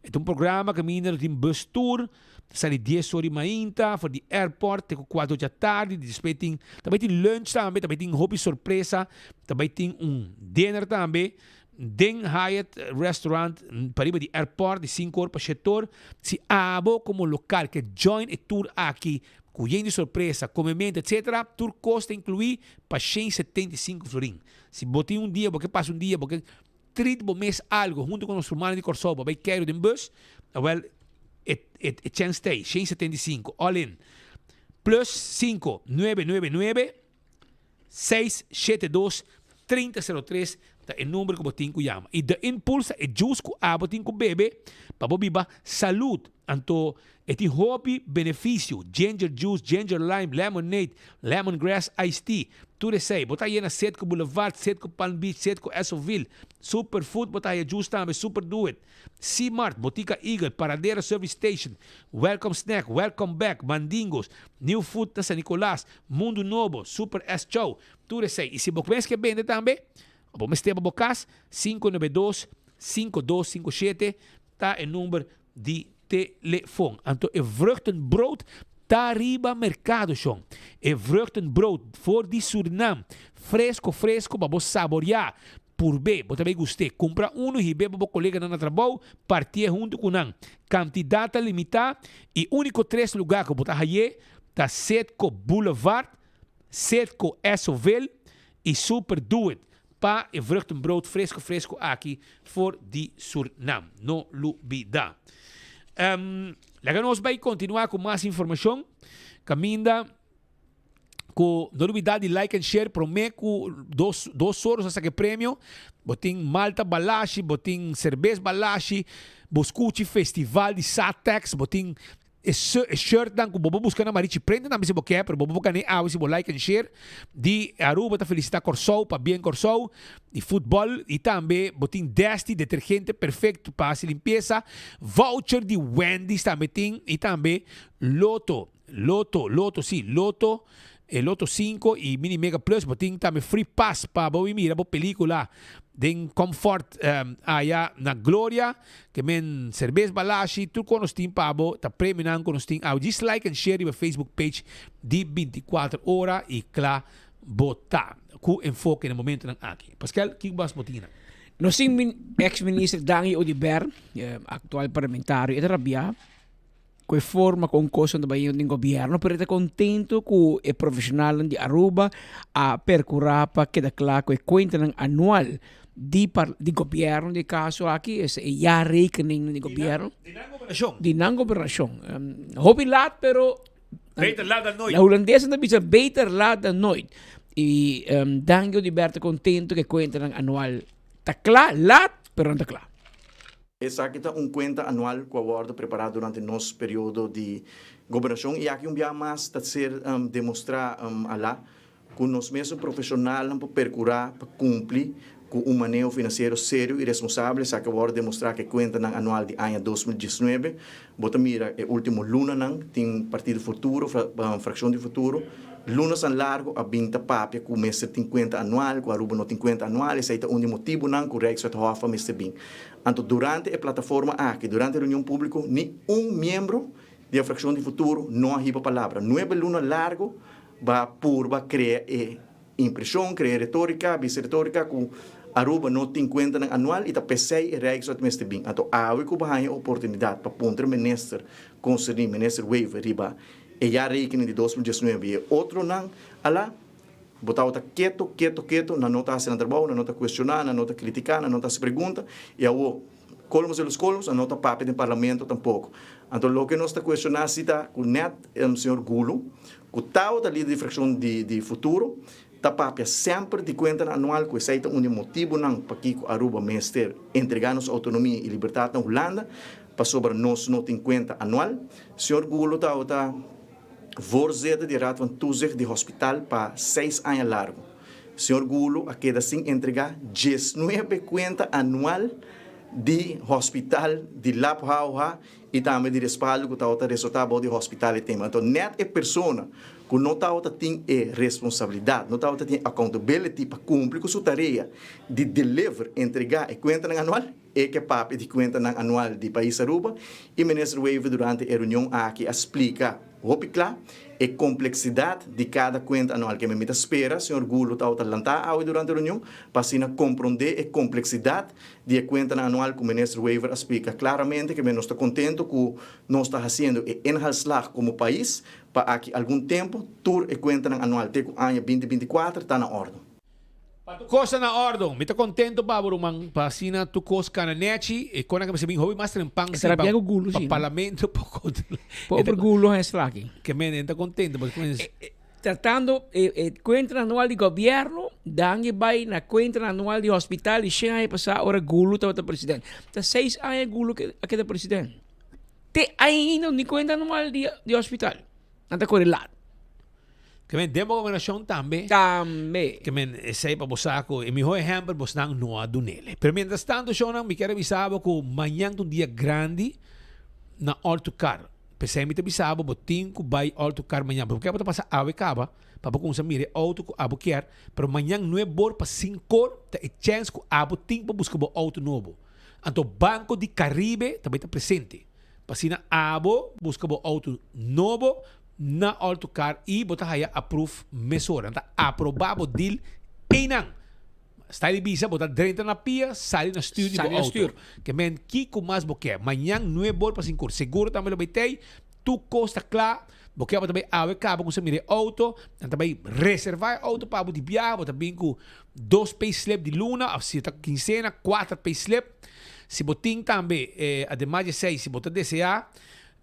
E ta un programa kaminda lo tin bus tour, ta sali dies or di mainta for di airport te ku kuater or djatardi, despues tin ta bai tin lunch tambe, ta bai tin hopi sorpresa, ta bai tin un dinner tambe. Den Hyatt Restaurant pariba di airport di sinku or pa shete or. Si abo komo lokal ke join e tour aki ku yen di sorpresa, komemento etc. Tur kos ta inkluí pa 175 florin. Si bo tin un dia bo ke pasa un dia bo ke treat bo mes algo hunto ku nos rumannan di Kòrsou bo bai keiru den bus, awèl e e chèns ta ei, 175 all in. Plus sinku nuebe nuebe nuebe. Seis shete dos 30 03 ta e number ku bo tin ku yama. I The Impulse ta e juice ku abo tin ku bebe pa bo biba salud. Anto e tin hopi benefisio, ginger juice, ginger lime, lemonade, lemon grass iced tea, tur esei. Bo ta haye na Citgo Boulevard, Citgo Palm Beach, Citgo Essoville, Superfood bo ta haye juice tambe, Super Do It. C-Mart, Botica Eagle, Paradera Service Station, Welcome Snack, Welcome Back, Mandingos, New Food na San Nicolas, Mundo Nobo, Super S Chow, tur esei. I si bo mes ke bende tambe, bo mester pa bo kas, 592 5257 ta e number di telefon. Anto e vruchtenbrood. Ta riba merkado shon. E vruchtenbrood for di Surinam, fresco fresco pa bo saboreá. Purb'é, bo ta bay gust'é. Kumpra unu hib'é pa bo koleganan na trabou, partié huntu ku nan. Kantidat ta limitá i úniko tres lugá ku bo ta hay'é ta Citgo Boulevard, Citgo Esoville i Super Do It pa e vruchtenbrood fresco fresco aki for di Surnam. No lubidá. Laga nos bay continua cu mas informacion. Caminda cu no lubidá di like and share prome cu dos ora nos a saca e premio. Bo tin Malta Balashi, bo tin Cerbes Balashi, bo scuchi festival di Satex, bo tin E shirtnan ku bo por buska na Marichi Print tambe si bo ke, pero bo por gane awe si bo like en share. Di Aruba ta felisita Kòrsou pabien Kòrsou di futbòl i tambe bo tin Desti detergente perfekto pa hasi limpiesa, voucher di Wendy's tambe tin i tambe Lotto, Lotto, Lotto si, Lotto, e Lotto 5 i Mini Mega Plus bo tin tambe free pass pa bo mira bo pelikula den Comfort aya na Gloria. Ke men serbes balashi, tur kon nos tin pa bo, ta premionan ku nos tin awe. Djis like and share riba Facebook page di 24 ora i kla bo ta ku enfoke na momentonan aki. Paskel, kiko bas bo tin nan? Nos tin ex minister Dangui Oduber, actual parlamentario, e ta rabia ku e forma kon kosnan ta bayendo den gobierno, pero e ta kontento ku e profesionalnan di Aruba a percura pa keda kla ku e kuentanan anual di par di gobierno di e caso aki, esta e jaarrekening di gobierno. Di nan gobernacion. Di nan gobernacion. Hopi laat pero Beter laat dan nooit. Na Hulandes nan ta bisa beter laat dan nooit. Y Dangui Oduber ta contento ku e kuentanan anual ta kla, laat pero nan ta kla. Esaki ta un kuenta anual ku a wòrdu prepará durante nos periodo di gobernashon i aki un bia mas ta ser demostrá alá ku nos mesun profeshonalnan por perkurá pa kumpli ku un maneho finansiero serio i responsabel. Esaki a wòrdu demostrá ku e kuentanan anual di aña 2019. Bo ta mira e último lunanan tin Partido Futuro, Frakshon di Futuro, Lunasan largo a bin ta papia cu mester tin cuenta anual, cu Aruba no tin cuenta anual, esey ta un di motibonan cu Rijkswet Hof a mester bin. Anto durante e plataforma aki, durante e reunion publico, ni un miembro di e fraccion di Futuro no a hiba palabra. Nuebe luna largo ba purba crea e impresion, crea e retorica, bisa e retorica cu Aruba no tin cuentanan anual y ta pesey e Rijkswet mester bin. Anto awe cu bo haña e oportunidad pa puntra minister concerni, minister Wever riba E jaarrekening di 2019 i e otronan ala, bo tabata keto, keto, keto, nan no ta hasi nan trabou, nan no ta kuestioná, nan no ta kritiká, nan no ta hasi pregunta, i awor, kolmos de los kolmos, nan no ta papia den parlamento tampoko. Anto loke nos ta kuestioná si ta ku nèt señor Gulu, ku tabata lider di frakshon di di Futuro, ta papia semper di kuentanan anual ku esei ta un di e motibunan pakiko Aruba mester entregá nos outonomia i libertat na Hulanda, Pasobra nos no tin cuenta anual, señor Gulo tabata voorzitter di Raad van Toezicht di hospital pa seis aña largo. Señor Gulo a keda sin entrega diesnuebe cuenta anual di hospital di Lap Hauha y tambe di respaldo cu tabata resorta bao di hospital e tempo. Anto net e persona cu no tabata tin e responsabilidad, no tabata tin accountability pa cumpli cu su tarea di deliver, entrega e cuentanan anual, E ke papia di kuentanan anual di pais Aruba i Minister Wever durante e reunion aki a splika hopi kla e kompleksidat di kada kuenta anual. Keme mi ta spera señor Gulo tabata lantá awe durante e reunion pa asina komprondé e kompleksidat di e kuentanan anual ku Minister Wever a splika klaramente. Keme nos ta kontento ku nos ta hasiendo e inhaalslag komo pais pa aki algun tempu tur e kuentanan anual te ku aña 2024 ta na òrdu. Pa tur kos ta na ordo. Mi ta contento pa bo ruman pa asina tur kos cana nechi e konan ke mester bin hopi mas trempan si pa pa parlamento pa controla. Pober gulo ha eslaki. Ke men ta contento pasobra Tratando e e cuenta anual di gobierno dan e bay na cuenta anual di hospital y shen aña pasa ora Gulo tabata president. Ta seis aña Gulo a keda president. Te ainda ni cuenta anual di di hospital. Nan ta core laat. Ke men den bo gobernashon tambe. Tambe. Ke men esei pa bo sa ku e mihó ehèmpel bosnan no a dunele. Pero mientras tanto shownan mi kier a bisa bo ku mañan ta un dia grandi na Altocar. P'esei mi ta bisa bo bo tin ku bai Altocar mañan. Pasobra bo ta pasa awe kaba pa bo kumsa mira e outo ku abo kier. Pero mañan nuebor pa sinkor ta e chèns ku abo tin pa buska bo outo nobo. Anto Banco di Caribe ta bai ta presente. Pa asina abo buska bo outo nobo. na All to Car y bo ta haya approve mesora. Nan ta aproba bo deal eynan. Style bisa bo ta drenta na pia, sali na stuur di bo Sali na auto. stuur. Ke men kiko mas bo ke? Mañan nuebe or pa sinku or. Seguro tambe lo bay tey. Tur kos ta kla. Bo ke bo ta bay awe kaba ku sa mira e auto. Nan ta bay reserva e auto pa bo di biaha. Bo ta bin ku dos payslip di luna of si ta kinsena kuater payslip. Si bo tin tambe ademas di esey si bo ta desea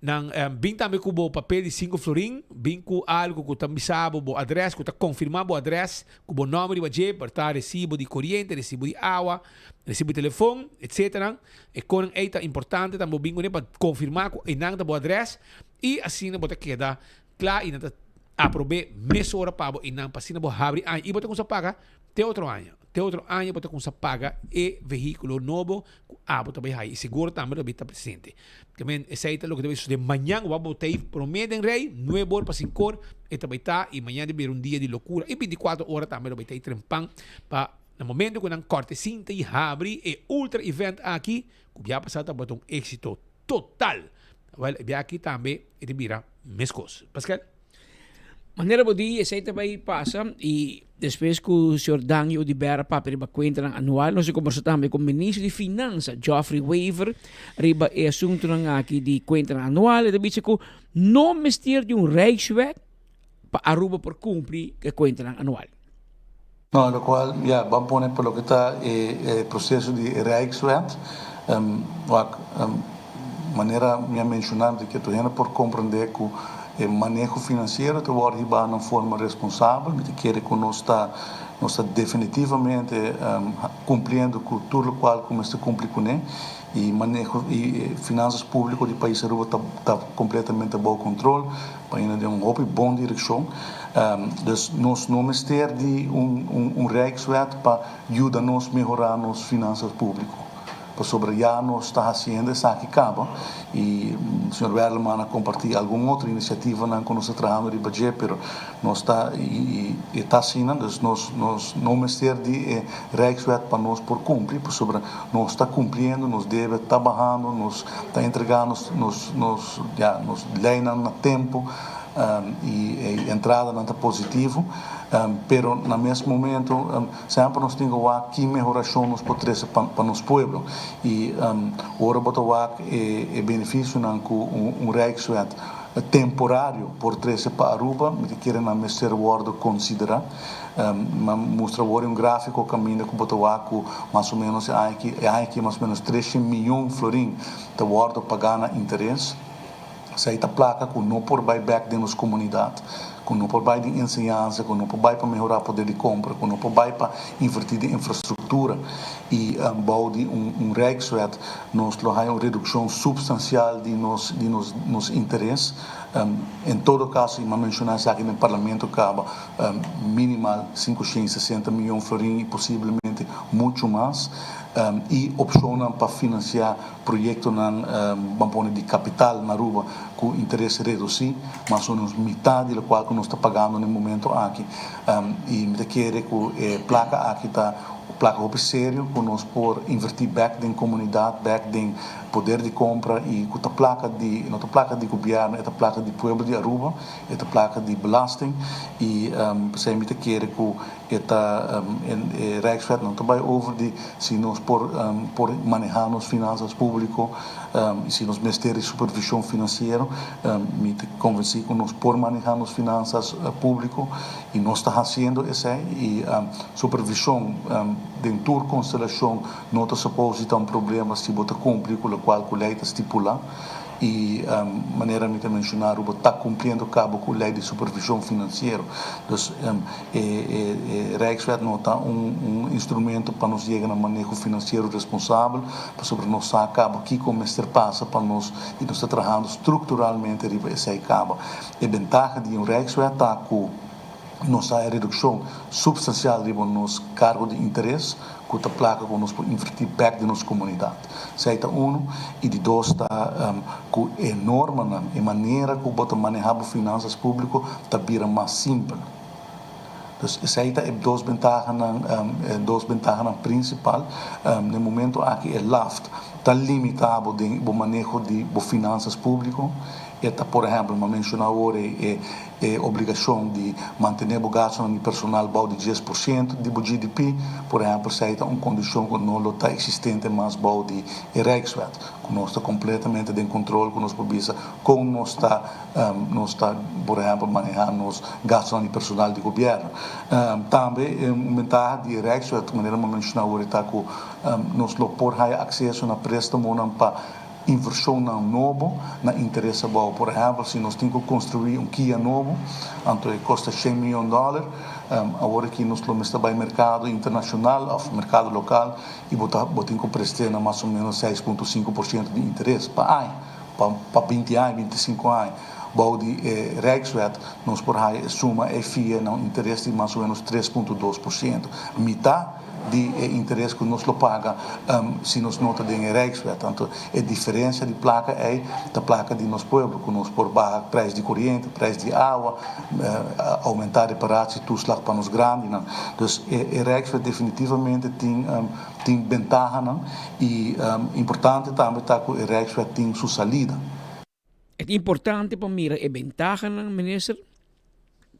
Nan bin tambe ku bo papel di sinku florin, bin ku algu ku ta bisa bo bo adrès, ku ta konfirmá bo adrès ku bo nòmber riba dje, por ta resibo di koriente, resibo di awa, resibo di telefon, etsetera. E konan ei ta importante tambe bo bin kuné pa konfirmá ku einan ta bo adrès i asina bo ta keda kla i nan ta aprob'é mesora pa bo einan pa asina bo habri aña i bo ta kuminsá paga te otro aña. Te otro aña bo ta kuminsá paga e vehíkulo nobo ku abo ta bai haya i seguro tambe lo bai ta presente. Tamen esei ta loke ta bai sucede mañan wak bo ta ei prome den rei nuebe or pa sinkor e ta bai ta i mañan ta bira un dia di lokura i binticuatro ora tambe lo bai ta ei trempan pa na momento ku nan korte sinta i habri e ultra event aki ku bia pasa tabata un exito total wel e bia aki tambe e ta bira meskos. Pascal. Manera bo di esei ta bai pasa y despues cu señor Dangui Oduber a papia riba cuentanan anual nos a conversa tambe cu Ministro di Finansa Geoffrey Wever riba e asuntonan aki di cuentanan anual. E ta bisa cu no mester di un Rijkswet pa Aruba por cumpli cu e cuentanan anual. No, locual ya ban pone pa loke ta e proceso di Rijkswet wak manera mi a menciona antes ke tur hende por comprende cu e maneho financiero ta worde hiba na un forma responsabel. Mi ta kere cu nos ta nos ta definitivamente cumpliendo cu tur locual cu mester cumpli cune y maneho y finanzas publico di pais Aruba ta ta completamente bao control. Bayendo den un hopi bon direccion. Dus nos no mester di un un Rijkswet pa yuda nos mehora nos finanzas publico. Pasobra ya nos ta haciendo esaki caba y señor Werleman a comparti algun otro iniciativanan cu nos ta trahando riba dje pero nos ta y e ta asina dus nos nos no mester di e Rijkswet pa nos por cumpli pasobra nos ta cumpliendo nos debe ta bahando nos ta entrega nos nos nos ya nos leynan na tempo y e entradanan ta positivo pero na mes momento Semper nos tin ku wak ki mehorashon nos por trese pa nos pueblo. I ora bo ta wak e benefisionan ku un Rijkswet temporario por trese pa Aruba, mi ta kere nan mester wòrdu konsiderá. Mi a mustra awor un gráfiko kaminda ku bo ta wak ku mas o ménos e aña aki, e aña aki mas o ménos treshen miyon florin ta wòrdu pagá na interes. Esei ta plaka ku no por bai bèk den nos komunidat, ku no por bai den enseñansa, ku no por bai pa mehorá poder di kompra, ku no por bai pa invertí den infrastruktura. I bou di un Rijkswet nos lo haña un redukshon supstansial di nos di nos nos interes. En todo kaso, i mi a menshoná esaki den parlamento kaba, minimal 560 mion florin i posiblemente muchu mas. I opshonnan pa finansiá Proyectonan ban pone di capital na Aruba cu interes reduci, mas o menos mitad di locual cu nos ta pagando na e momento aki. Y mi ta kere cu e placa aki ta un placa hopi serio cu nos por inverti bek den comunidad, bek den poder di compra y cu ta placa di, no ta placa di gobierno, e ta placa di pueblo di Aruba, e ta placa di belasting y p'esey mi ta kere cu E ta e Rijkswet no ta bai over di si nos por por maneha nos finanzas publico y si nos mester di supervision financiero. Mi ta convenci cu nos por maneha nos finanzas publico y nos ta haciendo esey y supervision den tur constelacion no ta suppose di ta un problema si bo ta cumpli cu locual cu ley ta stipula. Y manera mi ta menciona Aruba ta cumpliendo cabo cu ley di supervision financiero. Dus e Rijkswet no ta un instrumento pa nos yega na maneho financiero responsabel, pasobra nos sa caba kico mester pasa pa nos y nos ta trahando structuralmente riba esey caba. E bentaha di un Rijkswet ta cu nos ta e reduccion substancial riba nos cargo di interes, cu ta placa cu nos por inverti bek den nos comunidad. Esey ta uno. Y di dos ta cu e normanan, e manera cu bo ta maneha bo finanzas publico ta bira mas simpel. Dus esey ta e dos bentahanan, e dos bentahanan principal. Den momento aki e LAFT ta limita bo den bo maneho di bo finanzas publico. E ta por ehèmpel, mi a menshoná awor e e obligashon di mantené bo gastunan di personal bou di 10% di bo GDP, por ehèmpel, esei ta un kondishon ku no lo ta eksistente mas bou di e Rijkswet, ku nos ta kompletamente den kontrol ku nos por bisa kon nos ta nos ta por ehèmpel manehá nos gastunan di personal di gobièrnu. Tambe un bentaha di e Rijkswet, manera mi a menshoná awor, ta ku nos lo por haya akseso na préstamonan pa invershonnan nobo na interes abou. Por ehèmpel, si nos tin ku konstruí un kia nobo, anto e kosta shen mion dòler, awor aki nos lo mester bai merkado internashonal òf merkado lokal i bo ta bo tin ku prest'é na mas o ménos 6.5% di interes pa aña, pa pa 20 aña, 25 aña. Bou di e Rijkswet nos por haya e suma ei fia na un interes di mas o ménos 3.2%, mitá di e interes ku nos lo paga si nos no ta den e Rijkswet. Anto e diferensia di plaka ei ta plaka di nos pueblo ku nos por baha prijs di koriente, prijs di awa, oumentá reparatietoeslag pa nos grandinan. Dus e Rijkswet definitivamente tin tin bentahanan i importante tambe ta ku e Rijkswet tin su salida. E ta importante pa mira e bentahanan, minister,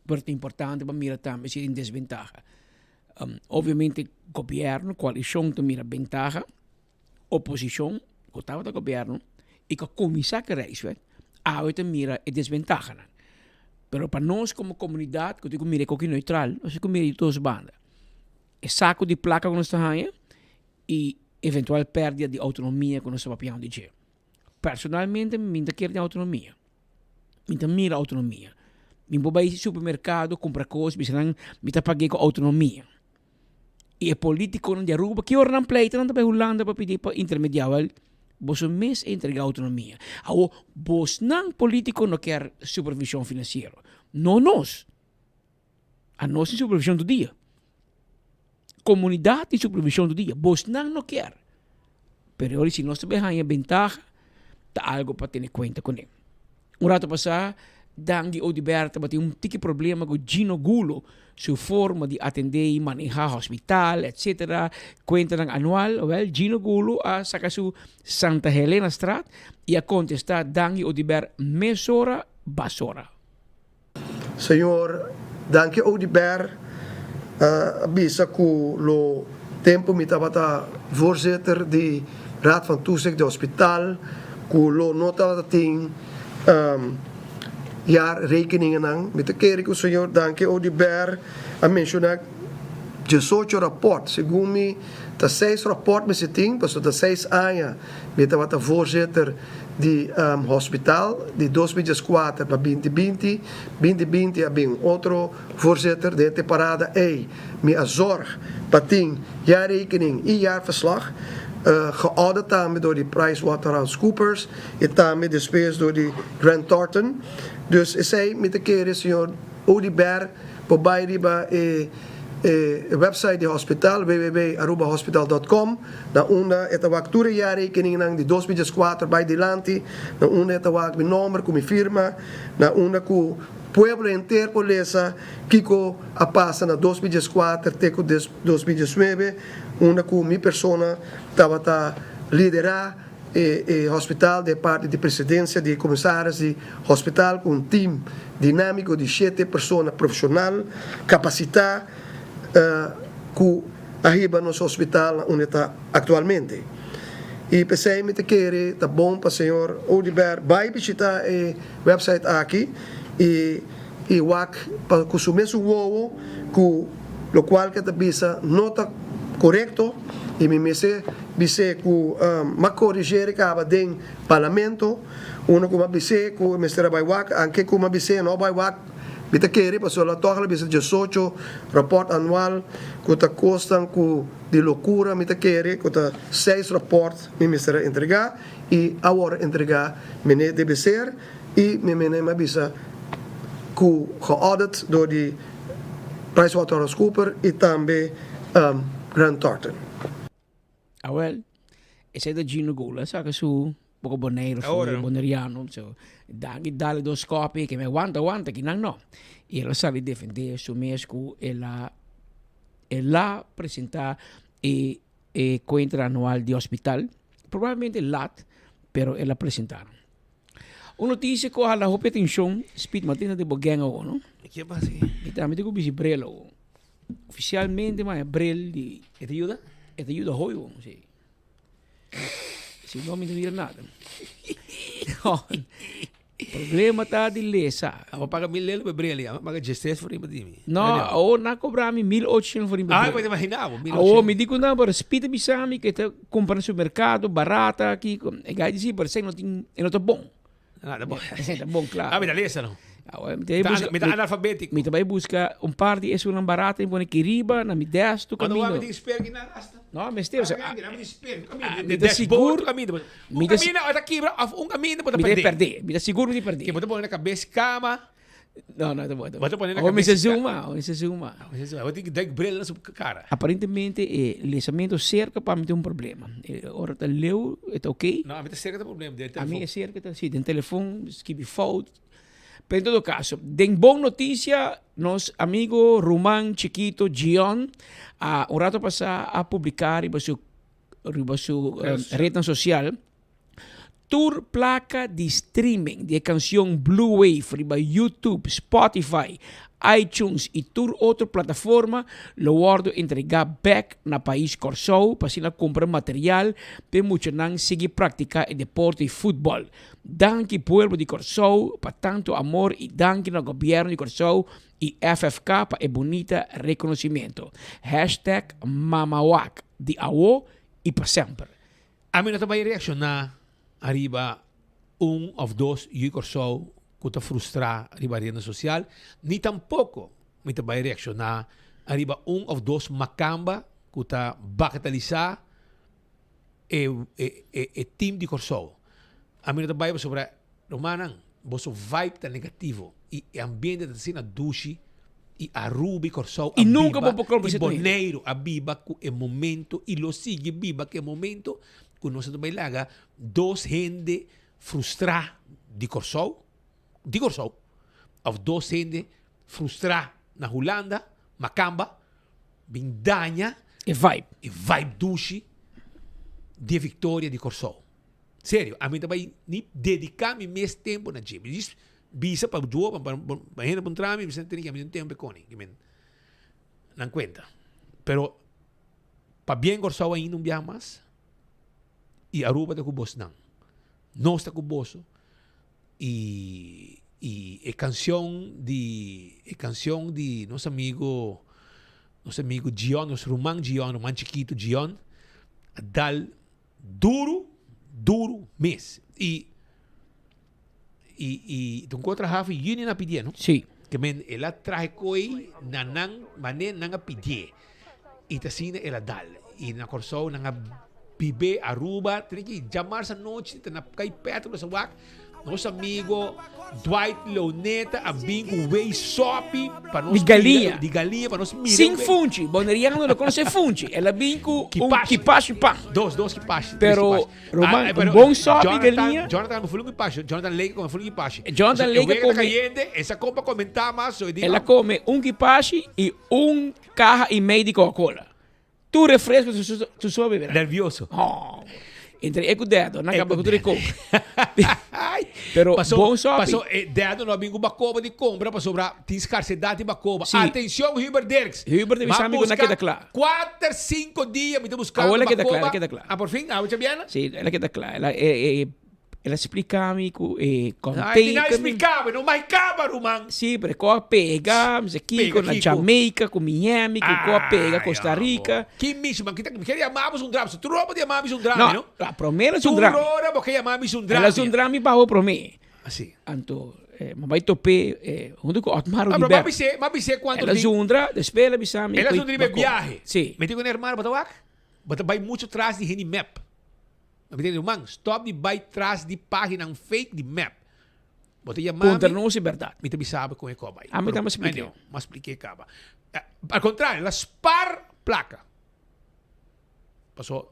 pero ta importante pa mira tambe si tin desbentaha. Um, obviamente gobierno, coalicion ta mira bentaha, oposicion, ku tabata gobierno, i ku a kuminsá ku e Rijkswet, awe ta mira e desbentahanan. Pero pa nos komo komunidat ku tin ku mira e koki neutral, nos tin ku mira di dos banda. E saku di plaka ku nos ta haña i eventual pèrdida di outonomia ku nos ta papiando di dje. Personalmente mi ta kier den autonomia. Mi ta mira autonomia. Mi por bai supermercado cumpra cos bisa nan mi ta pag'e cu autonomia. Y e politiconan di Aruba ki ora nan pleita nan ta bai Hulanda pa pidi pa intermedia. Wel, boso mes a entrega autonomia. Awor bosnan politico no kier supervision financiero. No nos. Anos tin supervision tur dia. Comunidad tin supervision tur dia. Bosnan no kier. Pero ora si nos ta bay haña bentaha, ta algo pa tene cuenta cune. Un rato pasa, Dangui Oduber tabatin un tiki problema cu Gino Gulo, su forma di atende y maneha hospital, etc. Cuentanan anual. Wel, Gino Gulo a saca su Santa Helena Straat y a contesta Dangui Oduber mesora basora. Señor Danke Oduber a bisa cu lo tempo mi tabata voorzitter di Raad van Toezicht di hospital cu lo no tabata tin jaarrekeningennan. Mi ta kere cu señor Danke Oduber a menciona diesocho rapport. Segun mi ta seis rapport mester tin pasobra ta seis aña mi tabata voorzitter di hospital di 2014 pa 2020, 2020 a bin otro voorzitter den e temporada ey mi a zorg pa tin jaarrekening y jaarverslag geaudit tambe door di PricewaterhouseCoopers y tambe despues door di Grant Thornton dus esey mi ta kere señor Oduber por bay riba e E website di hospital, www.arubahospital.com, na unda e ta wak tur e jaarrekeningnan di 2014 bai dilanti, na unda e ta wak mi nomber ku mi firma, na unda ku pueblo henter por lesa kiko a pasa na 2014 te ku 2019, unda ku mi persona tabata lidera e hospital den parti di presidencia di comisaris di hospital cu un team dinamico di shete persona profesional capacita cu a hiba nos hospital na unda ta actualmente. Y p'esey mi ta kere ta bon pa señor Oduber bay bishita e website aki y y wak pa cu su mesun wowo cu locual ke ta bisa no ta corecto y mi mester bis'é cu m'a corrigeer caba den Parlamento uno cu m'a bis'é cu e mester a bay wak anke cu m'a bis'é no bay wak mi ta kere pasobra la tog la bisa diesocho rapport anual cu ta cosnan cu di locura mi ta kere cu ta seis rapport mi mester a entrega y a worde entrega mene debe ser. Y mi mene a bisa cu geaudit door di PricewaterhouseCoopers y tambe Grant Thornton. Awel, esei ta Gino Gola a saca su poco Bonaire for, Boneriano, so daki dale dos kopi ke me wanta wanta kinan no. Y el a sali defende su mes cu el a el a presenta e e cuenta anual di hospital, probablemente lat, pero el a presenta. Un noticia cu a hala hopi atencion, Speed Martina di bo gang awo, no? Ke pasa aki? Mi tambe tin cu bisti bril awo. Oficialmente ma e bril di... E ta yuda? E ta yuda hopi bon, si. Si no mi no mira nada. Problema ta di lesa. Abo paga mil lelo pa bril ya, paga diestres florin pa dimi. No, awor nan cobra mi 1800 florin pa bril. Ah, bo ta imagina bo, 1800. Awor mi di cu nan, pero Speed a bisa mi cu e ta cumpra na supermercado barata aki. E guy di si, pero esey no tin, e no ta bon. Ah, ta bon. E ta bon, claro. Ah, mi ta lesa no. Awor mi ta busca. Mi ta analfabetico. Mi ta bay busca un par di esunnan barata y pone aki riba na mi desk tu Cuando camino. mi tin spare ki nan hasta. No, mester, o sea, Mi tin spare, mi ta sigur. Un camina o ta kibra of un camina bo ta Mi ta perde. perde, mi ta sigur mi ta perde. Ke bo ta pone na kabes kama. No, no, ta bon, ta Bo ta pone na Awor mi kabes sa zuma, awor mi sa zuma. Bo tin dek bril na su kara. Aparentemente e lesamento cerca pa mi ta un problema. E ora ta leu e ta ok. No, ami ta cerca ta problema den telefon. Ami e cerca ta, si, den telefon skibi fout. Pero en todo caso, den bon noticia, nos amigo ruman chikito Gion a un rato pasa a publica riba su riba su rednan social tur placa di streaming di e cancion Blue Wave riba YouTube, Spotify, iTunes y tur otro plataforma lo wordo entrega bek na pais Corsou pa asina cumpra material p'e muchanan sigui practica e deporte di futbol. Danki pueblo di Corsou pa tanto amor y danki na gobierno di Corsou y FFK pa e bunita reconocimento. Hashtag Mamawak di awo y pa semper. Ami no ta bai reacciona ariba un of dos yu Corsou cu ta frustra riba reda social, ni tampoco mi ta bai reacciona ariba un of dos macamba cu ta bagatalisa e e e team di Corsou. Ami no ta bai pasobra rumannan boso vibe ta negativo y e ambiente ta asina dushi y Aruba y Corsou a Y nunca biba bo por y convenci tu hende. Boneiru a biba cu e momento y lo sigui biba cu e momento cu nos ta bai laga dos hende frustra di Corsou di Corsou of dos hende frustra na Hulanda macamba Bin daña E vibe. E vibe dushi di e victoria di Corsou. Serio, ami ta bay ni dedica mi mes tempo na dje. Mi djis bisa pa djoba, pa pa hende puntra mi, mi sa tene ki ami tin tempo e koni. Ki men nan cuenta. Pero pabien Corsou ainda un biaha mas y Aruba ta cu bosnan. Nos ta cu boso. Y y e cancion di e cancion di nos amigo nos amigo Gion, nos ruman Gion, ruman chikito Gion a dal duro, duro mes. Y y y ta un contra hafi Union a pidié, no? Sí. Ke men el a trahe koe na nan mane nan a pidié. Y ta asina el a dal. Y na Corsou nan a Bibe Aruba, tene ki djamarsa anochi ta na kai Petro sa wak nos amigo Dwight Leoneta a bin ku wei sopi pa nos Di galiña. di galiña pa nos mira Sin wei. funchi, boneriano no conoce funchi. El a bin ku un Kipashi. kipashi pan. Dos, dos kipashi, tres Pero, kipashi. Roman, Ah, un pero bon sopi Jonathan, galiña. Jonathan me fulu un kipashi, Jonathan Lake come fulu un kipashi. Jonathan So, e Lake wega ta come- cayente, esa compa comenta mas, so e di, El a come un kipashi y un caja y medio di Coca-Cola. Tur refresco tu so bebe. Nervioso. Oh. Entre e ku dedo, na kaba ku tur e coke. Pero Paso, bon sopi. paso e dedo no a bin ku bakoba di compra pasobra tin scarsedad di bakoba. Si. Atencion Hubert Dirks. Hubert di Ma bisa mi ku na busca keda kla. Kuater, cinco dia mi ta buscando Awor la keda kla, bakoba. la keda kla. Ah, por fin, awe chabiana? Si, la keda kla. El a, e, e, El a splica mi cu e Ay, container. di na explica mi, no mai caba, ruman. Sí, pero cu a pega, mi sa kico, Pega na kico. Jamaica, cu Miami, cu cu a pega Ay, Costa Rica. Ki mismo, man, kita, mi kier yama bo zundra, so tur ora bo ta yama mi zundra, No, no? la prome el a zundra mi. Tur ora bo ke yama mi zundra El a mi. zundra mi baho prome. Así. Anto, eh, mi bai tope, eh, hunto cu Otmar Ah, pero Oduber. m'a bis'é, m'a bis'é cuanto El a di- zundra, despues el a bisa mi El a cu zundra riba e Baco. biahe. Sí. Mi tin cu un hermano, bo ta wak? Bo ta bai mucho tras di hende mep. Mi ta di, Ruman, stop di bai tras di paginan fake di mep. Bo ta yama mi. Puntra nos e berdad. Mi ta bisa bo con e coba. Ami ta spliké. Anyway, m'a spliké caba. Al contrario, el a spar placa. Paso,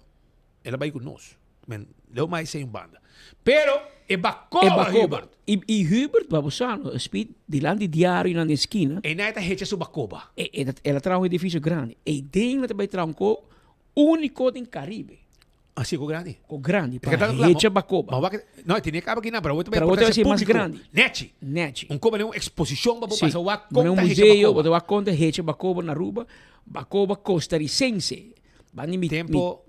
el a bai cu nos. Men, leu mai esey un banda. Pero, e bacoba, E bacoba. Hubert. Y, y Hubert, babosano, speed dilanti diario nan den esquina. E nai ta hecha su bacoba. E, e, el a traha un edificio grandi. E den ta bai traha un co unico den Caribe. Así ku grandi. Ku grandi pa hecha bakoba. No, e tene kaba kinan, pero awor ta Pero awor ta bai mas grandi. Nechi. Nechi. Un koba den un eksposishon pa bo pasa wak kon ta hecha bakoba. Bo ta wak kon ta hecha bakoba na Aruba, bakoba kostarisense. Bani mi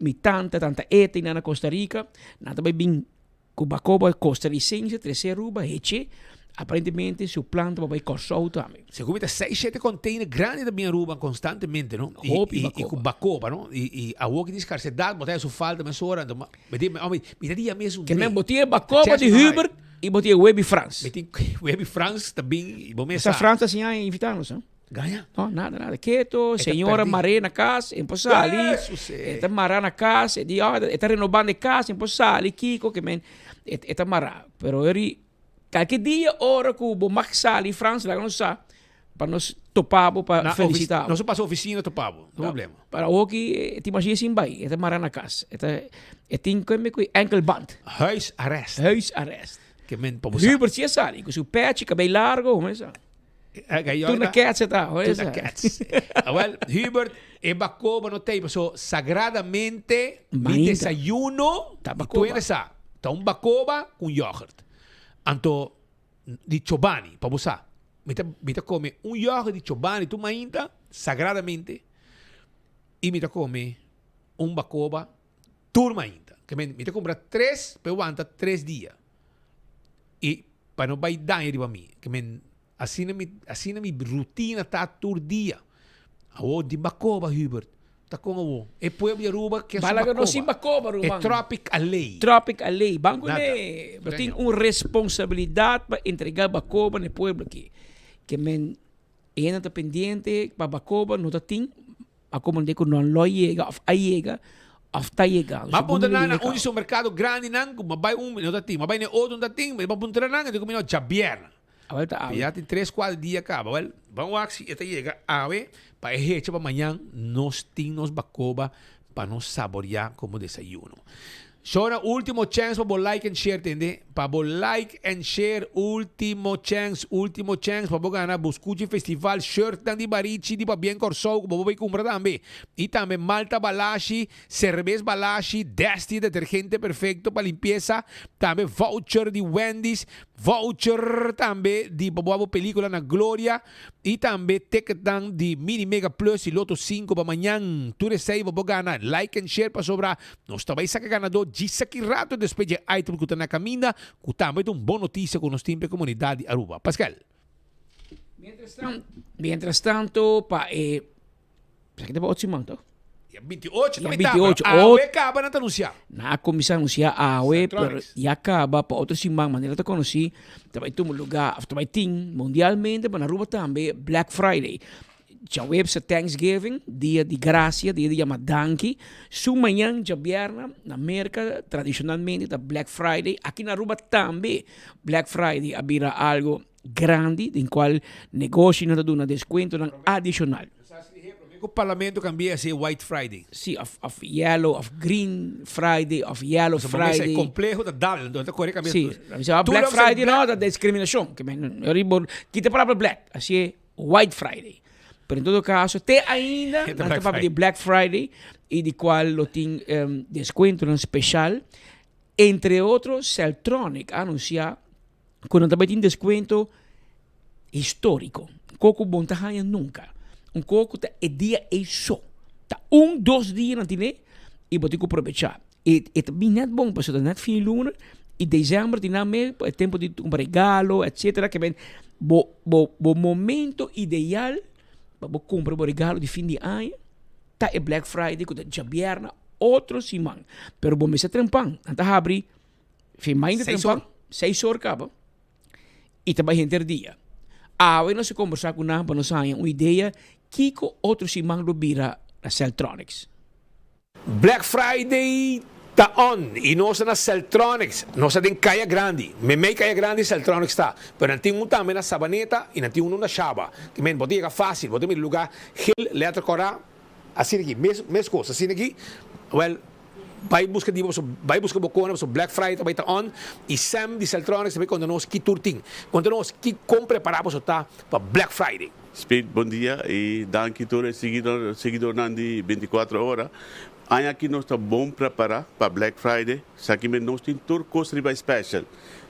mi tanta, tanta Eta i nan na Costa Rica, nan ta bai bin Ku Bakoba kostarisense trese Aruba heche, aparentemente su plan ta pa bai Kòrsou tambe. Segun mi ta seis shete container grandi ta bin Aruba constantemente no. Hopi Bakoba. I ku Bakoba no. I awor ki tin skarsedat bo ta haya su falta mesora anto mi di mi ta di ya mes un Ke men bo tin e Bakoba di Hubert i bo tin e Webi Frans. Mi tin Webi Frans ta bin i bo mes sa. Frans ta siña invita nos no. Gaña? No, nada, nada. Keto, señora mar'é na kas, e por sali. E ta mará na kas, e di, oh, e ta renobando e kas, e por sali, kiko, ke men, e ta mará. Pero eri, kalke dia ora ku bo mag sali Frans, laga nos sa, pa nos topa bo, pa felisitá bo. Nos a pasa ofisina topa bo, no problema. Pero awoki e tin masha sin bai, e ta mará na kas. E ta, e tin kome ku enkelband. Huisarrest. Huisarrest. Ke men pa bo sa. Hubert si a sali, ku su pèchi, kabei largo, hoor sa. Tur na cats e ta, hoor Tur na cats. Awel, Hubert, e bakoba no tei, paso sagradamente mi desayuno Ta bakoba. Tuene sa, ta un bakoba ku un yoghurt. Anto, di Chobani, pa bo sa. Mi ta, mi ta kome un yoghurt di Chobani tur mainta, sagradamente, i mi ta kome un bakoba tur mainta. Ke men, mi ta kumpra tres pa e wanta tres dia. I pa no bai daña riba mi. Ke men, asina mi, asina mi rutina ta tur dia. Awor di bakoba, Hubert. Ta kon awor? E pueblo di Aruba ke su Bala bakoba. no sin bakoba, ruman. E Tropic Alley. Tropic Alley. Ban Nada. kuné. Bo tin un responsabilidat pa entrega bakoba na e pueblo aki. Ke men, e hende ta pendiente pa bakoba no ta tin. A komprendé ku nan lo yega òf a yega òf ta yegando. M'a puntra nan na un di supermerkado grandinan ku m'a bai un no ta tin, m'a bai na e otro no ta tin, mi a puntra nan e di ku mi no djabièrnè. Awel ta awe. Ya tin tres kuater dia kaba. Awel ban wak si e ta yega awe pa e hecha pa mañan nos tin nos bakoba pa nos saboriá komo desayuno. Shona ultimo chance pa bo like and share tende pa bo like and share ultimo chance ultimo chance pa bo gana Buscuchi Festival shirtnan di Barichi di Pabien Corsou ku bo por bay kumpra tambe y tambe Malta Balashi Cerbes Balashi Desti detergente perfecto pa limpieza tambe voucher di Wendy's voucher tambe di pa bo wak bo pelicula na Gloria Y tambe ticketnan di Mini Mega Plus y Lotto 5 pa mañan. Tur esey bo por gana. Like and share pasobra nos ta bay saca ganador djis aki rato despues dje item cu ta na caminda cu tambe ta un bon noticia cu nos tin pa e comunidad di Aruba. Pascal. Mientras tanto pa e Esaki ta pa otro siman toch? Dia 28 Dia ta mitad, 28, pero awe caba nan ta anuncia. Nan a cuminsa anuncia awe, pero Centronics. ya caba pa otro siman, manera ta conoci, ta bay tuma lugar, of ta bay tin mundialmente, pero na Aruba tambe, Black Friday. Djaweps ta Thanksgiving, dia di gracia, dia di yama danki. Su mañan djabierna, na Merca tradicionalmente ta Black Friday. Aki na Aruba tambe Black Friday a bira algo grandi, den cual negoshinan ta duna descuentonan adicional. Ku parlamento kambia a ser White Friday. Sí, of of yellow of green Friday of yellow Pasobra bo mesa Friday. e kompleho ta dal, enton ta kore kambia. Sí, mi sa Tur Black loke sa Friday black. no ta discriminacion. Ke men ori bo kita e palabra black, asi e White Friday. Pero en todo caso te ainda E ta nan ta Black papia di Friday. Black Friday y di cual lo tin descuentonan special. Entre otro Celtronic a anuncia ku nan ta bai tin deskuento históriko. Un koko bo no ta haña nunka. Un koko ta e dia ei so. Ta un, dos dia nan tine i bo tin ku probechá. E e ta bin nèt bon pasobra ta nèt fin di luna i desèmber tin nan mes e tempu di kumpra regalo etsetera ke men bo bo bo momento ideal pa bo kumpra bo regalo di fin di aña ta e Black Friday ku ta djabièrnè otro siman. Pero bo mester trempan. Nan ta habri Fin mainta Seis trempan, or. seis or kaba i ta bai henter dia. Awe nos a kombersá ku nan pa nos haña un idea kiko otro siman lo bira na Celtronics. Black Friday ta on i nos ta na Celtronics. Nos ta den Kaya Grandi. Meimei Kaya Grandi Celtronics ta. Pero nan tin un tambe na Sabaneta i nan tin unu na Shaba. Ki men bo ta yega fásil. Bo ta mira lugá gel, letra kòrá. Asina aki, mes mes kos. Asina aki, wèl. Bai buska di bo paso bai buska bo kona paso Black Friday ta bai ta on y Sam di Celtronics ta bai konta nos ki tur tin. Konta nos ki kon prepara boso ta pa Black Friday. Speed bon dia y danki tur e siguidornan di 24 ora. Aña aki nos ta bon prepara pa Black Friday, esaki men nos tin tur cos riba special.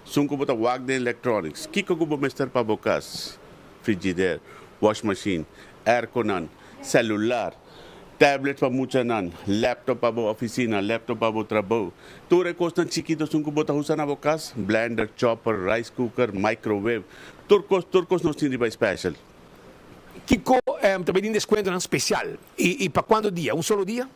Sun cu bo ta wak den electronics, kico cu bo mester pa bo cas? Frigider, wash machine, airconan, celular, tablet pa muchanan, laptop pa bo oficina, laptop pa bo trabou. Tur e cosnan chikito sun cu bo ta usa na bo cas, blender, chopper, rice cooker, microwave, tur cos, tur cos nos tin riba special. Kiko ta bay tin descuentonan special y pa cuanto dia? Un solo dia?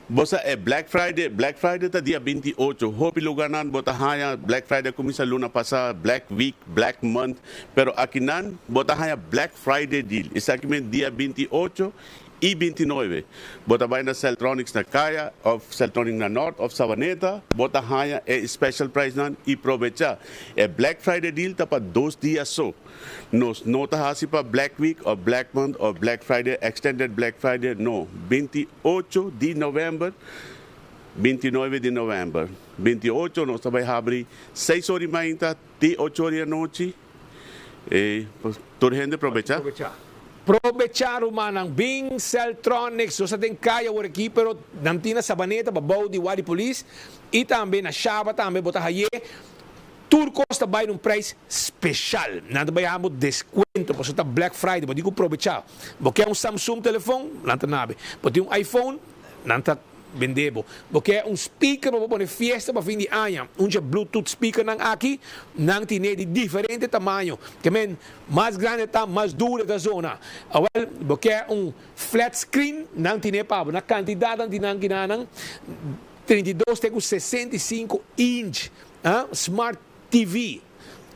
Bo sa e Black Friday, Black Friday ta dia 28, hopi lugarnan bo ta haya Black Friday a cuminsa luna pasa, Black Week, Black Month, pero akinan bo ta haya Black Friday deal, esaki men dia 28 y 29. Bo ta bay na Celtronics na Caya of Celtronics na Noord of Savaneta, bo ta haya e special prijsnan y probecha. E Black Friday deal ta pa dos dia so. Nos no ta haci pa Black Week of Black Month of Black Friday, Extended Black Friday, no. 28 di november, 29 di november. 28 nos ta bay habri seis ora y mainta te ocho ora y anochi. E tur hende probecha. Probecha rumannan, bin Celtronics, nos ta den kaya awor aki pero nan tin na Sabaneta babou di Wadi Police y tambe na Shaba tambe bo ta haye, tur cos ta bay na un prijs special, nan ta bay habo descuento pasobra ta Black Friday, bo tin cu probecha, bo kier un Samsung telefon nan ta nabe, bo tin un iPhone nan ta. Bende bo. Bo ke un speaker pa bo pone fiesta pa fin di aña? Un dje bluetooth speakernan aki, nan tine di diferente tamaño. Ke men, mas grandi ta, mas duro e ta zona. Awel, bo ke un flat screen, nan tine pa bo. Na kantidat nan tin nan kinanan, 32 te ku 65 inch, smart TV.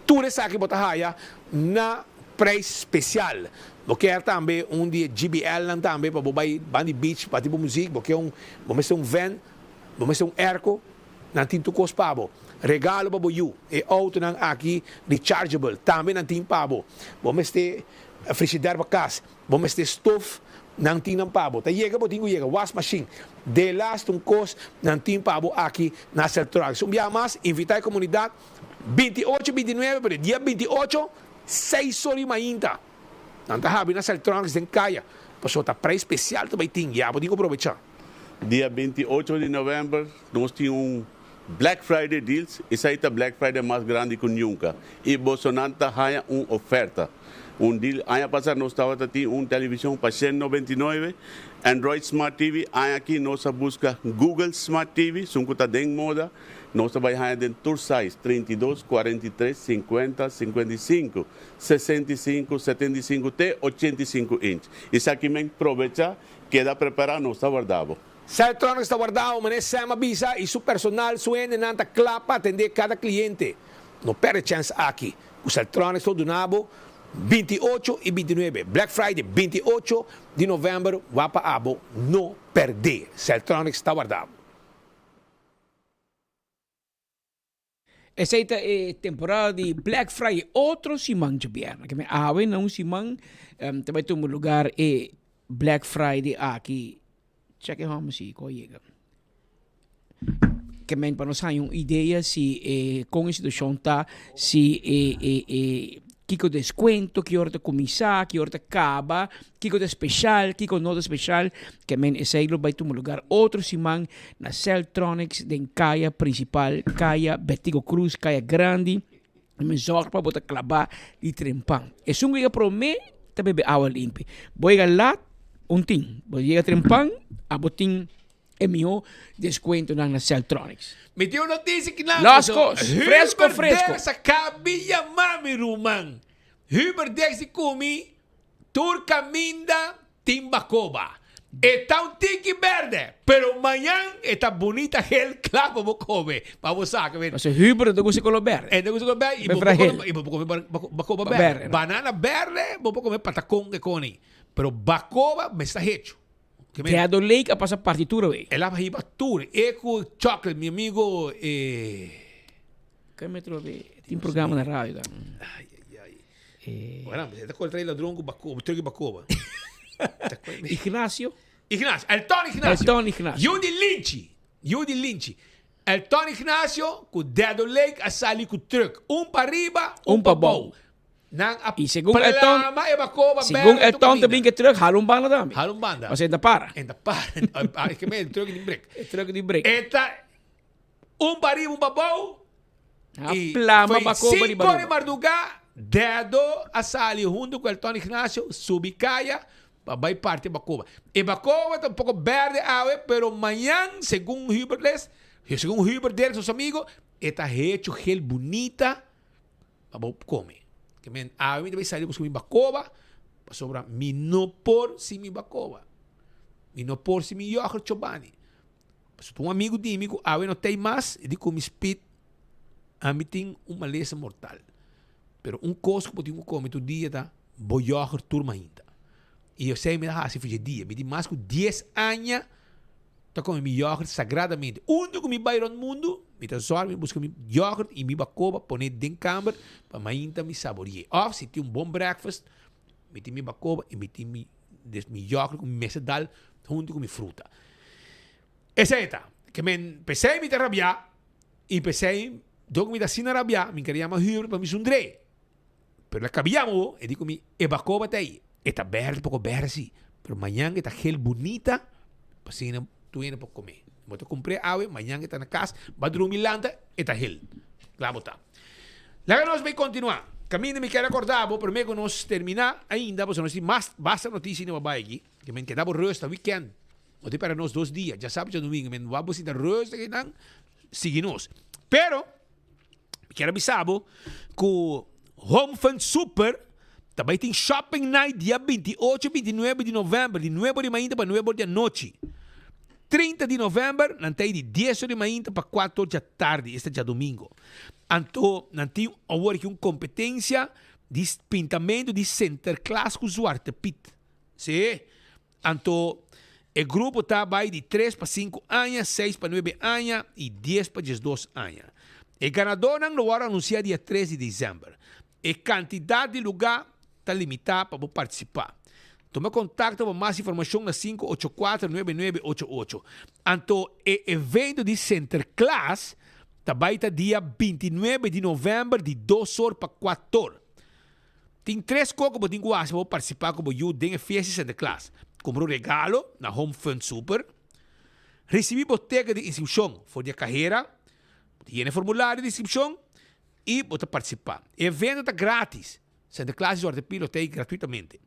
Tur esaki bo ta haya na prijs special. Bo kier tambe un di e JBL nan tambe pa bo bay bandi beach bati bo muziek, bo kier un, bo mester un van, bo mester un airco, nan tin tur cos pa bo. Regalo pa bo yu, e autonan aki rechargeable tambe nan tin pa bo. Bo mester frigidaire pa cas, Bo mester stof, nan tin nan pa bo. Ta yega bo tin ku yega. Was machine. De laatste un kos nan tin pa bo aki na Celtronics. Un biaha mas, invita e komunidat 28, 29, pero e dia 28, seis or di mainta, nan ta habri na Celtronics den kaya. Pasobra ta prijs spesial ta bai tin. Ya bo tin ku probecha. Dia 28 di november nos tin un Black Friday deals, esai ta Black Friday mas grandi ku nunka i bosonan ta haña un oferta, un deal. Aña pasá nos tabata tin un televishon pa shen noventa i nuebe, Android Smart TV, aña aki nos a buska Google Smart TV, esun ku ta den moda, nos ta bai haña den tur size, 32, 43, 50, 55, 65, 75 te 85 inch. Esaki men probechá, keda prepará, nos ta warda bo. Celtronics ta warda o manera Sam a bisa y su personal su hendenan ta cla pa atende cada cliente. No perde chance aki cu Celtronics lo duna bo 28 y 29 Black Friday 28 di november wa pa abo no perde Celtronics ta warda bo. Esei ta e temporada di Black Friday otro siman djabièrnè. Ke men awe na un siman ta bai tuma lugar e Black Friday aki. Check e hòmber si ku a yega. Ke men pa nos haña un idea si e kon e situashon ta, si e e e kiko deskuento, ki ora ta kuminsá, ki ora ta kaba, kiko ta speshal, kiko no ta speshal. Ke men esei lo bai tuma lugar otro siman na Celtronics den kaya principal, kaya Betico Cruz, kaya grandi. Men zorg pa bo ta klabá di trempan. Esun ku yega promé ta bebe awa limpi. Bo yega lat, un tin. Bo yega trempan, abo tin e mihó deskuentonan na Celtronics. Mi tin un noticia ki nan. Los kos, fresco fresco. Hubert Dex a kabi yama mi ruman. Hubert Dex di ku mi tur kaminda tin bakoba. E ta un tiki berde, pero mañan e ta bunita gel kla pa bo kome, pa bo saka. Pasobra Hubert no ta gusta e kolor berde. E no ta gusta e kolor berde y bo por kome, y bo por kome bakoba berde. Banana berde bo por kome patakon e koni, pero bakoba mester hecho. Deado Lake a pasa parti tur awey. El a hiba tur. E cu chocolate, mi amigo e. Ke me trobe tin programa na radio dan. Ay ay ay. Eh. Bueno, e ta kore trae ladron cu bakoba, truck di bakoba. Ignacio. Ignacio, Elton Ignacio. Elton Ignacio. Yu di Linchi. Yu di Linchi. Elton Ignacio cu Deado Lake a sali cu truck. Un pa riba, un pa bou. Nan a Y segun Elton, plama e bakoba segun berde tu Elton ta caminda. bin ke truck hala un banda tambe. Hala un banda. Pasobra e ta para. E ta para. Ah, es ke me e truck di brek. E truck di brek. E ta un pa riba un pa bou. A Y plama foi bakoba riba cinco di Aruba. marduga, Dedo a sali hunto cu Elton Ignacio subi caya pa bay parti e bakoba. E bakoba ta un poco berde awe, pero mañan, segun Hubert Les, segun Hubert Derks, nos amigo, e ta hecho gel bunita pa bo come. Ke men awe mi ta bay sali busca mi bakoba, pasobra mi no por sin mi bakoba. Mi no por sin mi yoghurt Chobani. Pasobra un amigo di mi cu awe no tey mas, e di cu mi spit, ami tin un malesa mortal. Pero un cos cu bo tin cu come tur dia ta bo yoghurt tur mainta. Y esey mi ta haci for dje dia. Mi tin mas cu dies aña ta come mi yoghurt sagradamente. Unda cu mi bay rond mundo, mi ta zorg mi busca mi yoghurt y mi bacoba pone den camber pa mainta mi saborie. Of si tin un bon breakfast, mi tin mi bacoba y mi tin mi mi yoghurt cu mi mester dal hunto cu mi fruta. Esey ta. Ke men pesey mi ta rabia y pesey dor cu mi ta asina rabia mi kere yama Hubert pa mi sundre. Pero la cabiamo bo, e di cu mi e bacoba ta ey. E ta berde poco berde si, pero mañan e ta gel bunita pa asina tur hende por come. Bo ta cumpr'e awe, mañan e ta na cas, ba drumi lanta, e ta gel. Cla bo ta. Laga nos bay continua. Caminda mi kier acorda bo, prome cu nos termina ainda, pasobra nos tin mas basta noticia no bay aki, ke men keda bo rust a weekend. No tin pera nos dos dia, djasabra djadomingo, men wak bo sinta rust akinan, sigui nos. Pero. Mi kier a bisa bo ku Home Fun Super ta bai tin shopping night dia 28 i 29 di novèmber di nuebe or di mainta pa nuebe or di anochi. 30 di novèmber nan ta ei di dies or di mainta pa kuater or djatardi, esta djadumingo. Anto nan tin awor aki un kompetensia di pintamentu di Sinterklaas ku Zwarte Piet. Sí. Anto e grupo ta bai di tres pa sinku aña, seis pa nuebe aña i dies pa diesdos aña. E ganadónan lo wòrdu anunsiá dia tres di desèmber. E kantidat di lugá ta limitá pa bo partisipá. Tuma kontakto pa mas informashon na 584 9988. Anto e evento di Sinterklaas ta bai ta dia 29 di novèmber di dos or pa kuator. Tin tres kos ku bo tin ku hasi pa bo partisipá ku bo yu den e fiesta di Sinterklaas, kumpra un regalo na Home Fun Super, risibí bo teken di inskripshon for di e kahera, bo ta yena e formulario di inskripshon i bo ta partisipá. E evento ta grátis, Sinterklaas i Zwarte Piet lo ta ei gratuitamente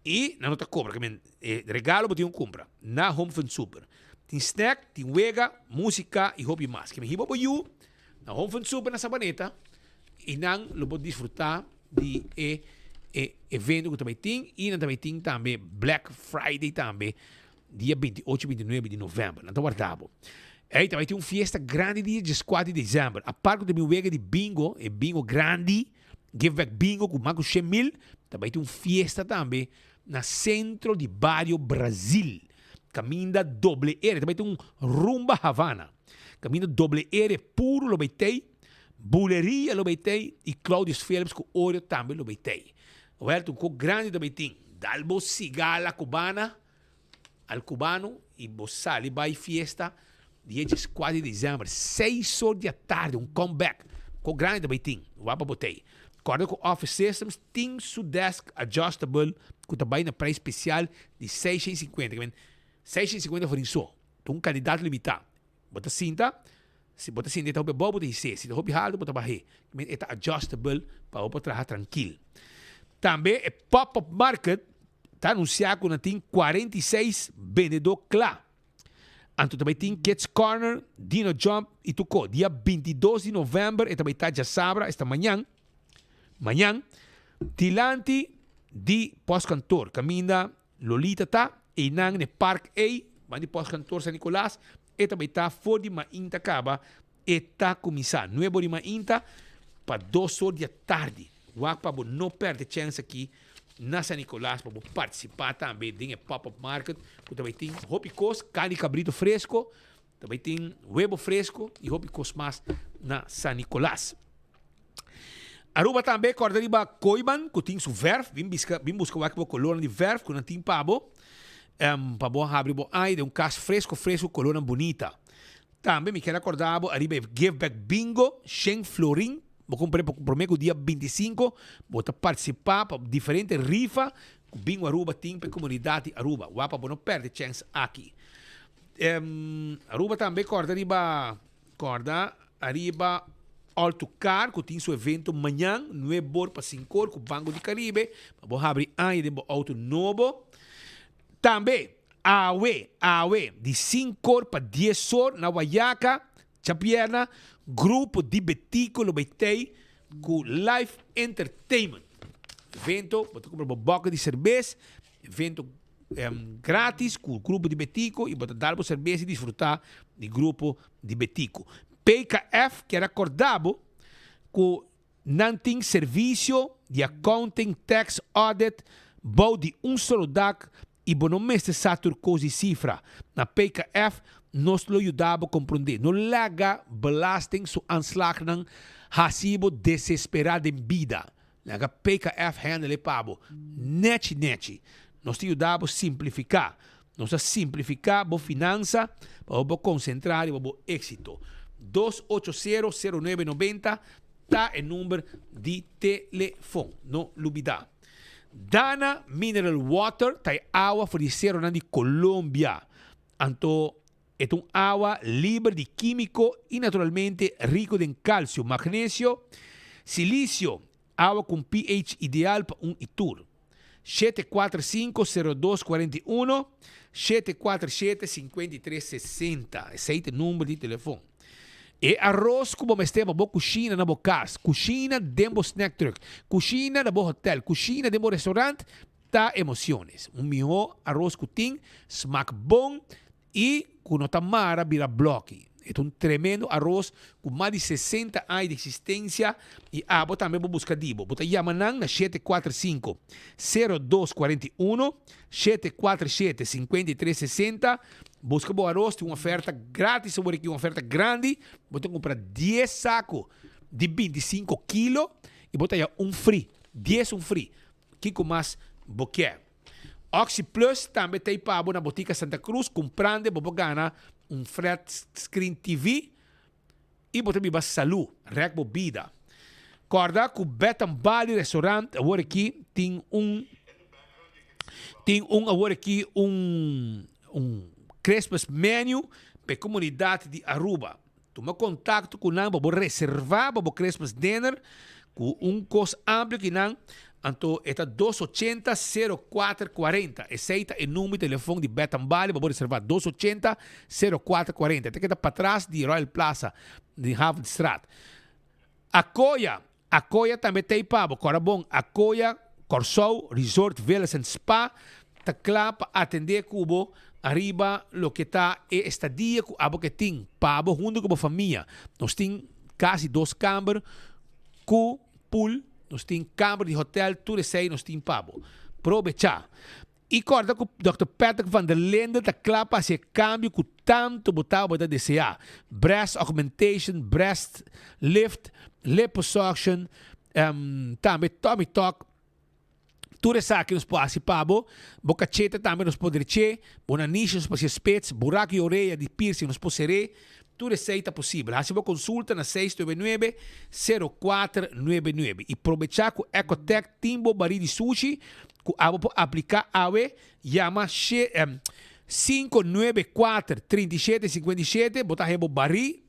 i nan no ta kobra. E regalo bo tin ku kumpra na Home Fun Super. Tin snack, tin wega, músika i hopi mas. Ke mi hiba bo yu na Home Fun Super na Sabaneta. I nan lo por disfrutá di e e evento ku ta bai tin i nan ta bai tin tambe Black Friday tambe dia 28 i 29 di novèmber. Nan ta warda bo. Ei ta bai tin un fiesta grandi dia dieskuater di desèmber. Apart ku ta bin wega di bingo, e bingo grandi, give back bingo ku mas ku shen mil, ta bai tin un fiesta tambe na sentro di bario Brazil, kaminda doble R. Ta bai tin un rumba Havana. Kaminda doble R puro lo bai tei. Buleria lo bay tey y Claudius Philips cu Oreo tambe lo bay tey. Wel un co grandi ta bay tin. Dal bo sigala cubana al cubano y bo sali bay fiesta dia diescuatro di december seis or di atardi un come back co grandi ta bay tin. Wak pa bo tey. Corda cu Office Systems tin su desk adjustable cu ta bay na prijs special di 650. 650 forin so. Ta un cantidad limita. Bo ta sinta, si bo ta sinti e ta hopi abou bo ta his'é, si ta hopi haltu bo ta bah'é. E ta adjustable pa bo por traha trankil. Tambe e pop-up market ta anunsiá ku nan tin 46 bendedó kla. Anto ta bai tin Kids Corner, Dino Jump i tur ko. Dia 22 di novèmber e ta bai ta djasabra, esta mañan, mañan, dilanti di Postkantoor kaminda Lolita ta einan n'e park ei, ban di Postkantoor San Nicolas, e ta bai ta for di mainta kaba, e ta kuminsá nuebe or di mainta pa dos or di atardi. Wak pa bo no pèrdè chèns aki na San Nicolas pa bo partisipá tambe den e pop-up market ku ta bai tin hopi kos, karni kabrito fresko, ta bai tin webo fresko i hopi kos mas na San Nicolas. Aruba tambe corda riba Kooiman cu tin su verf. Bin bisca, bin busca wak bo colornan di verf cu nan tin pa bo. Um, pa bo habri bo aña den un cas fresco fresco colornan bunita. Tambe mi kier acorda bo ariba e give back bingo, shen florin. Bo kumpr'é pa promé ku dia 25, bo ta partisipá pa diferente rifa ku Bingo Aruba tin pa e komunidat di Aruba. Wak pa bo no pèrdè chèns aki. Aruba tambe kòrda riba kòrda ariba All to Car ku tin su evento mañan nuebor pa sinkor ku Banco di Caribe pa bo habri aña den bo outo nobo. Tambe awe awe di sinkor pa diesor na Wayaca djapierna grupo di Betico lo bay tei ku live entertainment. Evento bo ta kumpra bo bòke di serbes evento gratis ku grupo di Betico y bo ta dal bo serbes y disfruta di grupo di Betico. PKF kier a korda bo ku nan tin servisio di accounting, tax, audit bou di un solo dak y bo no mester sa tur kos di sifra. Na PKF nos lo yuda bo komprondé. No laga belasting su aanslagnan hasi bo desespera den bida. Laga PKF handle e pa bo. Nechi nechi. Nos ta yuda bo simplifiká. Nos ta simplifiká bo finansa pa bo por konsentrá riba bo éksito. 280 0990 ta e number di telefon. No lubidá. Dana Mineral Water ta e awa for di seronan di Colombia. Anto e ta un awa liber di kímiko i naturalmente riku den kalsio, magnesio, silisio, awa ku un pH ideal pa un i tur. 745 02 41, 747 53 60, esei ta e number di telefon. E aros ku bo mester pa bo kushina na bo kas, kushina den bo snack truck, kushina na bo hotel, kushina den bo restaurant, Ta emociones. Un miho aros cu tin smaak bon y cu no ta mara bira bloki. E ta un tremendo aros cu mas di 60 aña di existencia y abo tambe bo busca di bo. Bo ta yama nan na 745 0241, 747 5360. Busca bo aros, tin un oferta gratis awor aki, un oferta grandi. Bo ta cumpra 10 saco di 25 kilo y bo ta haya un free, 10 un free. Kiko mas bo kier? Oxi Plus tambe ta ei pa bo na Botica Santa Cruz. Kumprande bo por gana un flat screen TV i bo ta biba salú. Rèk bo bida. Kòrda ku Bed and Bali Restaurant awor aki tin un tin un awor aki un un Christmas menu pa e komunidat di Aruba. Tuma kontakto ku nan pa bo reservá pa bo Christmas dinner ku un kos amplio ki nan, anto e ta 280 04 40. Esei ta e number di telefon di Beth Bali pa bo reservá, 280 04 40. E ta keda patras di Royal Plaza di Havenstraat. Akoya, Akoya tambe ta ei pa bo. Kòrda bon, Akoya Kòrsou Resort Villas and Spa ta kla pa atendé ku bo ariba loke ta e estadia ku abo ke tin pa bo huntu ku bo famia. Nos tin kasi dos kamber ku pool, nos tin kamber di hotel, tur esei nos tin pa bo. Probechá! I kòrda ku Dòkter Patrick van der Linden ta kla pa hasi e kambio ku tantu bo tabata deseá, breast augmentation, breast lift, liposuction, tambe tummy tuck. Tur esaki nos por hasi pa bo. Bo kachete tambe nos por drech'é, bo nanishi nos por hasié spits, burak i orea di piercing nos por ser'é. Tur esei ta posibel. Hasi bo konsulta na seis nuebe nuebe, sero kuater nuebe nuebe. I probechá ku Ecotech tin bo barí di sushi ku abo por apliká awe. Yama 594 37 57, bo ta haña bo barí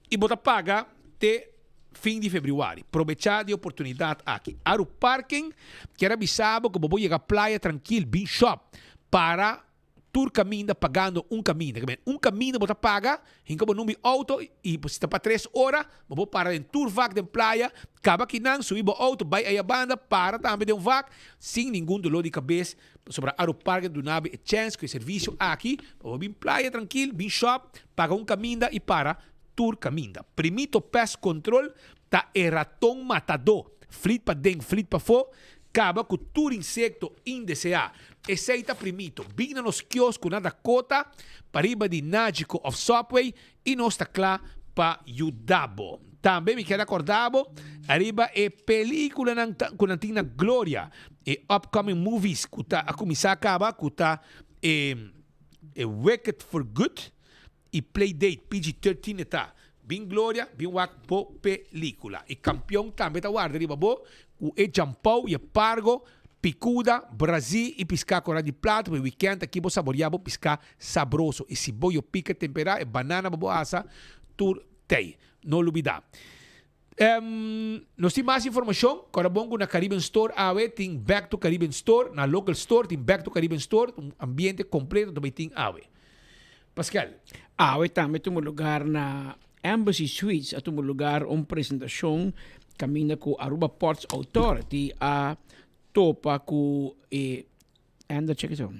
i bo ta paga te fin di febrüari. Probechá di e oportunidat aki. Aru Parking kier a bisa bo ku bo por yega playa trankil, bin shòp, para Tur caminda pagando un caminda. Ke men un caminda bo ta paga, hinca bo number di auto y si ta pa tres ora, bo por para den tur vak den playa, caba kinan, subi bo auto, bay aya banda, para tambe den un vak, sin ningun dolor di cabes, pasobra Arupark ta duna bo e chance cu e servicio aki pa bo bin playa trankil, bin shop, paga un caminda y para tur caminda. Primito Pest Control ta e raton matadó, flit paden, flit pafó, kaba ku tur insekto indeseá. Esei ta primito. Bin na nos kiosko na Dakota, pariba di Nagico òf Subway, i nos ta kla pa yuda bo. Tambe mi kier akordá bo ariba e pelíkulanan ku nan tin na Gloria, e upcoming movies ku ta a kuminsá kaba, ku ta e Wicked for Good i Playdate, PG-13 e ta. Bin Gloria, bin wak bo pelicula. E campeon tambe ta warda riba bo cu e jampou y e pargo, picuda, brazi y pisca cora di plato pa e weekend aki bo saboria bo pisca sabroso. Y si bo yo pica tempera e banana pa bo asa tur tey. No lubida. Nos tin mas informacion, Cora bon cu na Caribbean Store awe tin Back to Caribbean Store, na Local Store tin Back to Caribbean Store, un ambiente completo ta bay tin awe. Pascal. Awe tambe tuma lugar na Embassy Suites a tuma lugar un presentacion caminda cu Aruba Ports Authority a topa cu e Anda check eso.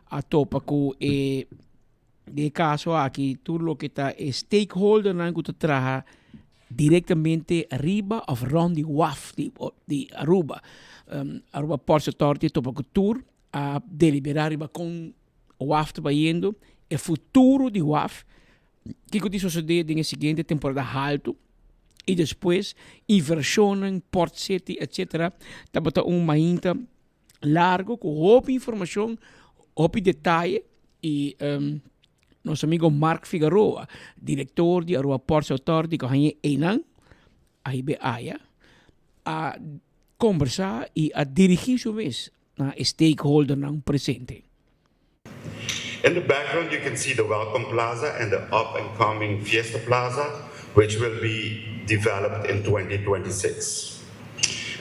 A topa cu e den e caso aki tur loke ta e stakeholdernan cu ta traha directamente riba of rond di waf di di Aruba. Aruba Ports Authority a topa cu tur a delibera riba con waf ta bayendo, e futuro di waf, kiko tin sosode den e siguiente temporada halto y despues inversionnan, Port City etcetera tabata un mainta largo cu hopi informacion, hopi detaye y nos amigo Mark Figaroa, director di Aruba Ports Authority cu haña eynan, ahibe aya, a conversa y a dirigi su mes na e stakeholdernan presente. In the background you can see the Welcome Plaza and the up and coming Fiesta Plaza, which will be developed in 2026.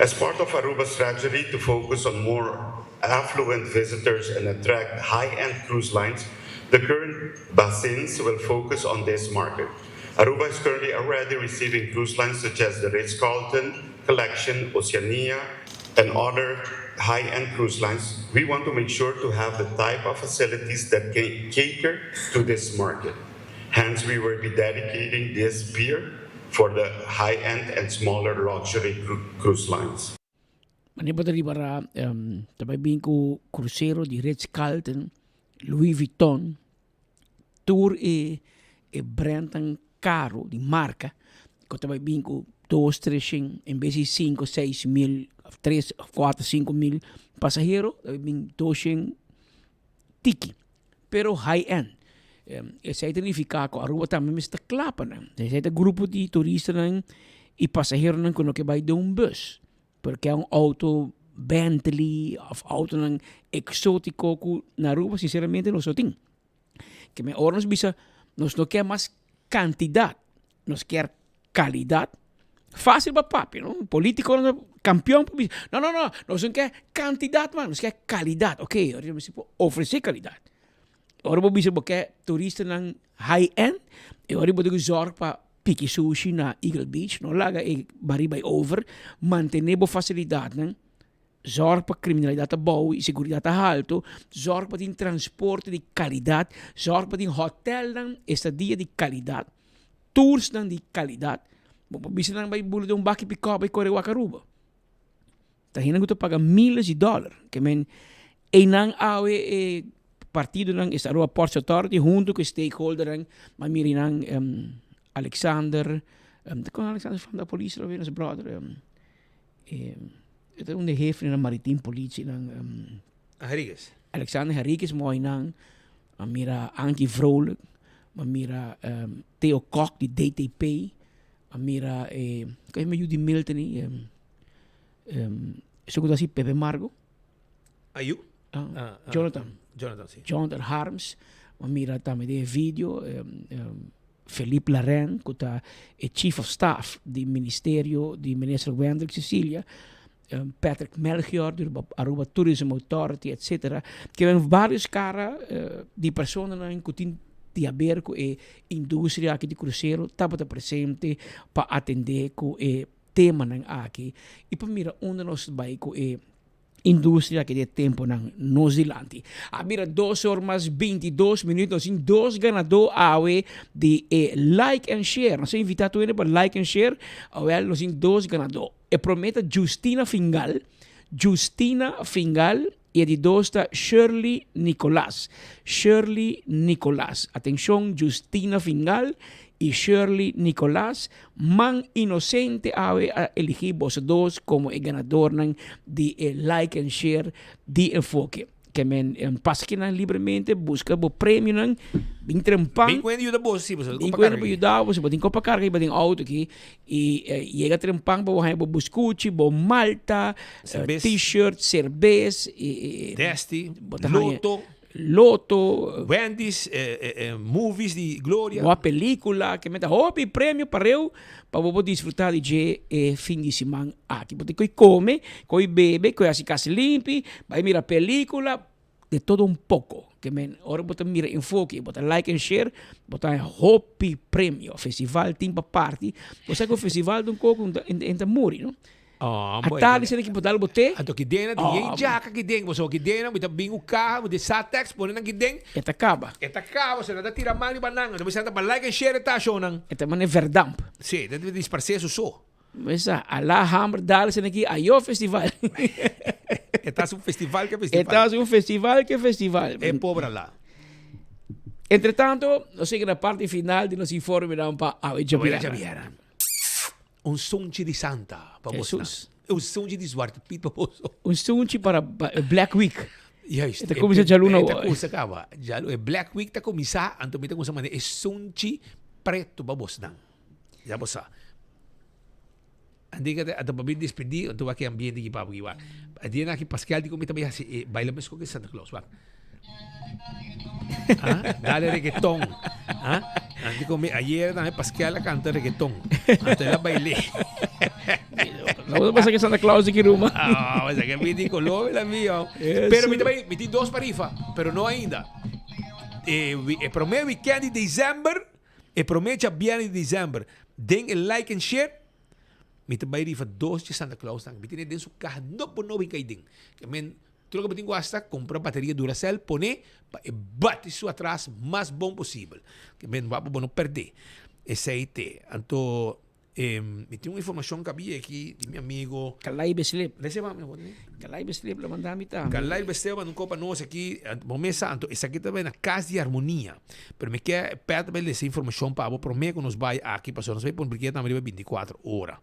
As part of Aruba's strategy to focus on more affluent visitors and attract high-end cruise lines, the current basins will focus on this market. Aruba is currently already receiving cruise lines such as the Ritz-Carlton, Collection, Oceania, and other high-end cruise lines. We want to make sure to have the type of facilities that can cater to this market. Hence, we will be dedicating this pier for the high-end and smaller luxury cruise lines. Manera bo ta ripará, ta bai bin ku krusero di Ritz-Carlton, Louis Vuitton, Tur e e brandnan caro di marca cu ta bay bin cu dos tres shen en bes di cinco seis mil of tres of cuatro cinco mil pasahero ta bay bin dos shen tiki pero high end. Esey ta nifica cu Aruba tambe mester ta cla pa nan. Esey ta grupo di turistanan y pasaheronan cu no ke bay den un bus. Porque un auto Bentley of autonan exotico cu na Aruba sinceramente nos no tin. Ke men ora nos bisa nos no kier mas cantidad, nos kier calidad. Facil pa papia, no? Politiconan ta campeon pa bisa, no, no, no, nos no kier cantidad man, nos kier calidad. Ok, ora nos por ofrece calidad. Ora bo bisa bo ke turistanan high end, e ora bo tin ku zorg pa piki sushi na Eagle Beach, no laga e bari bai over, mantene bo facilidadnan, zorg pa criminalidad ta bou y seguridad ta halto, zorg pa tin transporte di calidad, zorg pa tin hotelnan, estadia di calidad, toursnan di calidad. Bo por bisa nan bai bula den un baki pick-up bai kore wak Aruba. Ta hende ku ta paga miles di dòler. Ke men einan awe e partidonan esta Aruba Ports Authority hunto ku e stakeholdernan ma mira einan Alexander ta kon Alexander van da polis lo nos brother e ta un de hefe na Maritiem Politie nan Henriquez. Alexander Henriquez mo einan a mira Ankie Vrolijk a mira Theo Kok di DTP A mira e kon e yu di Milton ei esun ku ta hasi Pepe Margo. Ayu? Ah, Jonathan. Jonathan, si. Jonathan Harms. A mira tambe den e video Philippe Laren ku ta e chief of staff di ministerio di minister Wendrick Cecilia. Patrick Melchior di Aruba Tourism Authority etcetera. Ke men varios kara di personanan ku tin di haber ku e industria aki di krusero tabata presente pa atende ku e temanan aki i pa mira unda nos ta bai ku e industria aki den e temponan nos dilanti. A bira dos or mas 22 minuut nos tin dos ganadó awe di e like and share. Nos a invita tur hende pa like and share. Awel nos tin dos ganadó. E promé ta Justina Fingal, Justina Fingal, i e di dos ta Shirley Nicolaas, Shirley Nicolaas. Atenshon, Justina Fingal i Shirley Nicolaas, man inosente awe a eligí boso dos komo e ganadornan di e Like and Share di Enfoke. Ke men pasa kinan libremente, buska bo premionan, bin trempan. Bin ku hende yuda bo si, pasobra tin ku hende pa yuda bo, si bo tin kopa karga riba den outo aki, i yega trempan pa bo haña bo buskuchi, bo malta, t-shirt, serbes, i Desti, loto. Loto. Wendy's, movies di Gloria. Bo pelicula, ke men ta hopi premio pareu pa bo por disfruta di dje e fin di siman aki. Bo tin ku kome, ku bebe, ku hasi kas limpi, bai mira pelicula, de todo un poco. Ke men ora bo ta mira Enfoke, bo ta like en share, bo ta haña hopi premio. Festival tin pa parti. Bo sa ku festival ta un koko en ta muri, no? Oh, A tardi sende ki por dal bo te. Anto ki den nan tin yen jaka ki den. Pasobra ki den nan mi ta bin ku kaha mi tin sa text pone nan ki den. E ta kaba. E ta kaba so nan ta tira man riba nan. Anto mi sa nan ta pa like and share e ta shownan. E ta mane verdamp. Si, ta disparse su so. Mesa ala hamber dal sende ki ayo festival. E ta un festival ke festival. E ta un festival ke festival. E pober ala. Entre tanto, nos yega na parti final di nos informenan pa awe djabièrnè. Un sunchi di Santa pa bos nan. Un sunchi di Zwarte Piet pa bos. Un sunchi para Black Week. Juist. E ta cuminsa djaluna E ta cuminsa caba. E Black Week ta cuminsa, anto mi ta cuminsa manda e sunchi preto pa bos nan. Ya bo sa. Andica anto pa mi despedi, anto wak e ambiente aki pa bo aki wak. E dia nan aki Pascal di cu mi ta bay haci e baila mesco cu Santa Claus wak. Ah, dale reggaeton. Ah, antes come ayer también Pascal a canta reggaeton. Antes la bailé. No pasa que Santa Claus de Kiruma. Ah, pasa que mi di color la mío. Pero mi también mi dos parifa, pero no ainda. Eh, eh promé weekend de december, e promé viernes de december, den el like and share, mi te bai rifa dos de Santa Claus. Mi tiene den su caja no por no bin den. Que men Tur loke bo tin ku hasi ta kumpra bateria Duracell pone pa e bati su atras mas bon posibel. Ke men wak pa bo no pèrdè. Esei te. Anto mi tin un informashon kabi aki di mi amigo. Kalai Beslep. Lese pa mi awor. Kalai Beslep lo manda mi tambe. Kalai Beslep a manda un kopa nos aki. Bo mesa anto esaki ta bai na Kas di Harmonia. Pero mi ke pèt bai lesa informashon pa bo promé ku nos bai aki pasobra nos bai pone brikeda tambe riba bintikuater ora.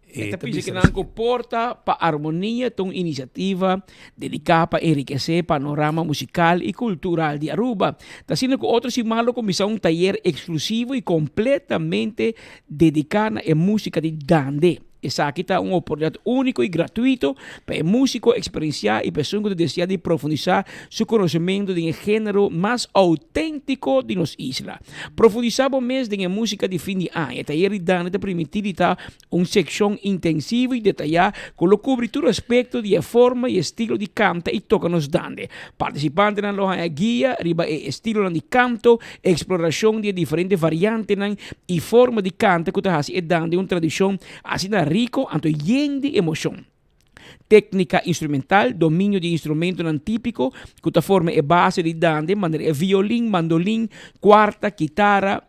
E ta bisa ku nan ku Porta pa Armonia ta un inisiativa dediká pa enrikesé panorama musikal i kultural di Aruba. Ta asina ku otro siman lo kuminsá un tayer eksklusivo i kompletamente dediká na e músika di dande. Esaki ta un oportunidat úniko i gratuito pa e músiko eksperensiá i pa esun ku ta deseá di profundisá su konosementu den e género mas outéntiko di nos isla. Profundisá bo mes den e músika di fin di aña. E tayer di dande ta permití di ta un sekshon intensivo i detayá ku lo kubri tur aspekto di e forma i estilo di kanta i toka nos dande. Partisipantenan lo haña guia riba e estilonan di kanto, eksplorashon di e diferente variantenan i forma di kanta ku ta hasi e dande un tradishon asina riko anto yen di emoshon. Téknika instrumental, dominio di instrumentonan típiko ku ta forma e base di dande manera e violin, mandolin, kuarta, kitara,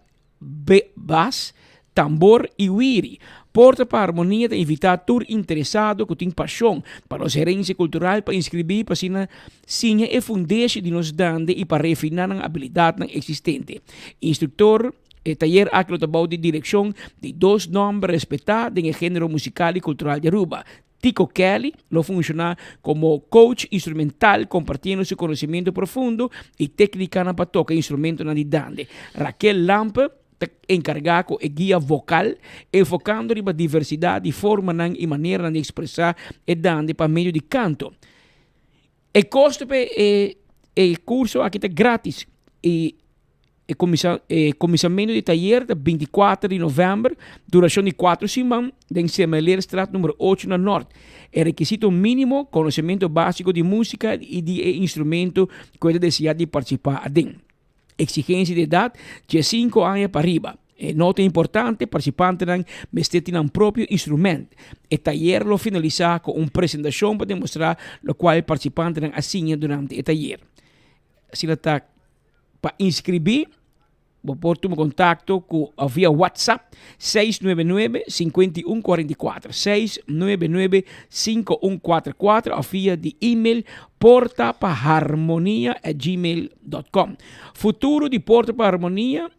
bas, tambor i wiri. Porta pa Harmonia ta invitá tur interesado ku tin pashon pa nos herensia kultural pa inskribí pa asina siña e fundeshi di nos dande i pa refiná nan abilidatnan eksistente. Instruktor E tayer aki lo ta bou di direkshon di dos nòmber respetá den e género musikal i kultural di Aruba. Tico Kelly lo funshoná komo coach instrumental kompartiendo su konosementu profundo i téknikanan pa toka instrumentonan di dande. Raquel Lampe ta enkargá ku e guia vokal, enfokando riba diversidat di formanan i maneranan di ekspresá e dande pa medio di kanto. E kosto pa e e kurso aki ta gratis i e kuminsa e kuminsamentu di tayer ta bintikuater di novèmber, durashon di kuater siman den Semeleerstraat numero ocho na Nort. E rekisito mínimo, konosementu básiko di músika i di e instrumento ku e ta deseá di partisipá aden. Eksigensia di edat, diesinku aña pa riba. E nota importante, partisipantenan mester tin nan propio instrument. E tayer lo finalisá ku un presentashon pa demostrá lokual e partisipantenan a siña durante e tayer. Asina ta pa inskribí bo por tuma kontakto ku via WhatsApp 699 5144, 699 5144 òf via di email portapaharmonia at gmail dot com. Futuro di Porta pa Harmonia.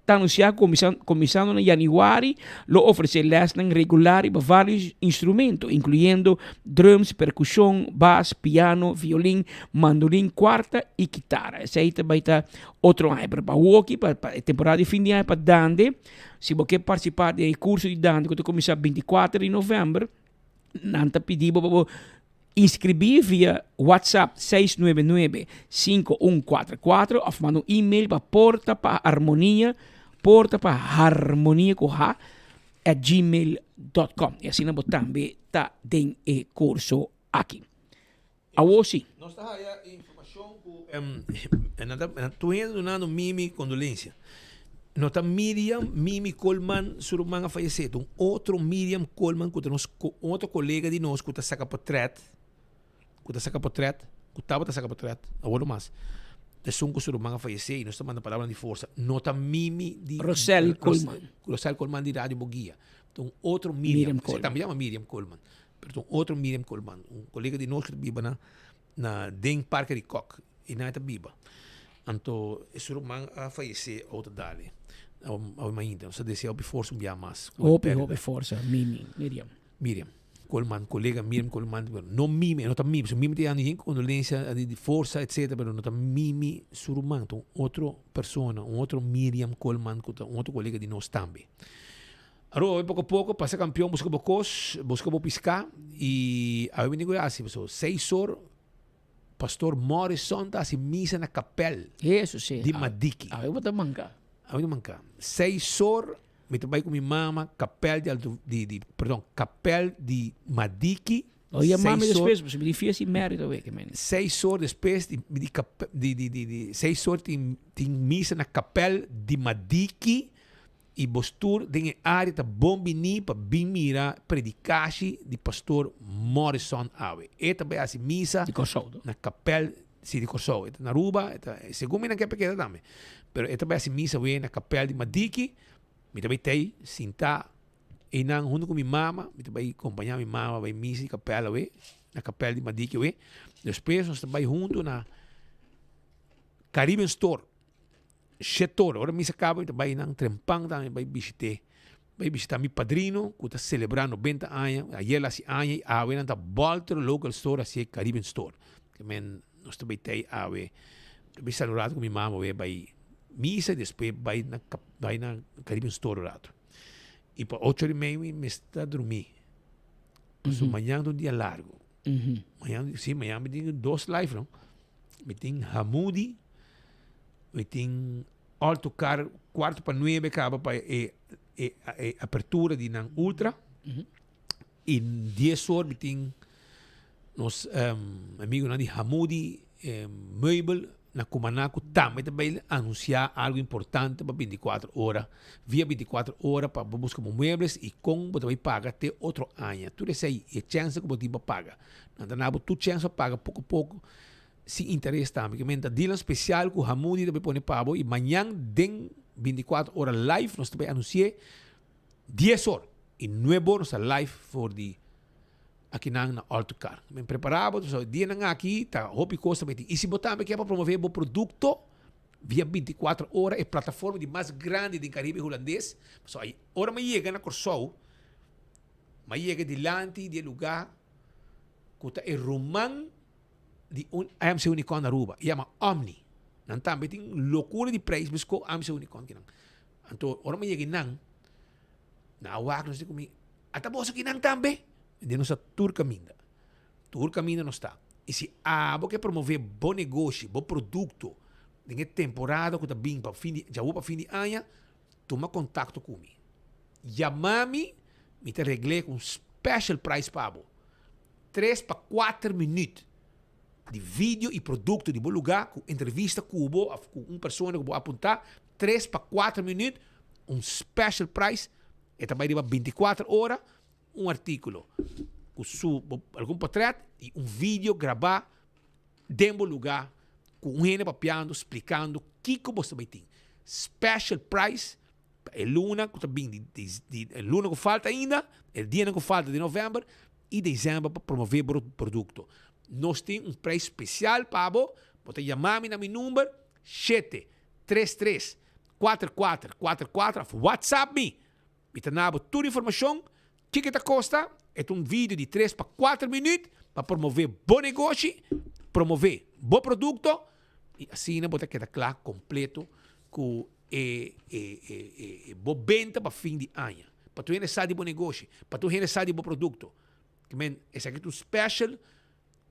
ta anunsiá ku kuminsando na yanüari lo ofresé lèsnan regular riba vários instrumento, inkluyendo drums, perkushon, bas, piano, violin, mandolin, kuarta i kitara. Esei ta bai ta otro aña, pero pa awoki, pa e temporada di fin di aña pa dande, si bo ke partisipá den e kurso di dande ku ta kuminsá 24 di novèmber, nan ta pidi bo pa bo Inscribí via WhatsApp 699 5144 of manda un email pa porta pa harmonia porta pa harmonia ku h at gmail dot com y asina bo tambe ta den e curso aki. Awo si. Nos ta haya informacion cu tur hende dunando Mimi condolencia. No ta Miriam, Mimi Koolman su ruman a fayesé, ta un otro Miriam Koolman ku ta nos un otro kolega di nos ku ta saka potrèt, ku ta saka potrèt, ku tabata saka potrèt, awor no mas, ta esun ku su ruman a fayesé i nos ta manda palabranan di forsa. No ta Mimi di Rosel Koolman. Rosel Koolman di Radio Boguia, ta un otro Miriam, si tambe yama Miriam Koolman, pero ta un otro Miriam Koolman, un kolega di nos ku ta biba na na den Parke di Kok i nan ta biba. Anto e su ruman a fayesé outa dale. Awe mainta. Nos ta desea hopi forsa un bia mas. Hopi, hopi forsa, Mimi, Miriam. Miriam Koolman, kolega Miriam Koolman, pero no Mimi, no ta Mimi, pasobra Mimi ta yanda yen kondolensia di forsa etcetera, pero no ta Mimi su ruman, ta un otro persona, un otro Miriam Koolman ku ta un otro kolega di nos tambe. Aruba bai poko poko, pasa kampion, buska bo kos, buska bo piská i awe mi tin ku hasi pasobra seis or Pastor Morrison ta hasi misa na kapèl Eso si. di Madiki. Awe bo ta manka. Awe ta manka. Seis or mi ta bai ku mi mama kapèl di Alto di di perdon kapèl di Madiki. Lo yama mi despues pasobra mi di fiesta i mèrito awe ke men. Seis or despues di di di di di di seis or tin tin misa na kapèl di Madiki. I bos tur den e área ta bon biní pa bin mira predikashi di Pastor Morrison awe. E ta bai hasi misa Di Kòrsou, to? na kapèl, si di Kòrsou. E ta na Aruba, e ta, segun mi nan ke pekeda tambe. Pero e ta bai hasi misa awe na kapèl di Madiki. Mi ta bai tei sintá einan huntu ku mi mama. Mi ta bai kompañá mi mama bai misa di kapèl awe, na kapèl di Madiki awe. Despues nos ta bai huntu na Caribbean Store. Shetor, ora misa kaba mi ta bai nan trempan tambe bai bishit'é, bai bishitá mi padrino ku ta selebrá nobenta aña, ayer la hasi aña i awe nan ta bòlter local store hasié Caribbean store. Ke men nos ta bai tei awe, ta bai sali un ratu ku mi mama awe bai misa i despues bai na bai na Caribbean store un ratu. I pa ocho ora i mei mi mester ta drumí, pasobra mañan ta un dia largu. Mañan, si mañan mi tin dos live no, mi tin Hamudi. Mi tin alto car cuarto pa nuebe caba pa e e e apertura di nan ultra. Y dies or mi tin nos amigonan di Hamudi Meubel na Cumaná cu tambe ta bay anuncia algo importante pa 24 ora, via 24 ora pa bo busca bo muebles y con bo ta bay paga te otro aña. Tur esey y e chance cu bo tin pa paga. Nan ta na bo tur chance pa paga poco poco. Sin interes tambe. Ke men ta dealnan spesial ku Hamudi ta bai pone pa bo i mañan den 24 ora live nos ta bai anunsi'é 10 or i nuebe or nos ta live for di akinan na All to Car. Men prepara bo pasobra dianan aki ta hopi kos ta bai tin. I si bo tambe ke pa promove bo produkto via 24 ora e plataforma di mas grandi den Karibe Hulandes pasobra ora mi yega na Kòrsou mi a yega dilanti di e luga ku ta e ruman di un AMC Unicorn Aruba, e yama Omni. Nan tambe tin locura di prijs mesco AMC Unicorn kinan. Anto ora mi yega nan, nan a wak nos di cu mi, ata boso kinan tambe? Mi di nos ta tur caminda. Tur caminda nos ta. Y si abo ke promove bo negoshi, bo producto den e temporada cu ta bin pa fin di, djawo pa fin di aña, tuma contacto cu mi. Yama mi, mi ta regle cu un special price pa bo. Tres pa kuater minuut di video y producto di bo luga cu entrevista cu bo of cu un persona cu bo apunta, tres pa kuater minuut, un special price, e ta bay riba 24 ora, un articulo cu su algun portret y un video graba den bo luga cu un hende papiando, splicando kico bo ta bay tin. Special price Pa e luna ku ta bin di di e luna ku falta ainda, e dianan ku falta di novèmber i desèmber pa promové bo produkto. Nos tin un preis spesial pa bo, bo ta yama mi na mi number shete, tres tres. 4 4 4 4 òf WhatsApp mi. Mi ta na bo tur informashon, kiko ta kosta. E ta un video di tres pa kuater minüt pa promové bo negoshi, promové bo produkto i asina bo ta keda kla kompleto ku e e e e bo benta pa fin di aña. Pa tur hende sa di bo negoshi, pa tur hende sa di bo produkto. Ke men esaki ta un special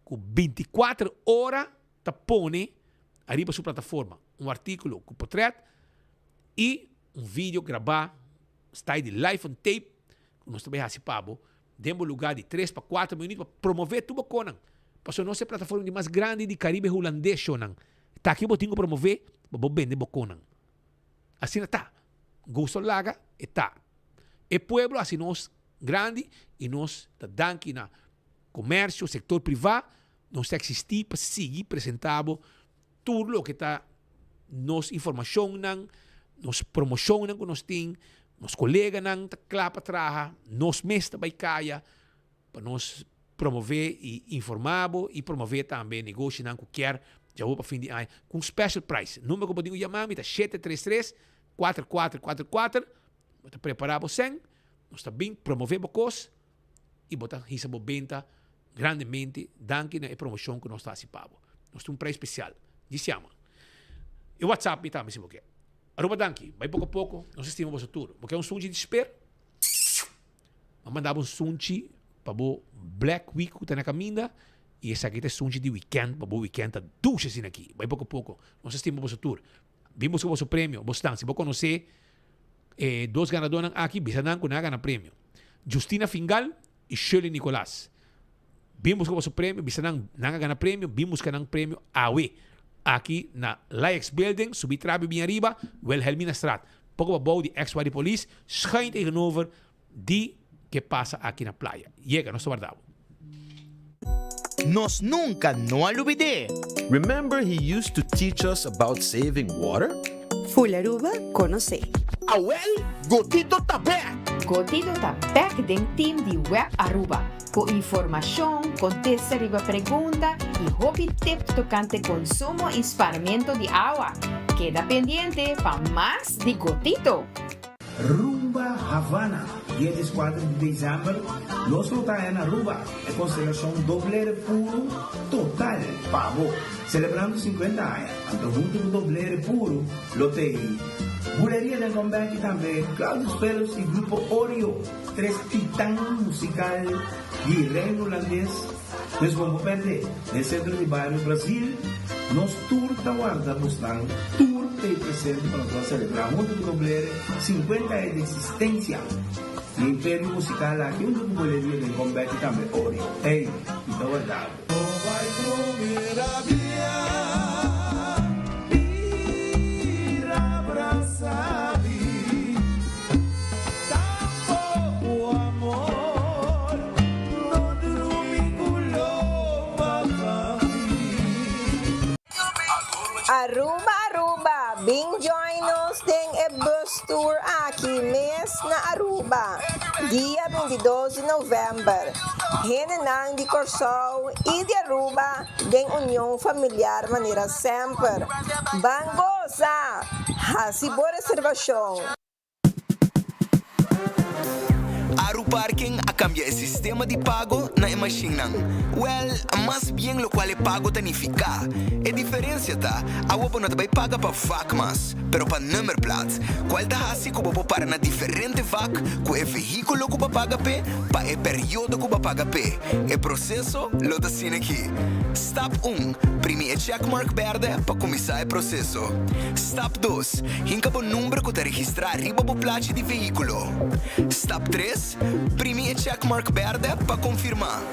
ku bintikuater ora ta pone ariba su plataforma un artíkulo ku potrèt i un video grabá style di live on tape ku nos ta bai hasi pa bo den bo lugá di tres pa kuater minüt pa promové tur bo konan. Pasobra nos e plataforma di mas grandi di Karibe Hulandes shownan. Ta aki bo tin ku promové pa bo bende bo konan. Asina ta. Gusto laga e ta. E pueblo hasi nos grandi i nos ta danki na komersio, sektor privá. Nos ta eksistí pa sigui presentá bo tur loke ta nos informashonnan, nos promoshonnan ku nos tin, nos koleganan ta kla pa traha, nos mes ta bai kaya pa nos promové i informá bo i promové tambe negoshinan ku kier djabó pa fin di aña ku un special price. Number ku bo tin ku yama mi ta shete tres tres, kuater kuater kuater kuater. Bo ta prepará bo sèn, nos ta bin promové bo kos. i bo ta hisa bo benta grandemente danki na e promocion ku nos ta hasi pa bo. Nos tin un prijs spesial. Djis yama. E WhatsApp mi tambe si bo ke. Aruba danki. Bai poko poko. Nos estima boso tur. Bo ke un sunchi di sper? Bo a manda bo un sunchi pa bo Black Week ku ta na kaminda i esaki ta e sunchi di weekend pa bo weekend ta dushi asina aki. Bai poko poko. Nos estima boso tur. Bin buska boso premio. Bo stan. Si bo konosé e dos ganadónan aki, bisa nan ku nan a gana premio. Justina Fingal i Shirley Nicolaas. Bin buska boso premio, bisa nan nan a gana premio, bin buska nan premio awe. Aki na Laex Building, subi trabi bin ariba, Wilhelminastraat. Poko pabou di ex Wadi Polis, schuin tegenover di ke pasa aki na playa. Yega, nos ta warda bo. Nos nunca no a lubid'é. Remember he used to teach us about saving water? Full Aruba conoce. Awel, Gotito ta bek! Gotito ta bek den team di Web Aruba cu informacion, contesta riba pregunta y hopi tip tocante consumo y sparmento di awa. Keda pendiente pa mas di Gotito! Rumba Havana, dia dieskuater di desèmber, nos lo ta na Aruba, e konstelashon Doblere Puru total pa bo, selebrando sinkuenta aña. Anto huntu ku Doblere Puru lo t'ei Buleria den Comeback i tambe Claudius Phillips i Grupo Oreo, tres titan musikal di Reino Hulandes. Pues bo no pèrdè, den sentro di bario Brazil, nos tur ta warda bosnan tur t'ei presente pa nos ban selebrá huntu ku Doblere 50 aña di eksistensia di e imperio musikal aki huntu ku Boleria den Comeback i tambe Oreo. Ey, mi ta warda bo. Aruba Aruba bin join nos den e bus tour aki mes na Aruba dia 22 di november. Hendenan di Corsou y di Aruba den union familiar manera semper. Ban goza! Haci bo reservacion. Aruparking a kambia e sistema di pago na e mashinnan. Wèl, mas bien lokual e pago ta nifiká. E diferensia ta, awo bo no ta bai paga pa vak mas, pero pa nummerplaat, kual ta hasi ku bo por para na diferente vak ku e vehíkulo ku bo a paga p'e pa e periodo ku bo a paga p'e. E proseso lo ta asina aki. Stap un, Primi e checkmark bèrdè pa kuminsá e proseso. Stap dos, Hinka bo number ku ta registrá riba bo plachi di vehíkulo. Stap tres, Primi e checkmark bèrdè pa konfirmá.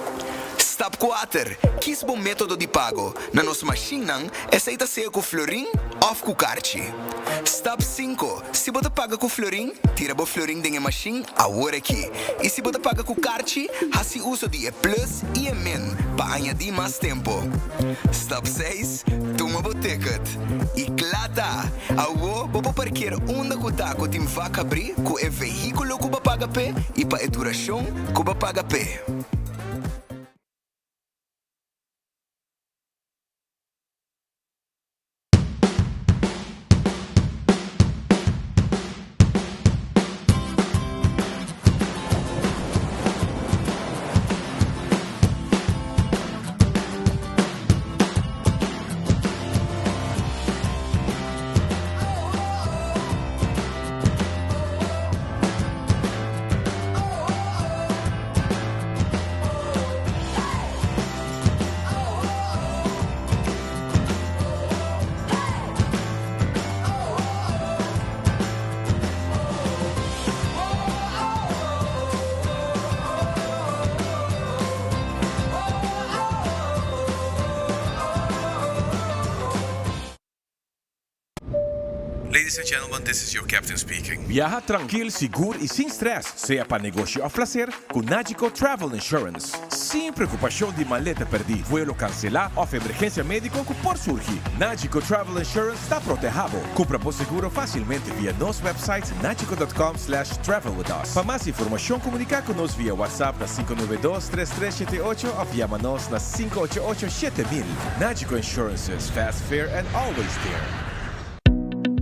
Stap kuater, Kis bo método di pago. Na nos mashinnan, esei ta sea ku florin òf ku karchi. Stap sinku, Si bo ta paga ku florin, tira bo florin den e mashin awor aki. I si bo ta paga ku karchi, hasi uso di e plus i e min pa añadí mas tempu. Stap seis, Tuma bo ticket. I kla ta! Awo bo por parkeer unda ku ta ku tin vak habrí ku e vehíkulo ku bo paga p'e i pa e durashon ku bo paga p'e. Ladies and gentlemen, this is your captain speaking. Biaha trankil, sigur i sin stress, sea pa negoshi òf plaser, ku Nagico Travel Insurance. Sin preokupashon di maleta pèrdí, vuelo kanselá òf emergensia médiko ku por surgi, Nagico Travel Insurance ta protehá bo. Kumpra bo seguro fásilmente via nos website nagico.com slash travel with us. Pa mas informashon komuniká ku nos via WhatsApp na 592 3378 òf yama nos na 588 7000. Nagico Insurances, fast, fair and always there.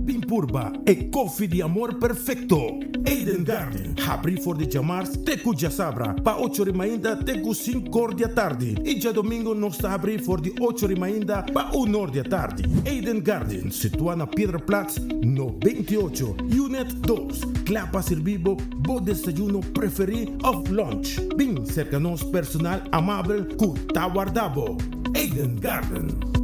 Bin purba e koffie di amor perfekto. Eden Garden, habrí for di djamars te ku djasabra pa ocho ri mainta te ku sinkor di atardi i djadomingo nos ta habrí for di ocho ri mainta pa unor di atardi. Eden Garden, situá na Piedraplaats no 28, Unit dos, kla pa sirbi bo bo desayuno preferí òf lunch. Bin serka nos personal amabel ku ta warda bo. Eden Garden.